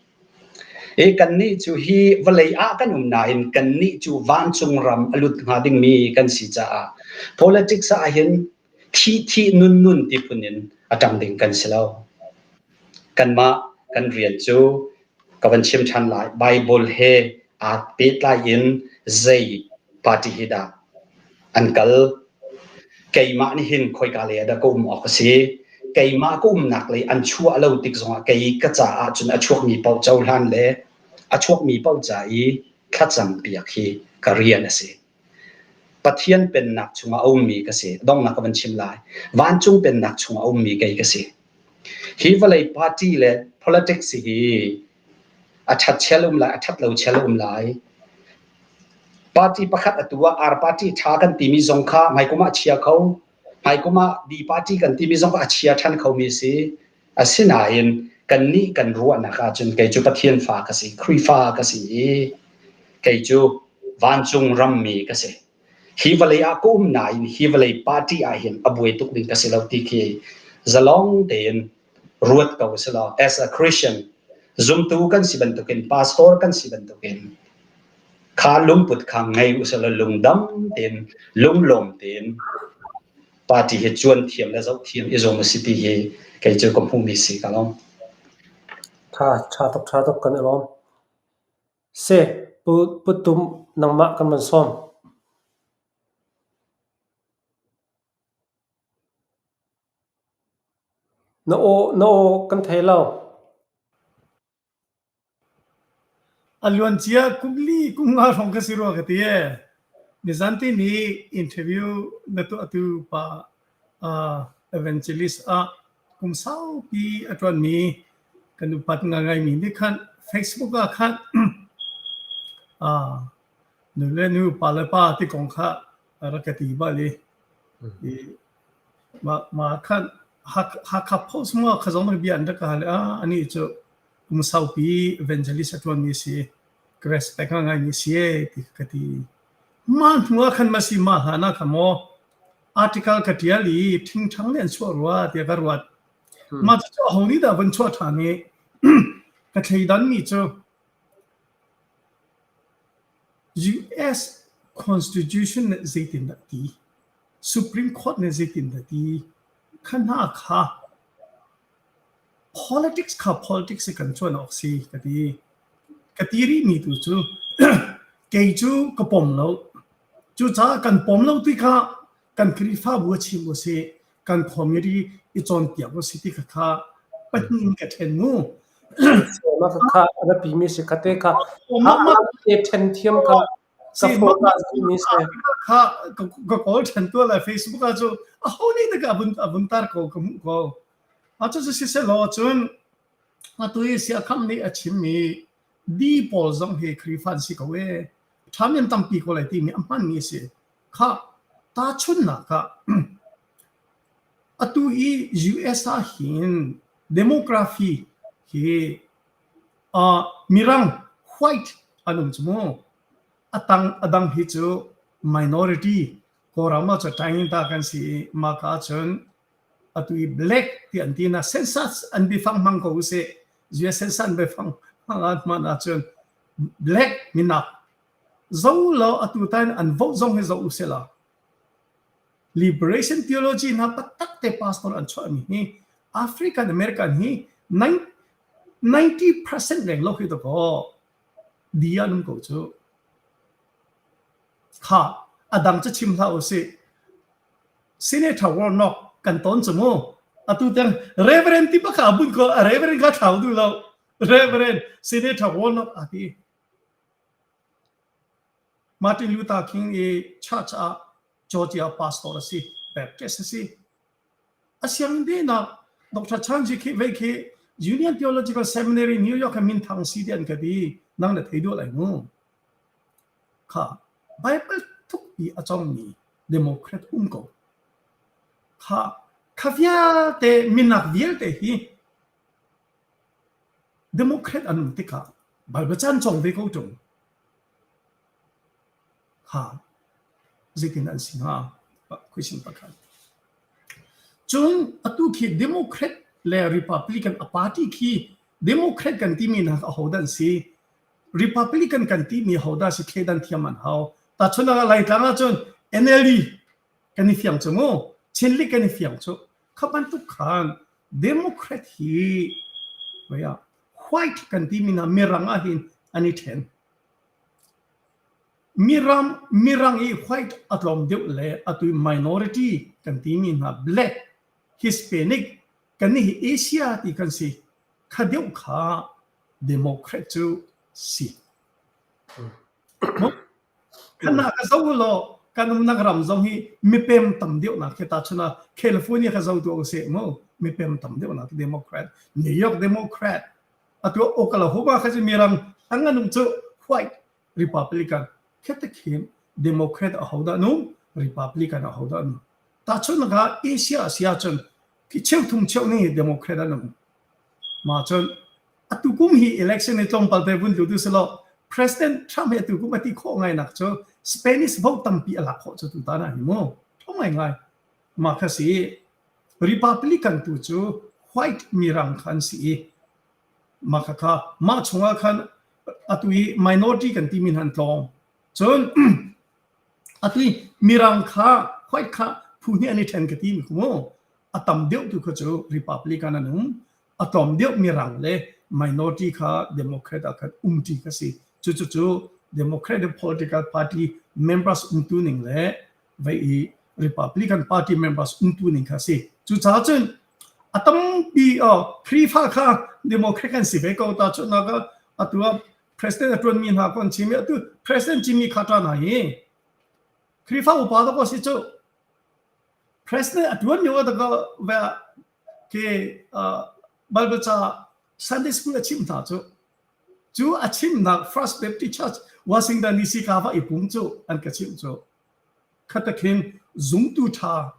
I kannih cu hi vawlei ah kan um nain kannih cu vancung ram a lut hnga dingmi kan si caah politics ah hin thi thi nun nun ti phun in a ṭang ding kan si lo. Kanmah kan rian cu ka van chim ṭhan lai. Bible he aa pehtlai in zei party hi dah an kal? Keimah nih hin khoika lei ah dah ka um awk a si? Keimah ka umnak lei an chuah lo tik zongah kei ka caah cun a chuakmi paoh cohlan le a chuakmi paoh ca i thlacam piak hi ka rian a si. Pathian pennak chungah a ummi ka si. Donghnak ka van chim lai. Vancung pennak chungah a ummi kei ka si. Hi vawlei party le politics hi a ṭhat chel um lai, a ṭhat lo chel um lai. Party pakhat atu ah R party ṭha kan timi zong kha hmaikum ah a chia kho. Hmaikum ah D party kan timi zong kha a chia ṭhan khomi a si. Asinain kannih kan ruahnak ahcun kei cu Pathian fa ka si, Khrihfa ka si i kei cu vancung rammi ka si. Hi vawlei ah ka um nain hi vawlei party ah hin a buai tuk ding ka si lo ti khi zalong tein ruat ko si law as a Christian zumtu kan si bantukin pastor kan si bantukin kha lungput kha ngei usih law lungdam tein lunglawm tein party hi cuan thiam le zoh thiam i zuam a si ti hi kei cu ka hmuhmi si ka lawm. Tha tha tuk tha tuk kan i lawm. Se pu pu tum nangmah kan van sawm. Na aw na aw kan thei lo. A luancia kum li kum nga hrawng ka si rua ka ti ee. Nizan tini interview na tuahtu pa uh, evangelist ah kum saupi a ṭuanmi kan upat ngaingaimi nih khan Facebook ah khan uh, nu le nu pa le pa ti kong kha rak ka ti bal i i mah mah khan Hakha Post maw kha zong bia an rak ka hal i ah anih cu kum saupi evangelist a ṭuanmi si ka respect ngaingaimi si ee ti ka ti. Mah hnu ah khan ma si mah hlan ah khan maw article ka ṭial i ṭhingṭhang nih an chuah rua tiah ka ruat. Mah cucu aho nih dah vun chuah ṭhan i ka thleidanmi cu US Constitution nih zeitindah ti? Supreme Court nih zeitindah ti? Kha hna kha politics kha politics i kan cuan awk si ka ti. Ka ti rihmi tu cu kei cu ka pom lo. Cucaah kan pom lo tikah kan Khrihfabu a chim usih, kan community i cawnpiak usih ti kha pahnih in ka ṭhen mu. Mah kha a biapimi si kha te kha te ṭhen thiam kha ka focus mi si. Kha ka kawl ṭhen tuah lai Facebook ah cu aho nih dah a vun a vun tar ko ka hmuh ko. A cu siselaw cun atu i siakham nih a chimmi di pawl zong hi Khrihfa an si ko ee. Ṭhami an tampi ko lai timi a hmanmi a si. Khah, tahchunhnak ah atu i US ah hin demography hi uh, mirang white an um cu mu. A tang a dang hi cu minority Kawlram ah cu Tainta kan si i mah ka ahcun atu i black ti an ti na census an biafang hmang ko usih. US census an biafang hmang ah hman ahcun black minak Zo law atu tan an vote zong hi zoh usih law Liberation theology hna taktak te pastor an chuahmi hi African American hi 90% reng lo hi to kaw di an um ko cu. Kha a dang cu chim hlah usih. Senator Warnock kan ton cu mu. Atu tang Reverend ti baka bun ko Reverend kha thlau du lo. Reverend Senator Warnock a ti. Martin Luther King i church ah Georgia pastor a si, Baptist a si. A sianginn dehnak Dr. Chan Ji khi vei khi Union Theological Seminary New York ah minthang si ti an ka ti. Nang na thei duh lai mu. Kha Bible thukpi a cawngmi Democrat um ko. Kha kha vialte minak vialte hi Democrat an um tikah Bible ca an cawng ve ko ṭung. Ha, zeitin an si hnga? Question pakhat. Cun atu khi Democrat le Republican a party khi Democrat kan timi nak ahodah an si? Republican kan timi hodah si thleidan thiam an hau. Tahchunhnak ah Laitlang ahcun NLD kan i fiang cu mu. Chinlik kan i fiang cu. Kha bantuk khan Democrat hi white kan timi hna mirang ah hin an i ṭhen. Miram, mirang i white a tlawm deuh le atu minority kan timi hna black, Hispanic, kan nih hi Asia ti kan si. Kha deuh kha Democrat cu si. Kana ka zo law kan umnak ram zong hi mipem tam deuh nak khi ta chuna California ka zo tu se mu mipem tam deuh nak Democrat New York Democrat atu Oklahoma kha chu mirang hang anum chu white Republican khete khin Democrat a hoda nu Republican a hoda nu ta chun ka Asia Asia chun ki cheu thum cheu ni Democrat anum ma chun Atu kum hi election i tlawmpal te vun lut usih President Trump hi atu kum a ti khawh ngai nak cu Spanish vote tampi a lak khawh cu tutan ah hi mu. Ṭhawng ngai ngai. Mah kha si Republican tu cu white mirang kha an si i mah kha kha mah chungah khan atu i minority kan timi hna an tlawm. Cun atu i mirang kha white kha phu hnih an i ṭhen ka ti mi khu mu. A tam deuh tu kha cu Republican an um. A tlawm deuh mirang le minority kha Democrat ah khan umṭi kha si. Cucu Democratic political party members umtu ning le vei i Republican party members umtu ning kha si. Cucaah cun A tampi Khrihfa kha Democrat kan si ve ko ta cu nak atu ah President a ṭuanmi hna ko an chim i atu President Jimmy Carter hna hi Khrihfa upa dawk a si cu. President a ṭuan lio ah dawk ve ke Bible ca Sunday school a chim hna cu. Cu a chimnak First Baptist Church Washington DC ka va i pum cu an ka chimh cu. Khatakhin zumtu ṭha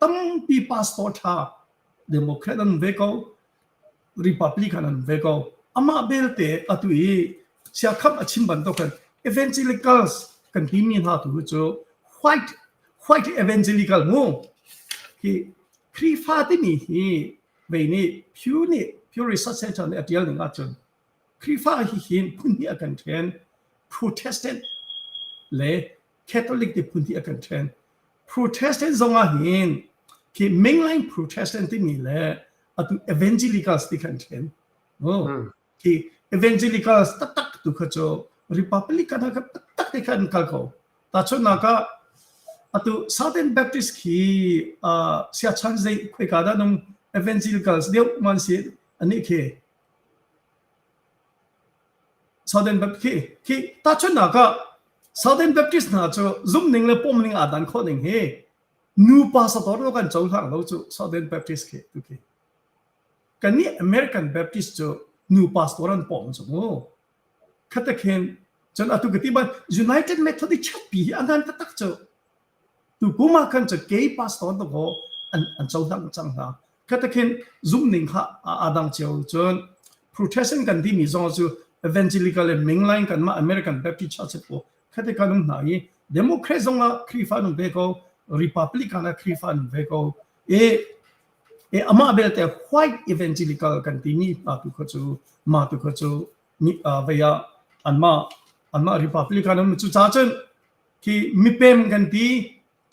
tampi pastor ṭha Democrat an ve ko Republican an ve ko. Amah belte atu i siakham a chim bantuk khan evangelicals kan timi hna tu cu white white evangelical mu hi Khrihfa timi hi vei nih Pew nih Pew Research Center nih a tial ning ahcun Khrihfa hi hin phun hnih a kan then Protestant le Catholic ti phun hnih a kan then Protestant zong ah hin khi mainline Protestant timi le atu evangelicals ti khan then oh khi evangelicals taktak tu kha cu Republican kha taktak te khan kal ko tahchunhnak ah atu Southern Baptist khi siachan zei khoika dah nung evangelicals deuh man si ani khi Southern Baptist khi khi tahchunhnak ah Southern Baptist hna cu zum ning le pom ning aa dan khawh ning hi nu pastor lo kan cohlang lo cu Southern Baptist khi tu khi kannih American Baptist cu nu pastor an pom cu mu khatakhin cun atu ka ti ban United Methodist Church pi hi a ngan taktak cu tu kum ah khan cu gay pastor to ko an an cohlang cang hna khatakhin zum ning kha a dang cio cun Protestant kan timi zong cu evangelical le mainline kan mah American Baptist Church po khate kan um hna i Democrat zong ah Khrihfa nung ve ko Republican ah Khrihfa nung ve ko e e amah belte white evangelical kan timi pa tu kha cu ma tu kha cu ni vei ah anmah anmah Republican um cu ca cun khi mipem kan ti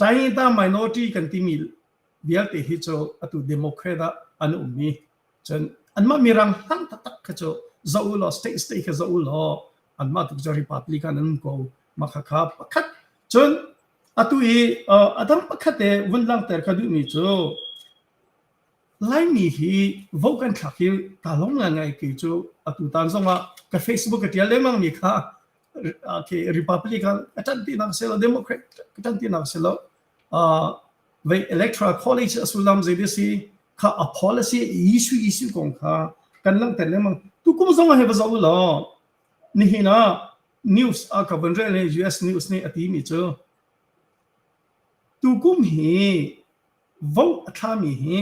China minority kan timi vialte hi cu atu Democrat ah an um i cun anmah mirang hlang taktak kha cu zoh u law state state kha zoh u law anmah tu cu Republican an um ko mah kha kha pakhat cun atu i a dang pakhat te vun langhter ka duhmi cu Laimi hi vo kan thlak hi ta lawng ngai kei cu atu tan zongah ka Facebook ka tial lengmang mi kha okay Republican ka ṭan ti nak si lo Democrat ka ṭan ti nak si lo vei electoral college a sullam zei si kha a policy issue issue kong kha kan langhter lengmang tukum zong ah hei va zoh u law nihin ah news a ka vun rel US news nih a ti mi cu tukum hi vote a thlami hi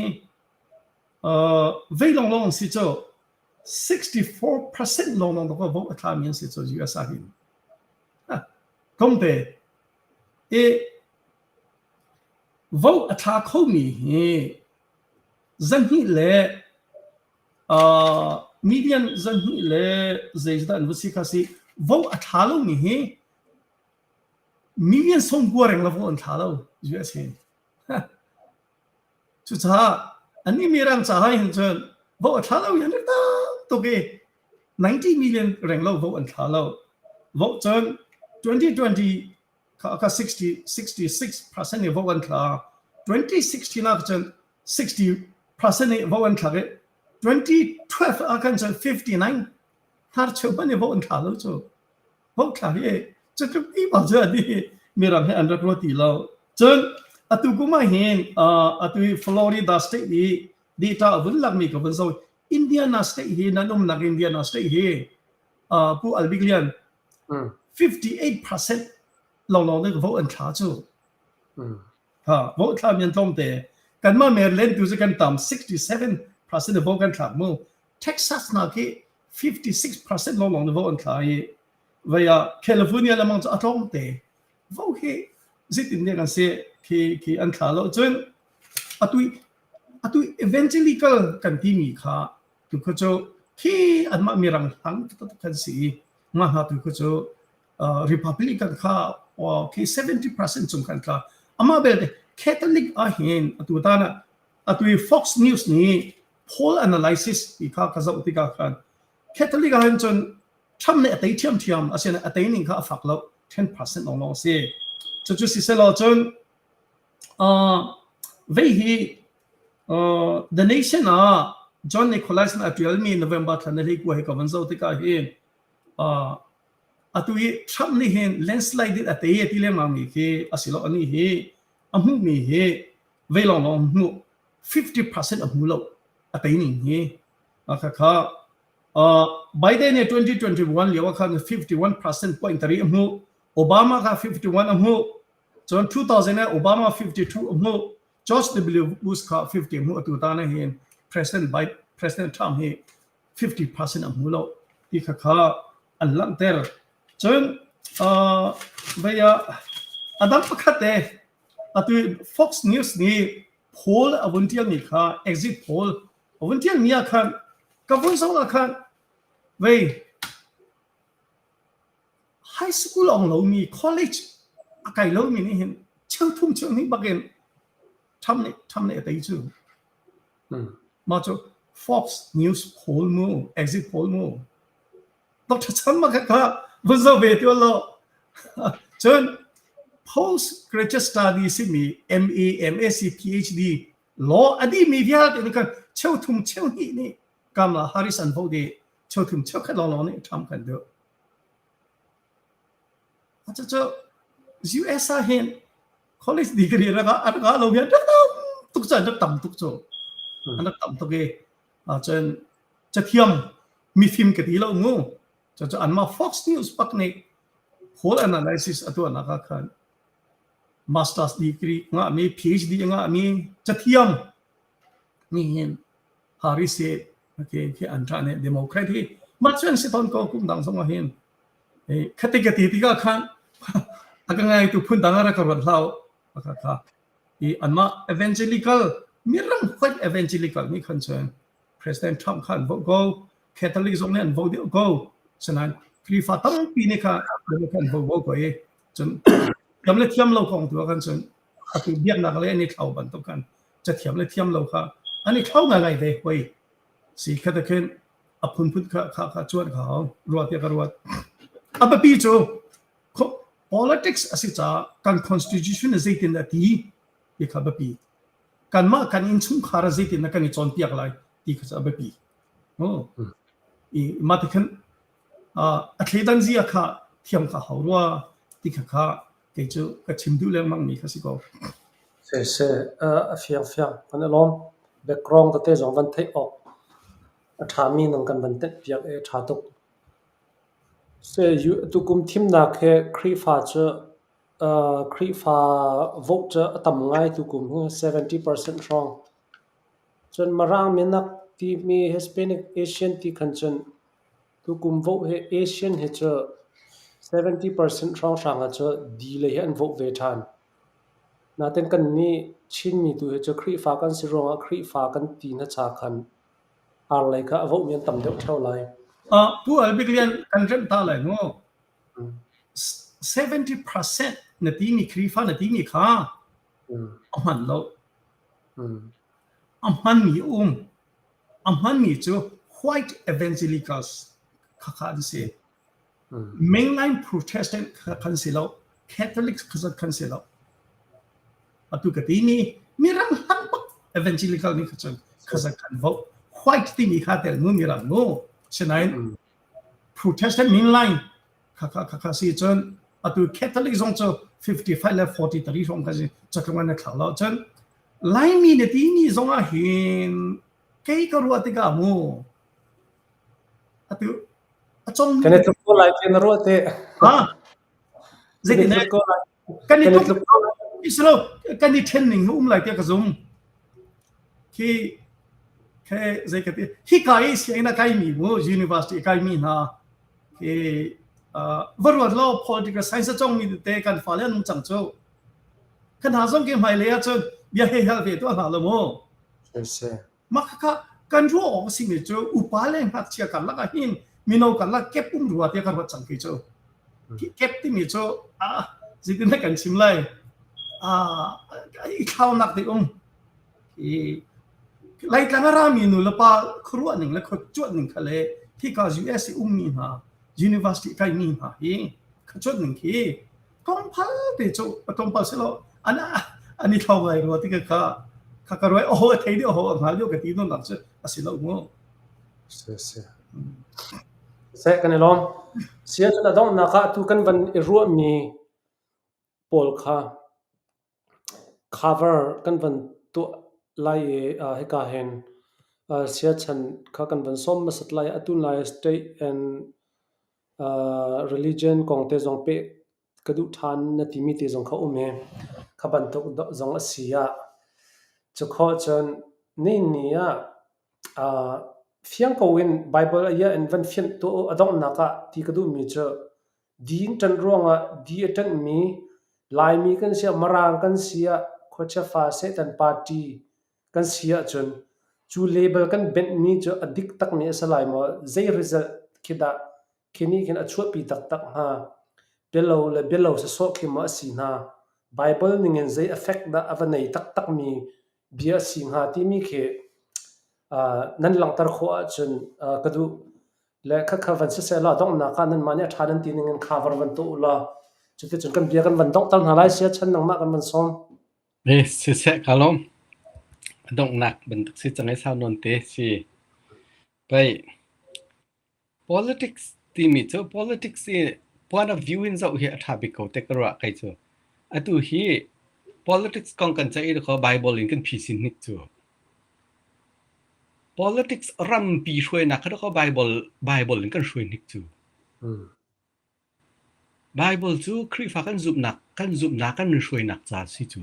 vei lawnglawng si cu 64% lawnglawng to vote a thlami an si cu US ah hin tlawmte i vote a thla khomi hi zahnih le million zahnih le zeizat an va si kha si vote a thla lomi hi million sawmkua reng lo vote an thla lo US hi Cucaah annih mirang caah hin cun vote a thla lo i an rak tam tuk i 90 million reng lo vote an thla lo. Vote cun 2020 kha kha 60 66% nih vote an thla. 2016 ah cun 60% nih vote an thlak i 2012 ah khan cun 59 hnarcheu hmanh nih vote an thla lo cu. Vote thla hi cutluk ti bal cu ani mirang he an rak ruat ti lo. Cun atu kum ah hin atu hi Florida state i data a vun lakmi ka vun zoh. Indiana state hi nan umnak Indiana state hi Pu Albik Lian 58% lawnglawng nih vote an thla cu. Ha vote thla mi an tlawm te. Kanmah Maryland tu cu kan tam 67% vote kan thlak mu. Texas hna khi 56% lawnglawng nih vote an thla i vei ah California lamang cu a tlawm te. Vote hi zeitin nih kan si khi khi an thla lo cun atu atu evangelical kan timi kha tu kha cu khi anmah mirang hlang taktak kan si i mah hna tu kha cu Republican kha khi 70% cung khan tla amah belte Catholic ah hin atu tan ah atu i Fox News nih poll analysis ti kha ka zoh tikah khan Catholic ah hin cun Trump nih a tei ṭhiamṭhiam asinain a tei ning kha a fak lo 10% lawnglawng a si cucu siselaw cun vei hi. The Nation ah John Nicholas a ṭialmi November thla na hlei kua hi ka van zoh tikah hin atu i Trump nih hin landslide in a tei a ti lengmang mi khi a si lo ani hi a hmuhmi hi vei lawnglawng hmuh 50% a hmu lo a tei ning hi kha kha Biden nih 2021 lio ah khan 51% point tari a hmuh Obama kha 51 a hmuh cun 2000 ah Obama 52 a hmuh George W. Bush kha 50 hmu atu ta na hin President Biden President Trump hi 50% a hmu lo ti kha kha an langhter cun uh, vei ah adang pakhat te atu Fox News nih poll a vun tial mi kha exit poll a vun tial mi ah khan ka vun zoh ah khan vei High school a ong lomi, college a kai lomi nih hin cheuthum cheuhnih bakin Trump nih Trump nih a tei cu. Mah cu Fox News poll mu, exit poll mu. Dr. Chan ma kha vun zoh ve ti lo. Cun postgraduate study simi MA, MSc, PhD law a dihmi vialte nih khan cheuthum cheuhnih nih Kamala Harris an vote i cheuthum cheukhat lawnglawng nih Trump kan duh. Cucu US ah hin college degree rak ah an ngah lo hi an rak tam tuk cu an rak tam tuk cu. An rak tam tuk i cun cathiam mifim ka ti lo mu. Cucu anmah Fox News pak nih poll analysis a tuahnak ah khan masters degree ngahmi PhD a ngahmi cathiam nih hin Harris hi okay khi an ṭah nih Democrat hi mah cu an si tawn ko kum dang zong ah hin khati ka ti tikah khan a ka ngaitu phun dang ah rak ka ruat hlah kha kha i anmah evangelical mirang white evangelical nih khan cun President Trump kha an vote ko Catholic zong nih an vote deuh ko sinain Khrihfa tampi nih kha Democrat an vote ko i cun thiam le thiam lo kong tu ah khan cun atu biaknak le an i thlau bantuk khan cathiam le thiam lo kha an i thlau ngaingai ve hoi si kha te khin a phunphun kha kha kha cuan kha hau ruat tiah ka ruat a biapi cu politics a si caah kan constitution zeitin dah ti ti kha biapi kanmah kan innchungkhar ah zeitin dah kan i cawnpiak lai ti kha cu a biapi i mah ti khan a thleidan zia kha thiam kha hau rua ti kha kha kei cu ka chim duh lengmang mi kha si ko. Siseh, a fiang fiang kan i lawm. Background tete zong van theih awk a ṭhami nang kan van tenh piak i a ṭha tuk. Seh, tukum thimnak hi Khrihfa cu Khrihfa vote cu a tam ngai tukum hi 70% hrawng. Cun Mirang minak timi Hispanic Asian ti khan cun Tukum vote hi Asian hi cu 70% hrawnghrang ah cu di lei hi an vote ve ṭhan. Nain kannih Chinmi tu hi cu Khrihfa kan si ruangah Khrihfa kan ti hna cha khan ar lei kha a vote mi an tam deuh ṭheo lai. Pu Albik Lian kan remh ta lai mu. 70% na timi Khrihfa na timi kha a hman lo. A hmanmi um. A hmanmi cu White Evangelicals khakha an si. Mainline Protestant kha kan si lo. Catholics kha kan si lo. Atu ka timi mirang hlang bak evangelical nih kha cun kha kan vote. White timi kha tel mu mirang mu. Sinain Protestant mainline kha kha kha kha si cun atu Catholic zong cu 55 le 43 hrawng kha si catlung an thlau lo cun Laimi na timi zong ah hin kei ka ruah tikah mu atu a cong Kan i tluk ko lai ti na ruah te. Ha zeitin kan i tluk islo kan i then ning um lai tiah ka zum khi khe zei ka ti hi ka i sianginn a kai mi mu university kai mi hna khi va ruat lo political science a cong mi te kan fale an um cang cu Kan hna zong ke hmailei ahcun bia hei hal ve tuah hna lo mu. Mah khakha kan ruah awk a simi cu upa le ngakchia karlak ah hin mino karlak kep um rua tiah ka ruat cang kei cu. Kep timi cu ah zeitin dah kan chim lai? Ah i thlaunak te um. I Laitlang a rami nu le pa khuaruah ning le khuacuanh ning kha le hika US i ummi hna university kaimi hna hi khuacuanh ning khi tlawmpal te cu tlawmpal si lo an an i thlau ngai rua ti kha. Kha ka ruai aho a thei dih aho a hngal dih ka ti non cu a si lo mu. Si si. Seh kan i lawm. Sia cun a donghnak ah atu kan van i ruahmi pawl kha cover kan van tuah lai i hika hin siachan kha kan van sawm hmasat lai. Atu lai state and religion kong te zong peh ka duh ṭhan na timi te zong kha um i kha bantuk zong a si ah cu khawh cun nihin ni ah fiang ko in Baibal a iah in van fianh tuah u. A donghnak ah ti ka duhmi cu Di in ṭanh ruangah di a ṭanhmi Laimi kan si ah, Mirang kan si ah, khuachia fa Satan party kan si ahcun cu label kan benhmi cu a dik takmi a si lai maw? Zei result khi dah khi nih khin a chuahpi taktak hnga? Bialo le bialo sawsawh khi maw a si hnga? Baibal ningin zei effect dah a va nei taktakmi bia a si hnga timi khi nan langhter khawh ahcun ka duh. Le khakha van siseh law donghnak ah nanmah nih a ṭha nan ti ning in cover van tuah u law cuticun kan bia kan van donghter hna lai sia chan nangmah kan van sawm. Eh, siseh ka lawm. A donghnak bantuk si cang i sau nawn te si. Pei politics timi cu politics i point of view in zoh hi a ṭha bik ko te ka ruah kei cu. Atu hi politics kong kan ceih i ko Bible in kan phisin hnik cu. Politics rampi hruainak kha dakaw Bible Bible in kan hruai hnik cu. Bible cu Khrihfa kan zumhnak kan zumhnak kan hruainak ca si cu.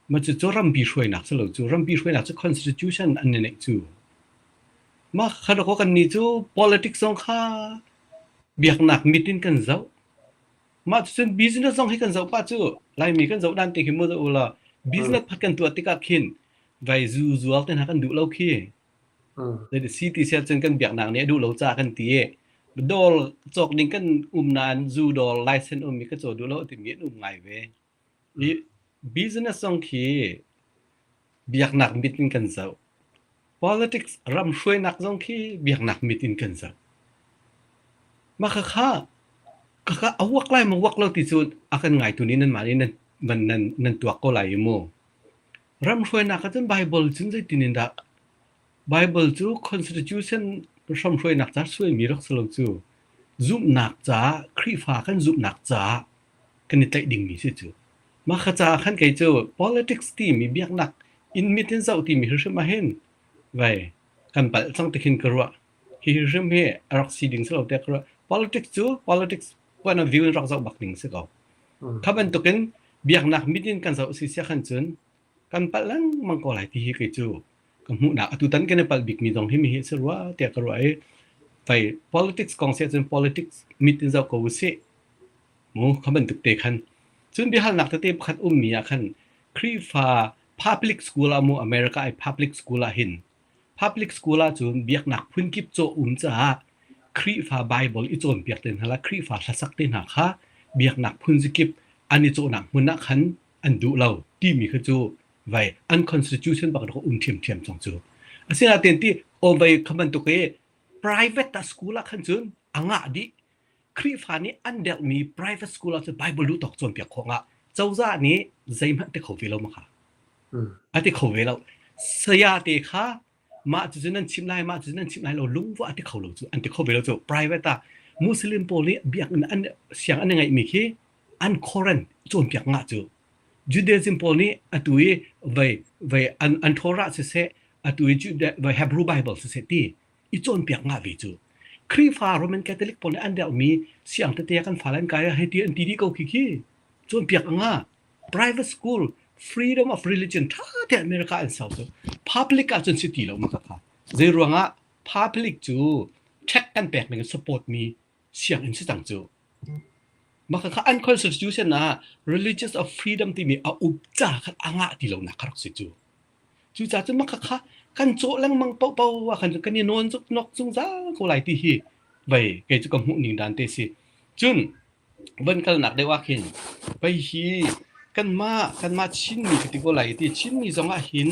Ma cu cu rampi hruainak si lo cu rampi hruainak cu constitution an ni neih cu. Mah kha dakaw kan nih cu politics zong kha biaknak mit in kan zoh. Mah cucun business zong hi kan zoh pah cu Laimi kan zoh dan te khi mu zoh ulaw business phat kan tuah tikah khin vai zu zuar te hna kan duh lo khi. Zeiti si ti siah cun kan biaknak nih a duh lo caah kan ti i dawr cawk ding kan um nain zu dawr license um i ka caw duh lo timi an um ngai ve. I business zong khi biaknak mit in kan zoh. Politics ram hruainak zong khi biaknak mit in kan zoh. Mah khakha khakha a uak lai maw uak lo ti cu a kan ngaitu nih nanmah nih nan nan nan nan tuak ko lai i mu. Ram hruainak ah cun Bible cun zeitin in dah Bible cu constitution hramhruainak ca suaimi rak si lo cu zumhnak caah Khrihfa kan zumhnak caah kan i tlaih dingmi si cu. Mah kha caah khan kei cu politics timi biaknak in mit in zoh timi hrimhrim ah hin vai kan palh cang ti khin ka ruah. Hi hrimhrim hi a rak si ding si lo tiah ka ruah. Politics cu politics point of view in rak zoh bak ding si ko. Kha bantukin biaknak mit in kan zoh si sia khan cun kan palh lengmang ko lai ti hi kei cu ka hmuhnak atutan kan i palh bikmi zong hi mi hi si rua tiah ka ruah i vai politics kong si ahcun politics mit in zoh ko usih mu kha bantuk te khan cun biahalnak tete pakhat ummi ah khan Khrihfa public school ah mu America i public school ah hin public school ah cun biaknak phunkip caw um caah Khrihfa Bible i cawnpiak te hna la Khrihfa hlasak te hna kha biaknak phunzikip an i cawhnak hmun ah khan an duh lo timi kha cu vai an constitution bak rak um ṭhiamṭhiam cang cu asinain ti aw vai kha bantuk i private school ah khan cun a ngah dih Khrihfa nih an derhmi private school ah cun Bible duh tawk cawnpiak khawh ngah cozah nih zeihmanh ti kho ve lo ma kha a ti kho ve lo saya te kha mah cucu nan chim lai mah cucu nan chim lai lo lungvah a ti kho lo cu an ti kho ve lo cu private ah Muslim pawl nih biakinn an siang an i ngeihmi khi an Koran cawnpiak ngah cu Judaism pawl nih atu i vei vei an an Torah siseh atu i Juda vei Hebrew Bible siseh ti i cawnpiak ngah ve cu Khrihfa Roman Catholic pawl nih an deuhmi siang tete kan fale an kai ah hei ti an ti dih ko khi khi cawnpiak anga private school freedom of religion tha te America an sau cu public ah cun si ti lo ma ka kha zei ruangah public cu check kan pek ning support mi sianginn si cang cu mah kha an constitution ah religious of freedom timi a up ca kha a ngah ti lo nak kha rak si cu cucaah cun mah kha kan cawh lengmang paohpaoh ah khan kan i nawn nok zungzal ko lai ti hi vei kei cu ka hmuh ning dan te si cun van kalnak deuh ah khin vei hi kanmah kanmah Chinmi ka ti ko lai ti Chinmi zong ah hin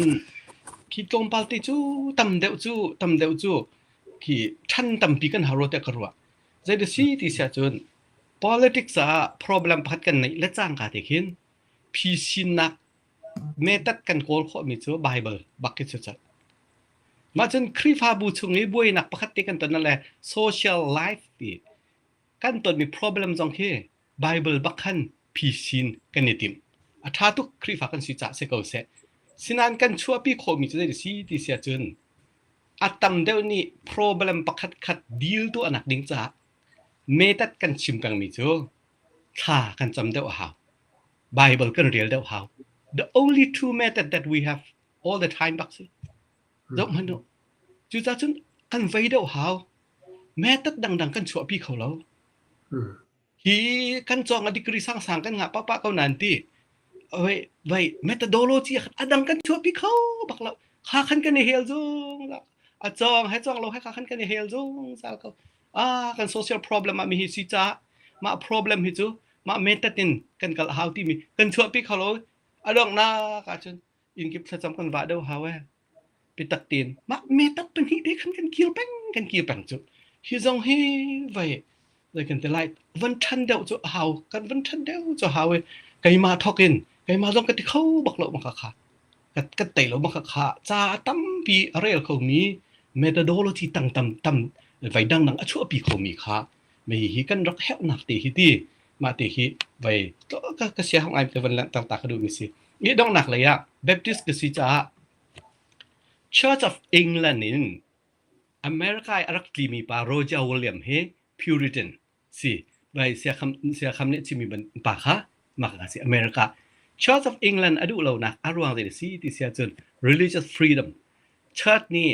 khi tlawmpal te cu tam deuh cu tam deuh cu khi ṭhan tampi kan hau rua tiah ka ruah. Zei si ti siah cun politics ah problem pakhat kan neih le cangka te khin phisinnak Method kan kawl khawhmi cu Bible bak khi cu cah. Mah cun Khrihfabu chung i buainak pakhat te kan ton le social life ti kan tonmi problem zong khi Bible bak khan phisin kan i timh. A ṭha tuk Khrihfa kan si caah si ko seh. Sinain kan chuahpi khawhmi cu zei si ti si ahcun a tam deuh nih problem pakhat khat deal tuahnak ding caah method kan chim pengmi cu thla kan cam deuh a hau. Bible kan rel deuh hau. The only true method that we have all the time bak si. Zoh hmanh u. Cucaah cun kan vei deuh hau. Method dangdang kan chuahpi kho lo. Hi kan cawng a degree sangsang kan ngah pahpah ko nain ti. Wei wei methodology a dang kan chuahpi kho bak lo. Kha khan kan i hel zungzal. A cawng he cawng lo he kha khan kan i hel zungzal ko. Ah kan social problem ah mi hi si caah mah problem hi cu mah method in kan kal hau timi kan chuahpi kho lo. A donghnak ahcun innkip thlacam kan vah deuh hau ee. Biatak tein mah method pahnih te khan kan kir peng kan kir peng cu. Hi zong hi vai zei kan ti lai van ṭhan deuh cu a hau kan van ṭhan deuh cu a hau i keimah thawk in keimah zong ka ti kho bak lo maka kha ka ka tei lo maka kha ca a tampi a rel khomi methodology tang tam tam vai dangdang a chuahpi khomi kha mei hi kan rak herhnak te hi ti mah te hi vai ka ka sia hong ai te van langhter ta ka duh mi si i donghnak lei ah Baptist ka si caah Church of England in America i a rak tlimi pa Roger William hi Puritan si vai siakham siakham nih chimmi ban pa kha mah kha si America Church of England a duh lonak a ruang zei si ti sia cun religious freedom church nih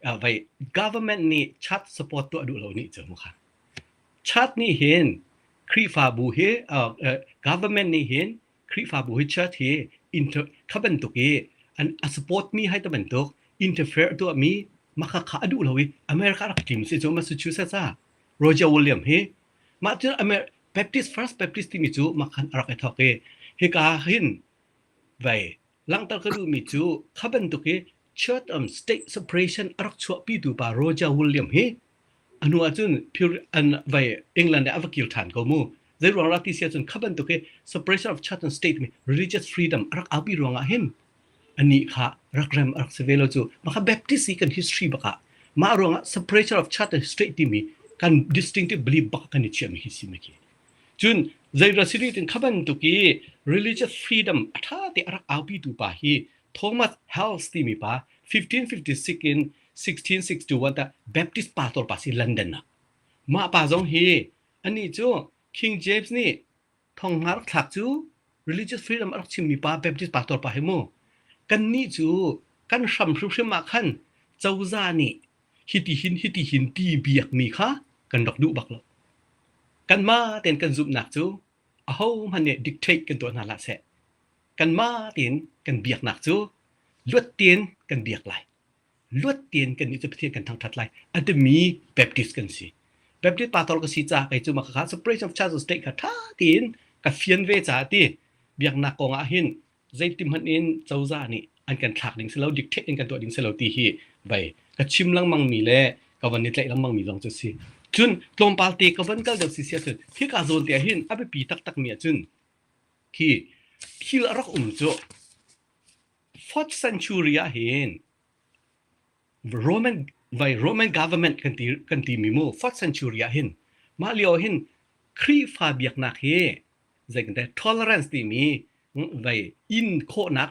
uh, vai government nih church support tuah duh lo nih cu mu kha church nih hin Khrihfabu hi uh, uh, government nih hin Khrihfabu hi church hi inter kha bantuk i an a support mi hai ta bantuk interfere tuah mi makha kha a duh lo i America rak tlim si cu Massachusetts ah Roger William hi mah cu Amer Baptist First Baptist timi cu makhan a rak i thawk i hika hin vai langhter ka duhmi cu kha bantuk i church and state separation a rak chuahpitu pa Roger William hi A hnu ahcun an vai England ah a va kir ṭhan ko mu. Zei ruang dah ti si ahcun kha bantuk hi separation of church and state mi religious freedom a rak aupi ruang ah hin anih kha rak rem a rak si ve lo cu. Mah kha Baptist i kan history bak ah mah ruang ah separation of church and state timi kan distinctive belief bak kan i chiahmi hi si mi khi. Cun zei ra si tin kha bantuk i religious freedom a ṭha te a rak aupi tu pa hi Thomas Hales timi pa 1556 in 1661 ah Baptist pastor pa si London ah. Mah pa zong hi anih cu King James nih thong hna rak thlak cu religious freedom a rak chimmi pa Baptist pastor pa hi mu. Kannih cu kan hram hrimhrim ah khan cozah nih hiti hin hiti hin ti biakmi kha kan rak duh bak lo. Kanmah tein kan zumhnak cu ahohmanh nih dictate kan tuah hna hlah seh. Kanmah tein kan biaknak cu luat tein kan biak lai. Luat tein kannih cu Pathian kan thangṭhat lai a timi Baptist kan si. Baptist pastor ka si caah kei cu mah kha separation of church and state kha ṭha tein ka fian ve caah ti biaknak kong ah hin zeiti hmanh in cozah nih an kan thlak ding si lo dictate in kan tuah ding si lo ti hi vai ka chim lengmang mi le ka van i tlaih lengmang mi zong cu si. Cun tlawmpal te ka van kal deuh si si ahcun hika zawn te ah hin a biapi taktak mi ahcun khi thil a rak um cu Fourth century ah hin Roman vai Roman government kan ti kan ti mi mu fourth century ah hin mah lio hin Khrihfa biaknak hi zei kan ti tolerance timi vai in khawhnak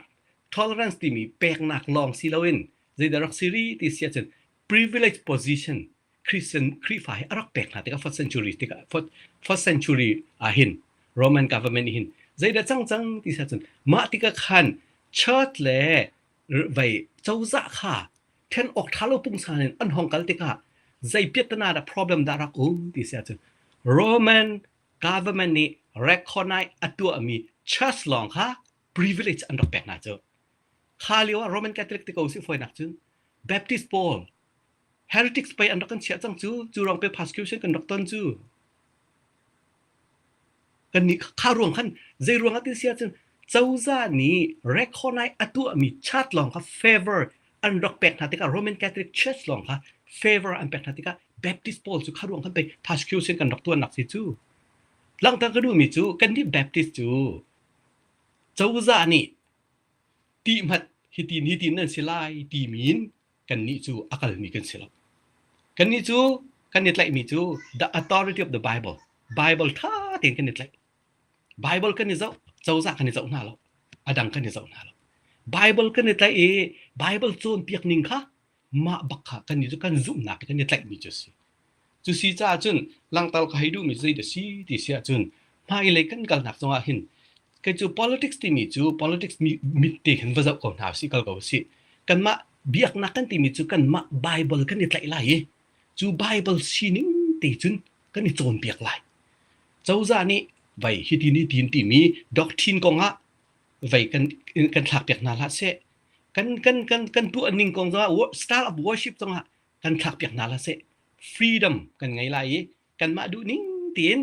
tolerance timi peknak lawng si loin zeidah rak si ri ti si ahcun privilege position Christian Khrihfa hi a rak pek hna tikah fourth century tikah fourth, fourth century ah hin Roman government hin zeidah cang cang ti sa cun mah tikah khan church le vai cozah kha then awk tha lo pungsan in an hong kal tikah zei piattana dah problem dah rak um ti si ahcun Roman government nih recognize a tuahmi church lawng kha privilege an rak pek hna cu kha lio ah Roman Catholic te ko si fawinak cun Baptist pawl Heretics pei an rak kan chiah cang cu cu ruang pe persecution kan rak ton cu kan nih kha ruang khan zei ruang ah ti si ahcun cozah nih recognize a tuahmi church lawng kha favor an rak pek hna tikah Roman Catholic Church lawng kha favor an pek hna tikah Baptist pawl cu kha ruang khan pei persecution kan rak tuannak si cu langhter ka duhmi cu kan nih Baptist cu cozah nih. Tih hmanh hitin hitin nan si lai timi in kannih cu a kalmi kan si lo. Kannih cu kan i tlaihmi cu the authority of the Bible. Bible ṭha tein kan i tlaih. Bible kan i zoh, cozah kan i zoh hna lo. A dang kan i zoh hna lo. Bible kan i tlaih i Bible cawnpiak ning kha mah bak kha kannih cu kan zumhnak i kan i tlaihmi cu a si. Cu si caah cun langhter ka hei duhmi cu zeidah si ti si ahcun hmailei kan kalnak zongah hin kei cu politics timi cu politics mit te khin va zoh ko hna usih kal ko usih. Kanmah biaknak kan timi cu kanmah Bible kan i tlaih lai i cu Bible sining te cun kan i cawnpiak lai. Cozah nih vei hiti ni tin timi doctrine kongah vei kan kan thlakpiak hna hlah seh. Kan kan kan kan tuah ning kong zongah style of worship zongah kan thlakpiak hna hlah seh. Freedom kan ngei lai i kanmah duh ning tiin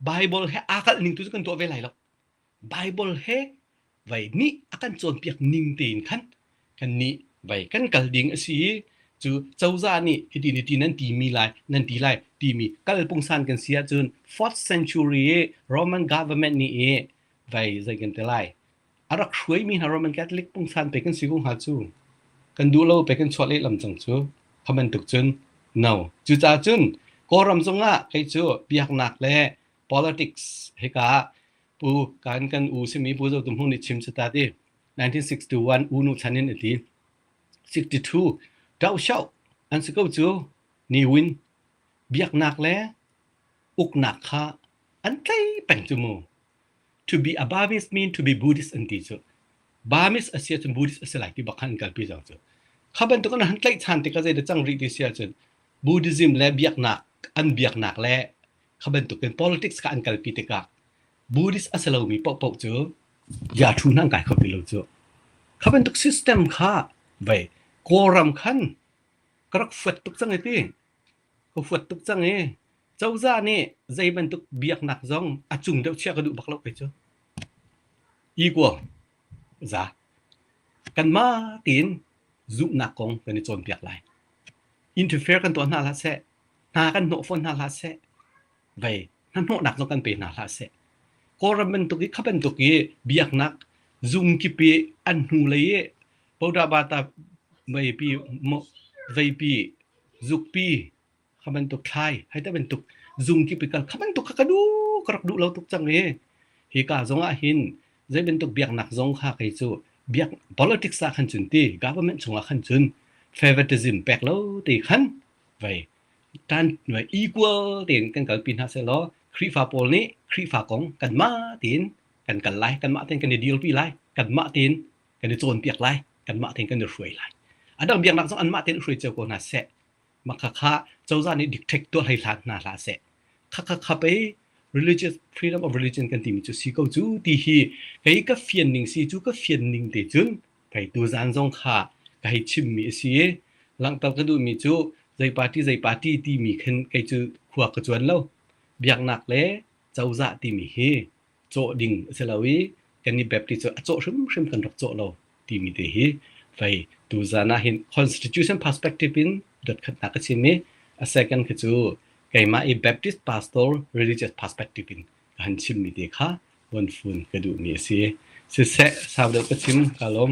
Bible he aa kalh ning tu cu kan tuah ve lai lo. Bible he vei nih a kan cawnpiak ning tein khan kan nih vei kan kal ding a si i cu cozah nih hiti ni ti nan ti mi lai nan ti lai timi kal pungsan kan si ahcun fourth century i Roman government nih i vei zei kan ti lai a rak hruaimi hna Roman Catholic pungsan pe kan si ko hnga cu kan duh lo pe kan chuah lehlam cang cu kha bantuk cun no cucaah cun Kawlram zongah kei cu biaknak le politics hika pu kan kan u simi Pu Zo Tum Hmung nih chim sata ti 1961 U Nu chan in a ti 62 Dau Xiao an si ko cu Ni Win biaknak le uknak kha an tlei peng cu mu To be a Burmese mean to be Buddhist an ti cu. Burmese a si ahcun Buddhist a si lai ti bak khan an kalpi cang cu. Kha bantuk an han tlaih than tikah zei dah cang rih ti si ahcun Buddhism le biaknak an biaknak le kha bantuk in politics kha an kalpi tikah Buddhist a si lomi paohpaoh cu ya thu hna an kai kho ti lo cu. Kha bantuk system kha vei Kawlram khan ka rak fuat tuk cang i ti. Ka huat tuk cang i cozah nih zei bantuk biaknak zong a cung deuh chiah ka duh bak lo kei cu. Equal za. Kanmah tiin zumhnak kong kan i cawnpiak lai. Interfere kan tuah hna hlah seh, hna kan hnawh fawn hna hlah seh, vei hnahnawhnak zong kan pe hna hlah seh. Kawlram bantuk i kha bantuk i biaknak zung kip i an hnulei i Bodabata veipi veipi zukpi kha bantuk thlai hai ta bantuk zung kip i kal kha bantuk kha ka duh ka rak duh lo tuk cang i hika zong ah hin zei bantuk biaknak zong kha kei cu biak politics ah khan cun ti government chungah khan cun favoritism pek lo ti khan vei tan vei equal tein kan kalpi hna seh law Khrihfa pawl nih Khrihfa kong kanmah tein kan kal lai kanmah tein kan i dirpi lai kanmah tein kan i cawnpiak lai kanmah tein kan i hruai lai a dang biaknak zong anmah tein hruai cio ko hna seh mah kha kha cozah nih dictate tuah hlei hlah hna hlah seh kha kha kha pei religious freedom of religion kan timi cu si ko cu ti hi kei ka fian ning si cu ka fian ning te cun kei tu zan zong kha ka hei chimmi a si i langhter ka duhmi cu zei party zei party timi khin kei cu khua ka cuan lo biaknak le cozah timi hi cawh ding a si lo i kan i Baptist cu a cawh hrimhrim kan rak cawh lo timi te hi vei tuzan ah hin constitution perspective in dotkhatnak ka chim i a second khi cu keimah i Baptist pastor religious perspective in ka han chimmi te kha von fun ka duhmi a si. Siseh sau deuh ka chim ka lawm.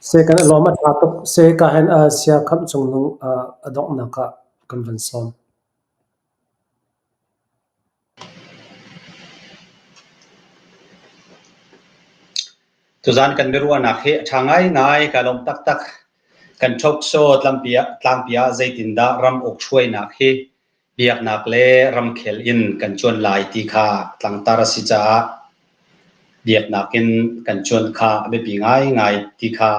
Se kan lawm a tha tuk. Se ka hen sia khamh cung nung a donghnak ah kan van sawm. Tuzaan kan biaruahnak hi a ṭha ngaingai, kaa lawm taktak. Kan ṭhokso tlangpi ah zeitindah ram uk hruainak hi biaknak le ramkhel in kan cuan lai ti kha tlangtar a si caah biaknak in kan cuan kha a biapi ngaingai ti kha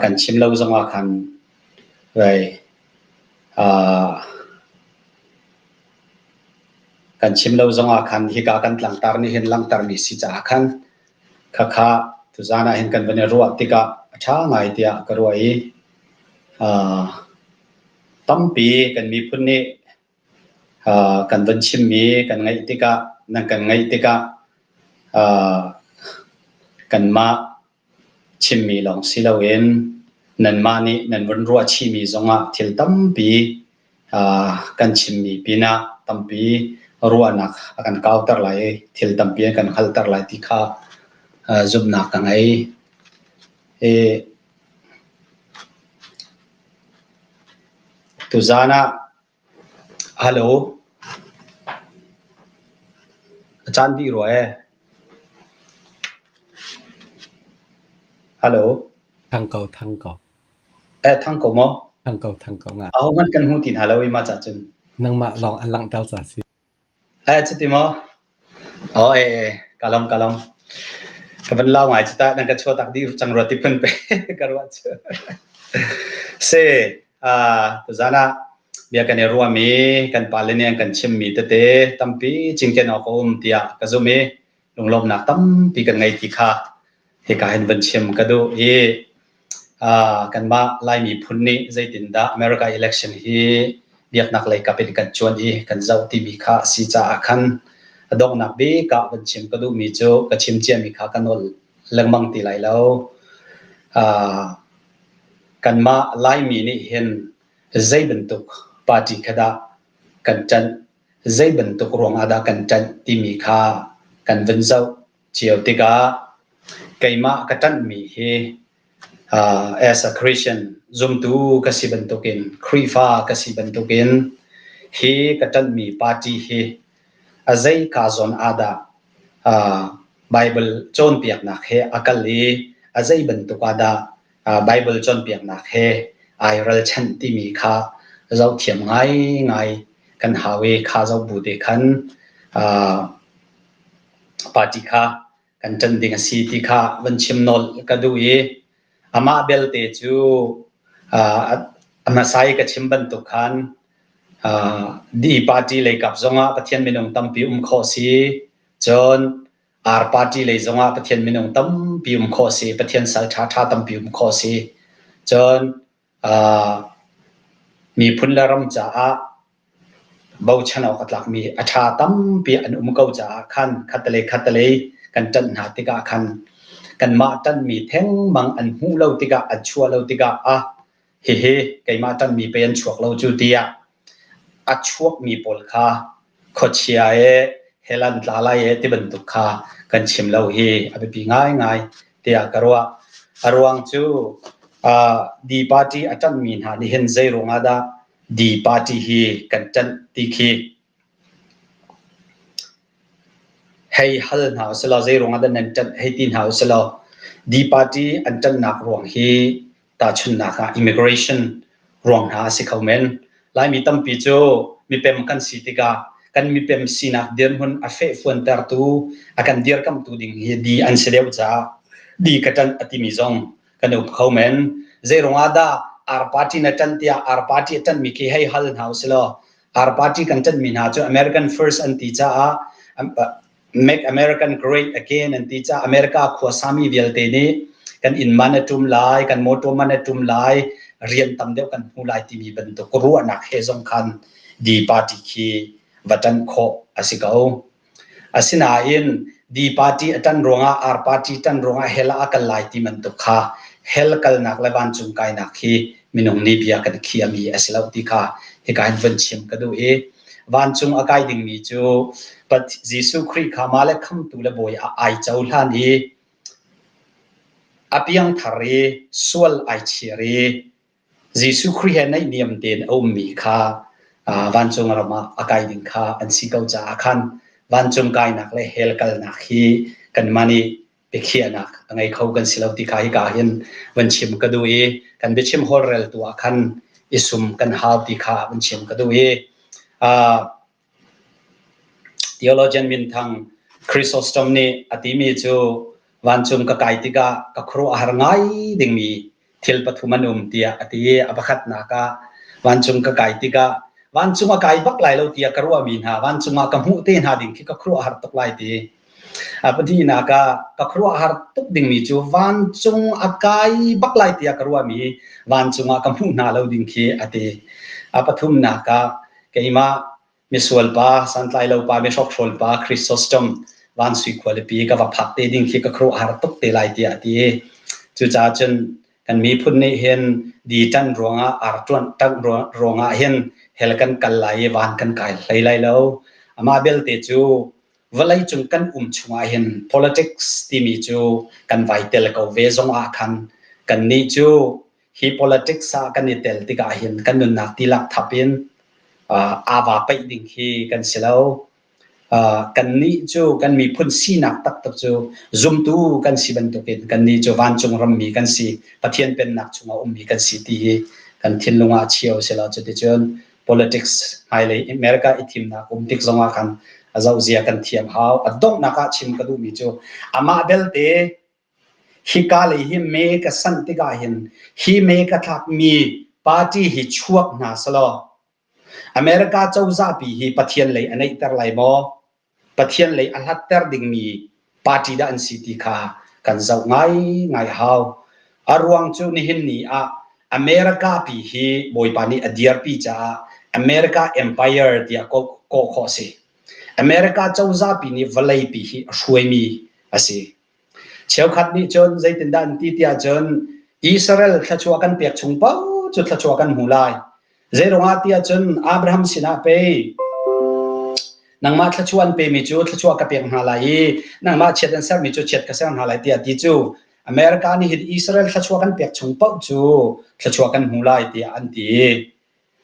kan chim lo zongah khan kan chim lo zongah khan hika kan tlangtar nih hin langhtermi si caah khan khakha tuzaan ah hin kan van i ruah tikah a ṭha ngai tiah ka ruah i tampi kan miphun nih kan van chimmi kan ngaih tikah nan kan ngaih tikah kanmah Chimmi lawng si loin nanmah nih nan vun ruah chihmi zongah thil tampi kan chimmi pinah tampi ruahnak a kan kauter lai i thil tampi an kan hngalhter lai ti kha zumhnak ka ngei. I tuzaan ah Hello. A caan dih rua ee. Hello. Thang ko, thang ko. Eh, thang ko maw? Thang ko, thang ko nga. Ahohmanh kan hmu ti hna lo i mah cah cun. Nangmah lawng an langhter ca si. Eh, cuti maw? Aw eh, ka lawm, ka lawm. Ka van lau ngai cu ta, nan ka chuah tak dih cang rua ti phun pe ka ruah cu. Si, ah, tuzaan ah bia kan i ruahmi, kan pale nih an kan chimmi tete tampi cinken awk a um tiah ka zumh i lunglawmhnak tampi kan ngei ti kha hika hin van chim ka duh i kanmah Lai miphun nih zeitindah America election hi biaknak lei kap in kan cuan i kan zoh timi kha a si caah khan a donghnak bik ah van chim ka duhmi cu ka chim ciami kha ka nawl lengmang ti lai lo. Kanmah Laimi nih hin zei bantuk party kha dah kan ṭanh, zei bantuk ruangah dah kan ṭanh timi kha kan vun zoh cio tikah keimah ka ṭanhmi hi as a Christian zumtu ka si bantukin Khrihfa ka si bantukin hi ka ṭanhmi party hi a zeika zawn ah dah Bible cawnpiaknak he a kal i a zei bantuk ah dah Bible cawnpiaknak he ai ralchanh timi kha zohthiam ngaingai kan hau i kha zoh bu te khan party kha kan ṭan ding a si ti kha van chim nawl ka duh i amah belte cu a hmasa i ka chim bantuk khan D party lei kap zongah Pathian minung tampi um khawh si cun R party lei zongah Pathian minung tampi um khawh si Pathian sal ṭhaṭha tampi um khawh si cun miphun le ram caah bochan awk a tlakmi a ṭha tampi an um ko caah khan khattelei khattelei kan ṭanh hna tikah khan kanmah ṭanhmi thengmang an hmuh lo tikah an chuah lo tikah ah hihi keimah ṭanhmi pei an chuak lo cu tiah a chuakmi pawl kha khuachia e hell an tla lai e ti bantuk kha kan chim lo hi a biapi ngaingai tiah ka ruah. A ruang cu D party a ṭanhmi hna nih hin zei ruangah dah D party hi kan ṭanh ti khi hei hal hna usih law zei ruangah dah nan ṭanh hei ti hna usih law D party an ṭanhnak ruang hi tahchunhnak ah immigration ruang hna a si kho men. Laimi tampi cu mipem kan si tikah kan mipem sinak dirhmun a fehfuantertu a kan dirkamhtu ding hi D an si deuh caah D ka ṭanh a timi zong kan um kho men. Zei ruangah dah R party na ṭanh tiah R party a ṭanhmi khi hei hal hna usih law R party kan ṭanhmi hna cu American first an ti caah Make American Great Again an ti caah America khuasami vialte nih kan inn man a ṭum lai, kan motor man a ṭum lai, rian tam deuh kan hmu lai timi bantuk ruahnak he zong khan D party khi va ṭanh khawh a si ko. Asinain D party a ṭan ruangah R party ṭan ruangah hell ah a kal lai ti bantuk kha hell kalnak le vancung kainak hi minung nih bia kan khiahmi a si lo ti kha hika hin vun chim ka duh i vancung a kai dingmi cu Jesuh Khrih kha mah le khamtu le bawi ah ai cohlan i a piangthar i sual ai chir i Jesuh Khrih he naihniam tein a ummi kha vancung ram ah a kai ding kha an si ko caah khan vancung kainak le hell kalnak hi kanmah nih biakhiahnak a ngei kho kan si lo ti kha hika hin van chim ka duh i kan biachim holreltu ah khan i sum kan hau ti kha van chim ka duh i theologian minthang Chrysostom nih a timi cu vancung ka kai tikah ka khuaruah a har ngai dingmi thil pathum an um tiah a ti i a pakhatnak ah vancung ka kai tikah vancung a kai bak lai lo tiah ka ruahmi hna vancung ah ka hmuh te hna ding khi ka khuaruah har tuk lai ti. A pahnihnak ah ka khuaruah har tuk dingmi cu vancung a kai bak lai tiah ka ruahmi vancung ah ka hmuh hna lo ding khi a ti. A pathumnak ah keimah misual pa, santlai lo pa, mihrokhrawl pa Chrysostom van sui khualipi ka va phak te ding khi ka khuaruah har tuk te lai tiah a ti. Cucaah cun kan miphun nih hin di ṭan ruangah ar ṭuan ṭang ruangah hin hell kan kal lai i van kan kai hlei lai lo. Amah belte cu vawleicung kan um chungah hin politics timi cu kan vai tel ko ve zong ah khan. Kannih cu hi politics ah kan i tel tikah hin kan nunnak tilak thap in aa paih ding hi kan si lo. Kannih cu kan miphun sinak taktak cu zumtu kan si bantukin kannih cu vancung rammi kan si, Pathian pennak chungah ummi kan si ti hi kan thinlung ah chia usih law cuticun politics hmailei America i thimnak um tik zongah khan a zohzia kan thiam hau. A donghnak ah chim ka duhmi cu amah belte hika lei hi me ka sanh tikah hin hi me ka thlakmi party hi chuak hna selaw America cozah pi hi Pathian lei a neihter lai maw? Pathian lei a hlatter dingmi party dah an si ti kha kan zoh ngaingai hau. A ruang cu nihin ni ah America pi hi Bawipa nih a dirpi caah America Empire tiah kawh khawh a si. America cozah pi nih vawlei pi hi a hruaimi a si. Cheukhat nih cun zeitindah an ti tiah cun Israel thluachuah kan pek chung paoh cu thluachuah kan hmu lai. Zeiruangah tiah cun Abraham sinah pei nangmah thluachuah an pemi cu thluachuah ka pek hna lai i nangmah chiat an sermi cu chiat ka ser hna lai tiah ti cu America nih hin Israel thluachuah kan pek chung paoh cu thluachuah kan hmu lai tiah an ti.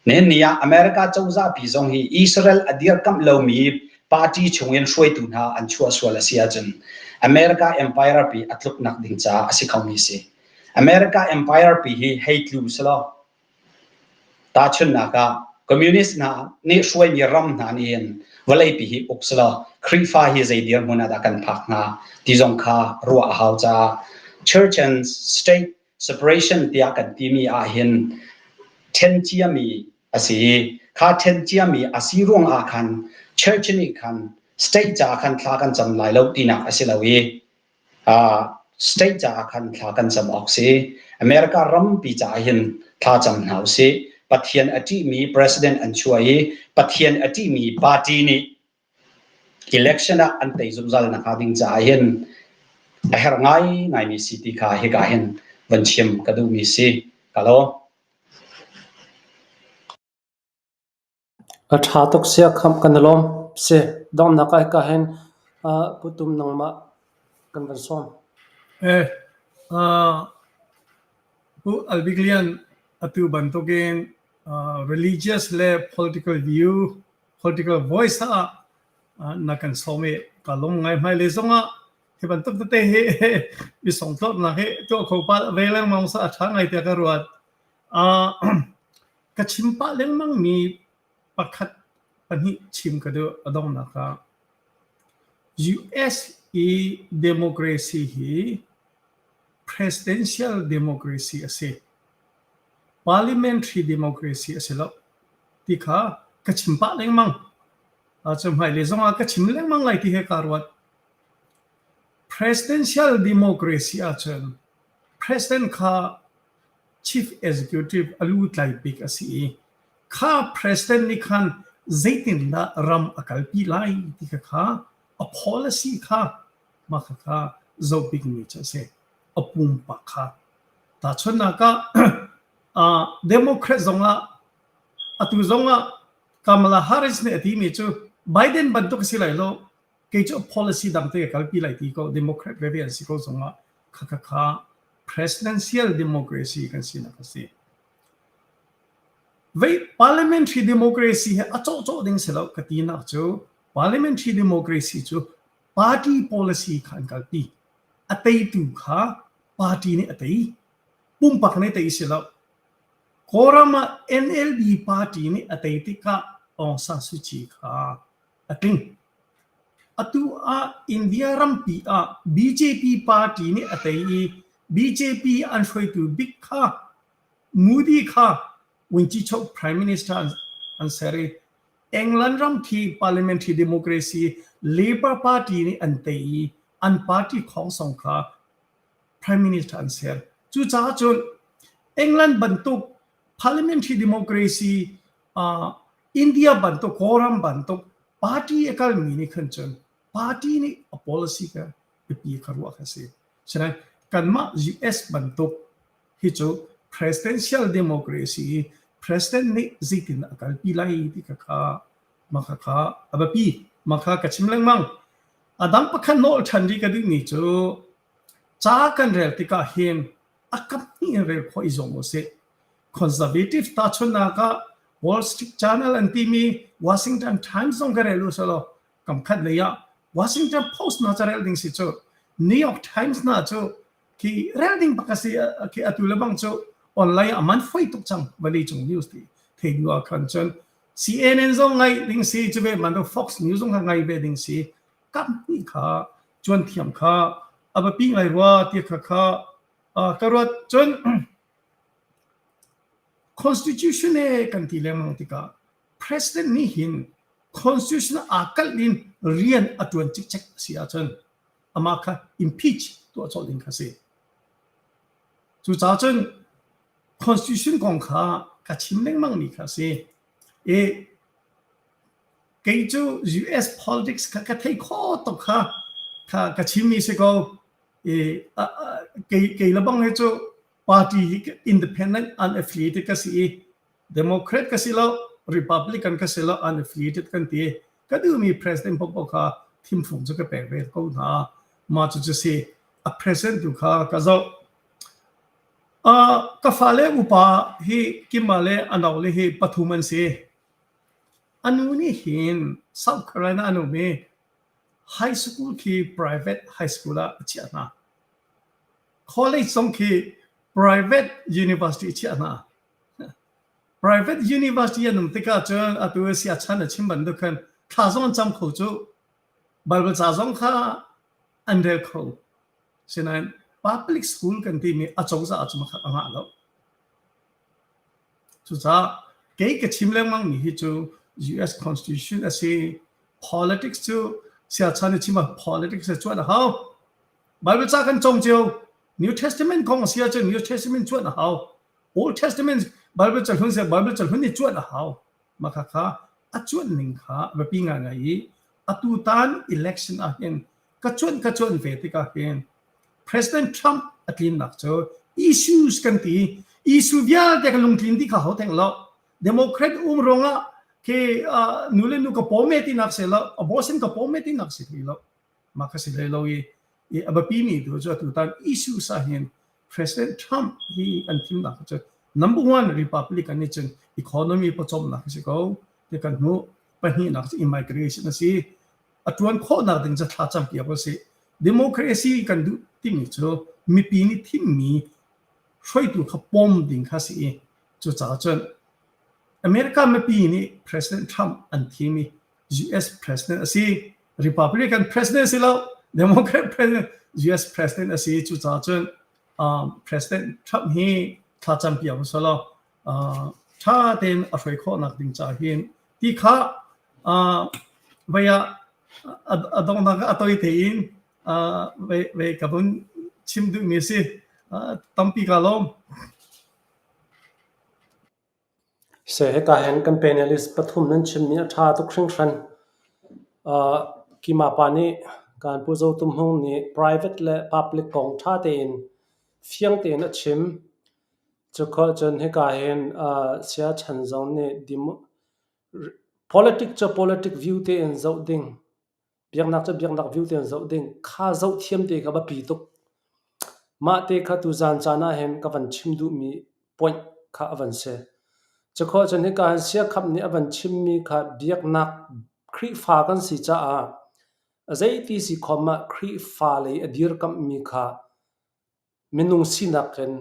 Nihin ni ah America cozah pi zong hi Israel a dirkamh lomi party chungin hruaitu hna an chuah sual a si ahcun America Empire pi a tluknak ding caah a si khomi si. America Empire pi hi hei tlu selaw tahchunhnak ah communist hna nih hruaimi ram hna nih hin vawleipi hi uk selaw Khrihfa hi zei dirhmun ah dah kan phak hnga ti zong kha ruah a hau caah church and state separation tiah kan timi ah hin ṭhen ciami a si i kha ṭhen ciami a si ruang ah khan church nih khan state caah khan thla kan cam lai lo tinak a si lo i uh, state caah khan thla kan cam awk si. America rampi caah hin thla cam hna usih. Pathian a ṭihmi president an chuah i Pathian a ṭihmi party nih election ah an tei zungzal nakhnga ding caah hin a herh ngaingaimi si ti kha hika hin van chim ka duhmi si. Ka lawm. A ṭha tuk sia khamh kan i lawm. Si, donghnak ah hika hin Pu Tum nangmah kan van sawm. Eh, uh, Pu Albik Lian atu bantukin uh, religious le political view political voice ah na kan sawm i ka lung ngai hmailei zongah hi bantuk tete hi mi songtlawtnak hi tuah kho pa ve lengmang sa a ṭha ngai tiah ka ruat. Ka chim pah lengmang mi pakhat pahnih chim ka duh a donghnak ah. US i democracy hi presidential democracy a si. Parliamentary democracy a si lo. Ti kha ka chim pah lengmang. Cu hmailei zongah ka chim lengmang lai ti he kaa ruat. Presidential democracy ahcun president kha chief executive a lu tlai bik a si i kha president nih khan zeitindah ram a kalpi lai ti kha kha a policy kha mah kha kha zoh bikmi cu a si. A pumpak kha. Tahchunhnak ah Democrat zongah Atu zongah Kamala Harris nih a timi cu Biden bantuk a si lai lo, kei cu policy dang te ka kalpi lai ti ko, Democrat veve an si ko zongah kha kha presidential democracy kan sinak a si. Vei parliamentary democracy he a cawhcawh ding si lo ka tinak cu parliamentary democracy cu party policy kha an kalpi. A teitu kha party nih a tei. Pumpak nih tei si lo. Kawlram ah NLD party nih a tei tikah Aung San Suu Kyi kha a tling. Atu ah India rampi ah BJP party nih a tei i BJP an hruaitu bik kha Modi kha Vuncichoh Prime Minister an ser i England ram khi parliamentary democracy Labour Party nih an tei i an party khongsong kha Prime Minister an ser. Cucaah cun England bantuk parliamentary democracy uh, India bantuk Kawlram bantuk party a kalmi nih khan cun party nih a policy kha biapi kha ruah kha si. Sinain kanmah US bantuk hi cu presidential democracy i president nih zeitin a kalpi lai ti kha kha mah kha kha a biapi mah kha ka chim lengmang. A dang pakhat nawl ṭhan rih ka duhmi cu ca kan rel tikah hin. A kap hnih in rel khawh i zuam usih. Conservative tahchunhnak ah Wall Street Journal an timi Washington Times zong ka rel u selaw kam khat lei ah Washington Post hna ca rel ding si cu New York Times hna cu khi rel ding bak a si khi atu le bang cu online a man foi tuk cang vawlei cung news ti thei du ah khan cun CNN zong ngai ding si cu ve man Fox News zong kha ngai ve ding si kam hnih kha cuan thiam kha a biapi ngai rua ti kha kha ka ruat cun constitution e kan ti lengmang tikah president nih hin constitution aa kalh in rian a tuan cikcek a si ahcun amah kha impeach tuah colh ding kha si. Cucaah cun constitution kong kha ka chim lengmang mi kha si. I kei cu US politics kha ka thei kho tuk kha kha ka chimmi si ko. I kei kei le bang hi cu party hi independent unaffiliated ka si i Democrat ka si lo, Republican ka si lo, unaffiliated kan ti. Ka duhmi president popo kha thimfung cu ka pek ve ko hna. Mah cu cu si. A president tu kha ka zoh. Uh, ka fale upa hi Kima le anau le hi pathum an si. Anu nih hin South Carolina an um i high school khi private high school ah a chiah hna. College zong khi private university a chiah hna. Private university an um tikah cun atu siachan a chim bantuk khan thla zong an cam kho cu. Bible ca zong kha an rel kho. Sinain public school kan timi a cozah ah cun a ngah lo. Cucaah kei ka chim lengmang mi hi cu US Constitution a si. Politics cu siachan i chim ah politics a cuan a hau. Bible ca kan cawng cio. New Testament kong a si ahcun New Testament cuan a hau. Old Testament Bible cahlun se Bible cahlun i cuanh a hau. Mah kha kha a cuanh ning kha a biapi ngaingai i atu tan election ah hin ka cuanh ka cuanh ve tikah hin President Trump a tlinnak cu issues kan ti issue vialte ka lungtlin dih kha ho theng lo Democrat um ruangah ke nu le nu ka pawm e tinak se lo abortion ka pawm e tinak si lo mah kha si hlei lo i i a biapi mi tu cu atutan issues ah hin President Trump hi an thimnak cu number one Republican nih cun economy pawcawmnak a si ko ti kan hmuh pahnihnak cu immigration a si a tuan khawhnak ding cu thla campiak a si democracy kan duh timi cu mipi nih thimmi hruaitu kha pom ding kha si i cucaah cun America mipi nih President Trump an thim i US President a si. Republican President si lo, Democrat President, US President a si. Cucaah cun um, President Trump hi thlacam piak u law uh, ṭha tein a hruai khawhnak ding ca hin ti kha uh, vei ah a donghnak a toi tein uh, vei vei ka vun chim duhmi a si. Uh, tampi ka lawm. Seh hika hin kan panelist pathum nan chimmi a ṭha tuk hringhran. Uh, Kima pa nih kan Pu Zo Tum Hmung nih private le public kong ṭha tein fiang tein a chim. Cukhawh cun hika hin uh, Saya Chan zong nih politic cu politic view tein zoh ding Biaknak cu biaknak view tein zoh ding kha zoh thiam te kha biapi tuk. Mah te kha tuzaan caan ah hin ka van chim duhmi point kha a van si. Cukhawh cun hika hin siakhap nih a van chimmi kha biaknak Khrihfa kan si caah a zeiti si khom ah Khrihfa lei a dirkamhmi kha minung sinak in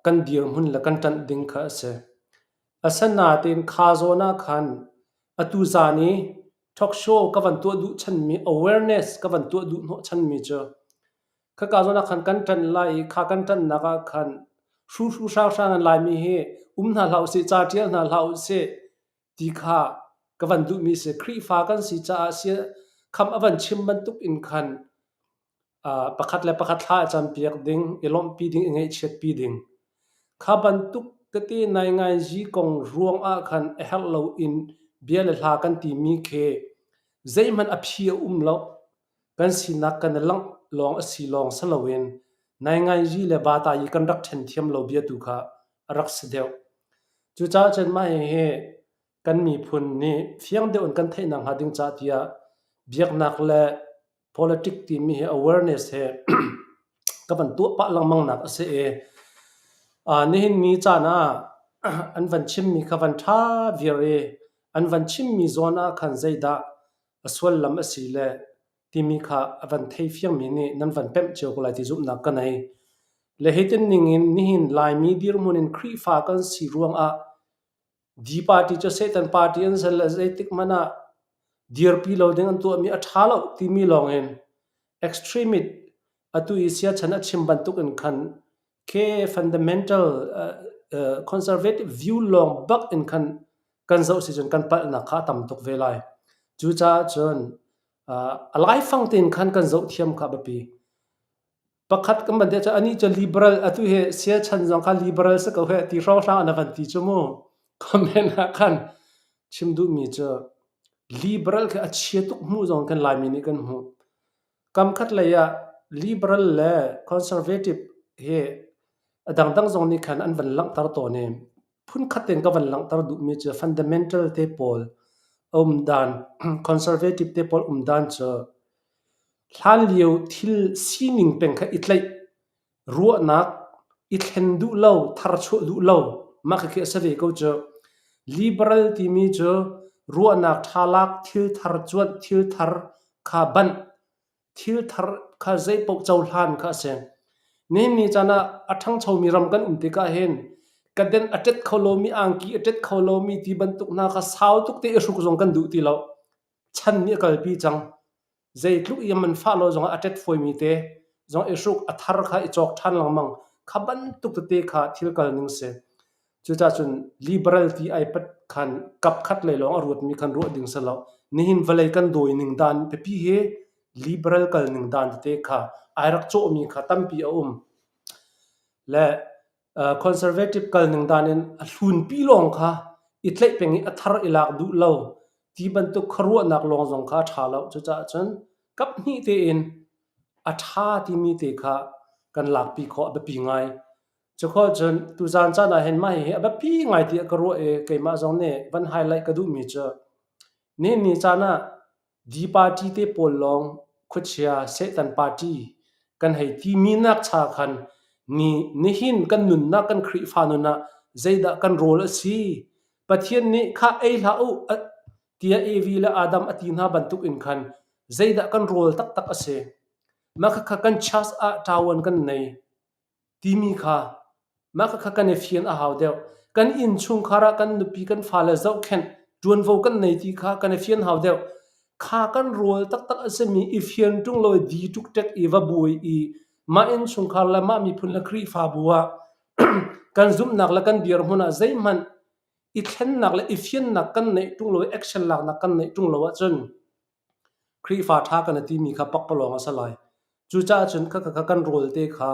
kan dirhmun le kan ṭanh ding kha a si. Asinain kha zawn ah khan atu zan i talk show ka van tuah duh chanmi awareness ka van tuah duh hnawhchanmi cu khaka zawn ah khan kan ṭanh lai i kha kan ṭanhnak ah khan hruhru hranghrang in Laimi hi um hna hlah usih, ca ṭial hna hlah usih ti kha ka van duhmi si. Khrihfa kan si caah khamh a van chim bantuk in khan pakhat le pakhat thla a campiak ding, i lawmhpi ding, i ngaihchiatpi ding. Kha bantuk tete nainganzi kong ruang ah khan a herh loin bia le hla kan timi khi zeihmanh a phi a um lo. Kan sinak kan i langh lawng a si lawng si loin nainganzi le vata i kan rak ṭhen thiam lo bia tu kha a rak si deuh. Cucaah cun mah hihi kan miphun nih fiang deuh in kan theih nakhnga ding ca tiah biaknak le Politic timi hi awareness he Ka van tuah pah lengmang nak a si i nihin ni caan ah an van chimmi kha van ṭha viar i an van chimmi zawn ah khan zeidah a suallam a si le timi kha a van thei fiangmi nih nan van pemh cio ko lai ti zumhnak ka nei. Le hitin ningin nihin Laimi dirhmun in Khrihfa kan si ruangah D party cu Satan party an si le zeitik hmanh ah dirpi lo ding an tuahmi a ṭha lo timi lawngin extremist atu i siachan a chim bantuk in khan ke fundamental conservative view lawng bak in khan kan zoh si cun kan palhnak kha a tam tuk ve lai. Cucaah cun a laifang tein khan kan zoh thiam kha a biapi. Pakhat kan van ti ahcun anih cu liberal atu hi siachan zong kha liberal si ko heh ti hrawnghrang an van ti cu mu. Comment ah khan chim duhmi cu liberal khi a chia tuk hmuh zong kan Laimi nih kan hmuh. Kamkhat lei ah liberal le conservative hi a dangdang zong nih khan an van langhter tawn i phunkhat tein ka van langhter duhmi cu fundamental te pawl um dan conservative te pawl um dan cu hlanlio thil sining peng kha i tlaih ruahnak i thlen duh lo tharchuah duh lo mah khikhi a si ve ko cu. Liberal timi cu ruahnak ṭha lak thil thar cuanh thil thar kha banh thil thar kha zeipaoh cohlan kha a si. Nihin ni caan ah a ṭhangchomi ram kan um tikah hin kaden a ṭet kho lomi angki a ṭet kho lomi ti bantuk hna kha sau tuk te i hruk zong kan duh ti lo. Chan nih a kalpi cang. Zeitluk i man fah lo zongah a ṭet fawimi te zong i hruk a thar kha i cawk ṭhan lengmang. Kha bantuk tete kha thil kal ning si. Cucaah cun liberal ti ai pat khan kap khat lei lawng a ruatmi khan ruah ding si lo. Nihin vawlei kan dawi ning dan pipi hi liberal kal ning dan tete kha ai rak cawhmi kha tampi a um. Le conservative kal ning dan in a hlunpi lawng kha i tlaih peng i a thar i lak duh lo ti bantuk khuaruahnak lawng zong kha a ṭha lo. Cucaah cun kap hnih tein a ṭha timi te kha kan lakpi khawh a biapi ngai. Cukhawh cun tuzaan caan ah hin mah hihi a biapi ngai tiah ka ruah i keimah zong nih van highlight ka duhmi cu nihin ni caan ah D party te pawl lawng khuachia Satan party kan hei timi nak cha khan ni nihin kan nunnak kan Khrihfa nun ah zeidah kan rawl a si Pathian nih kha ei hlah u tiah Evi le Adam a ti hna bantuk in khan zeidah kan rawl taktak a si mah khakha kan church ah ṭawan kan nei timi kha mah khakha kan i fian a hau deuh. Kan innchungkhar ah kan nupi kan fale zohkhenh ṭuanvo kan nei ti kha kan i fian hau deuh. Kha kan rawl taktak a simi i fian ṭung lo i di ṭukṭek i va buai i mah innchungkhar le mah miphun le Khrihfabu ah kan zumhnak le kan dirhmun ah zeihmanh i thlennak le i fiannak kan neih ṭung lo i action laknak kan neih ṭung lo ahcun Khrihfa ṭha kan i timi kha pakpalawng a si lai. Cucaah cun khakha kan rawl te kha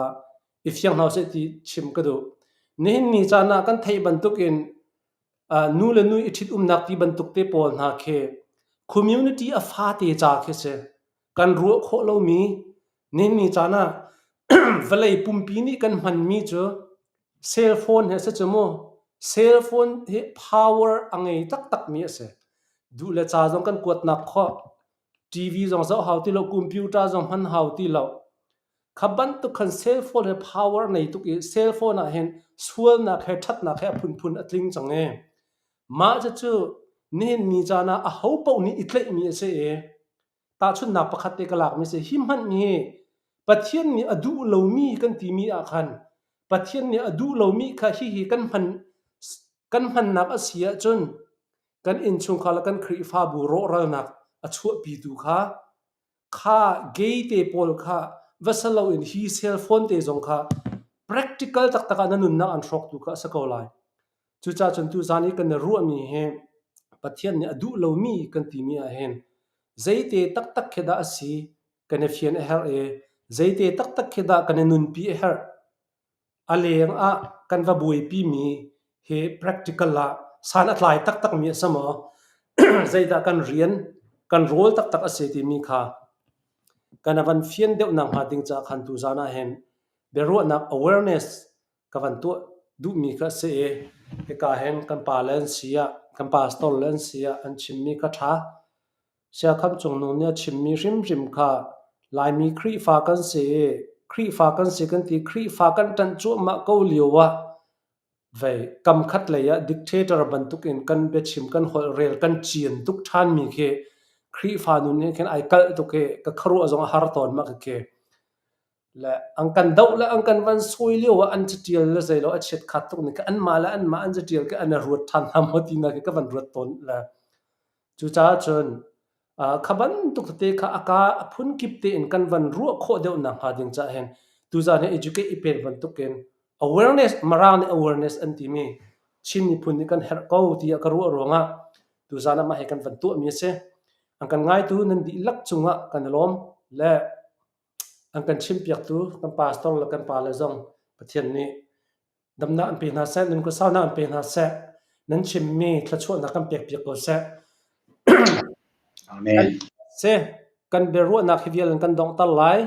i fiang hna usih ti chim ka duh. Nihin ni caan ah kan theih bantukin nu le nu i ṭhitumnak ti bantuk te pawl hna khi community a fate ca khi si. Kan ruah khawh lomi nihin ni caan ah vawlei pumpi nih kan hmanmi cu cell phone hi a si cu mu. Cell phone hi power a ngei taktakmi a si. Duh le ca zong kan kuatnak khawh. TV zong zoh hau ti lo, computer zong hman hau ti lo. Kha bantuk khan cell phone he power nei tuk i cell phone ah hin sualnak he ṭhatnak he a phunphun a tling cang i mah cucu nihin ni caan ah aho paoh nih i tlaihmi a si i tahchunhnak pakhat te ka lakmi si hi hmanh hi Pathian nih a duh lomi kan timi ah khan Pathian nih a duh lomi kha hihi kan hman kan hmannak a si ahcun kan innchungkhar le kan Khrihfabu rawhralnak a chuahpitu kha kha gay te pawl kha va si loin hi cell phone te zong kha practical taktak ah na nunnak an hrawktu kha a si ko lai. Cucaah cun tuzaan i kan i ruahmi hi Pathian nih a duh lomi kan timi ah hin zeite taktak khi dah a si kan i fian a herh i zeite taktak khi dah kan i nunpi a herh. A leng ah kan va buaipimi hi practical ah san a tlai taktakmi a si maw? Zeidah kan rian, kan rawl taktak a si timi kha kan van fian deuh nakhnga ding caah khan tuzaan ah hin biaruahnak awareness ka van tuah duhmi kha a si i hika hin kan pa le an si ah kan pastor le an si ah an chimmi kha ṭha. Siakham Cungnung nih a chimmi hrimhrim kha Laimi Khrihfa kan si i. Khrihfa kan si kan ti Khrihfa kan ṭanh cuahmah ko lio ah vei kam khat lei ah dictator bantuk in kan biachim kan holh rel kan cian tuk ṭhanmi khi Khrihfa nun he khin ai kalh tuk i ka khuaruah zong a har tawn mah khi. Le an kan doh le an kan van sawi lio ah an catial le zeilo a chiat khat tuk ni kha anmah le anmah an catial khi an i ruat ṭhan hna maw ti na khi ka van ruat tawn le cucaah cun kha bantuk tete kha a ka a phunkip tein kan van ruah khawh deuh nak hnga ding caah hin tuzaan hi educate i pen bantukin awareness Mirang nih awareness an timi Chin miphun nih kan herh ko tiah ka ruah ruangah tuzaan ah mah hi kan van tuahmi a si. An kan ngaitu nan dihlak cungah kan i lawm le an kan chimpiaktu kan pastor le kan pale zong Pathian nih damnak an pe hna seh, nan khuasaunak an pe hna seh, nan chimmi thluachuahnak kan pekpiak ko seh. Amen. Se kan biaruahnak hi vial in kan donghter lai.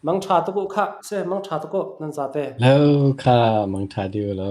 Mangṭha tuk u khah. Se mangṭha tuk u nan zate. Lo kha mangṭha deuh lo.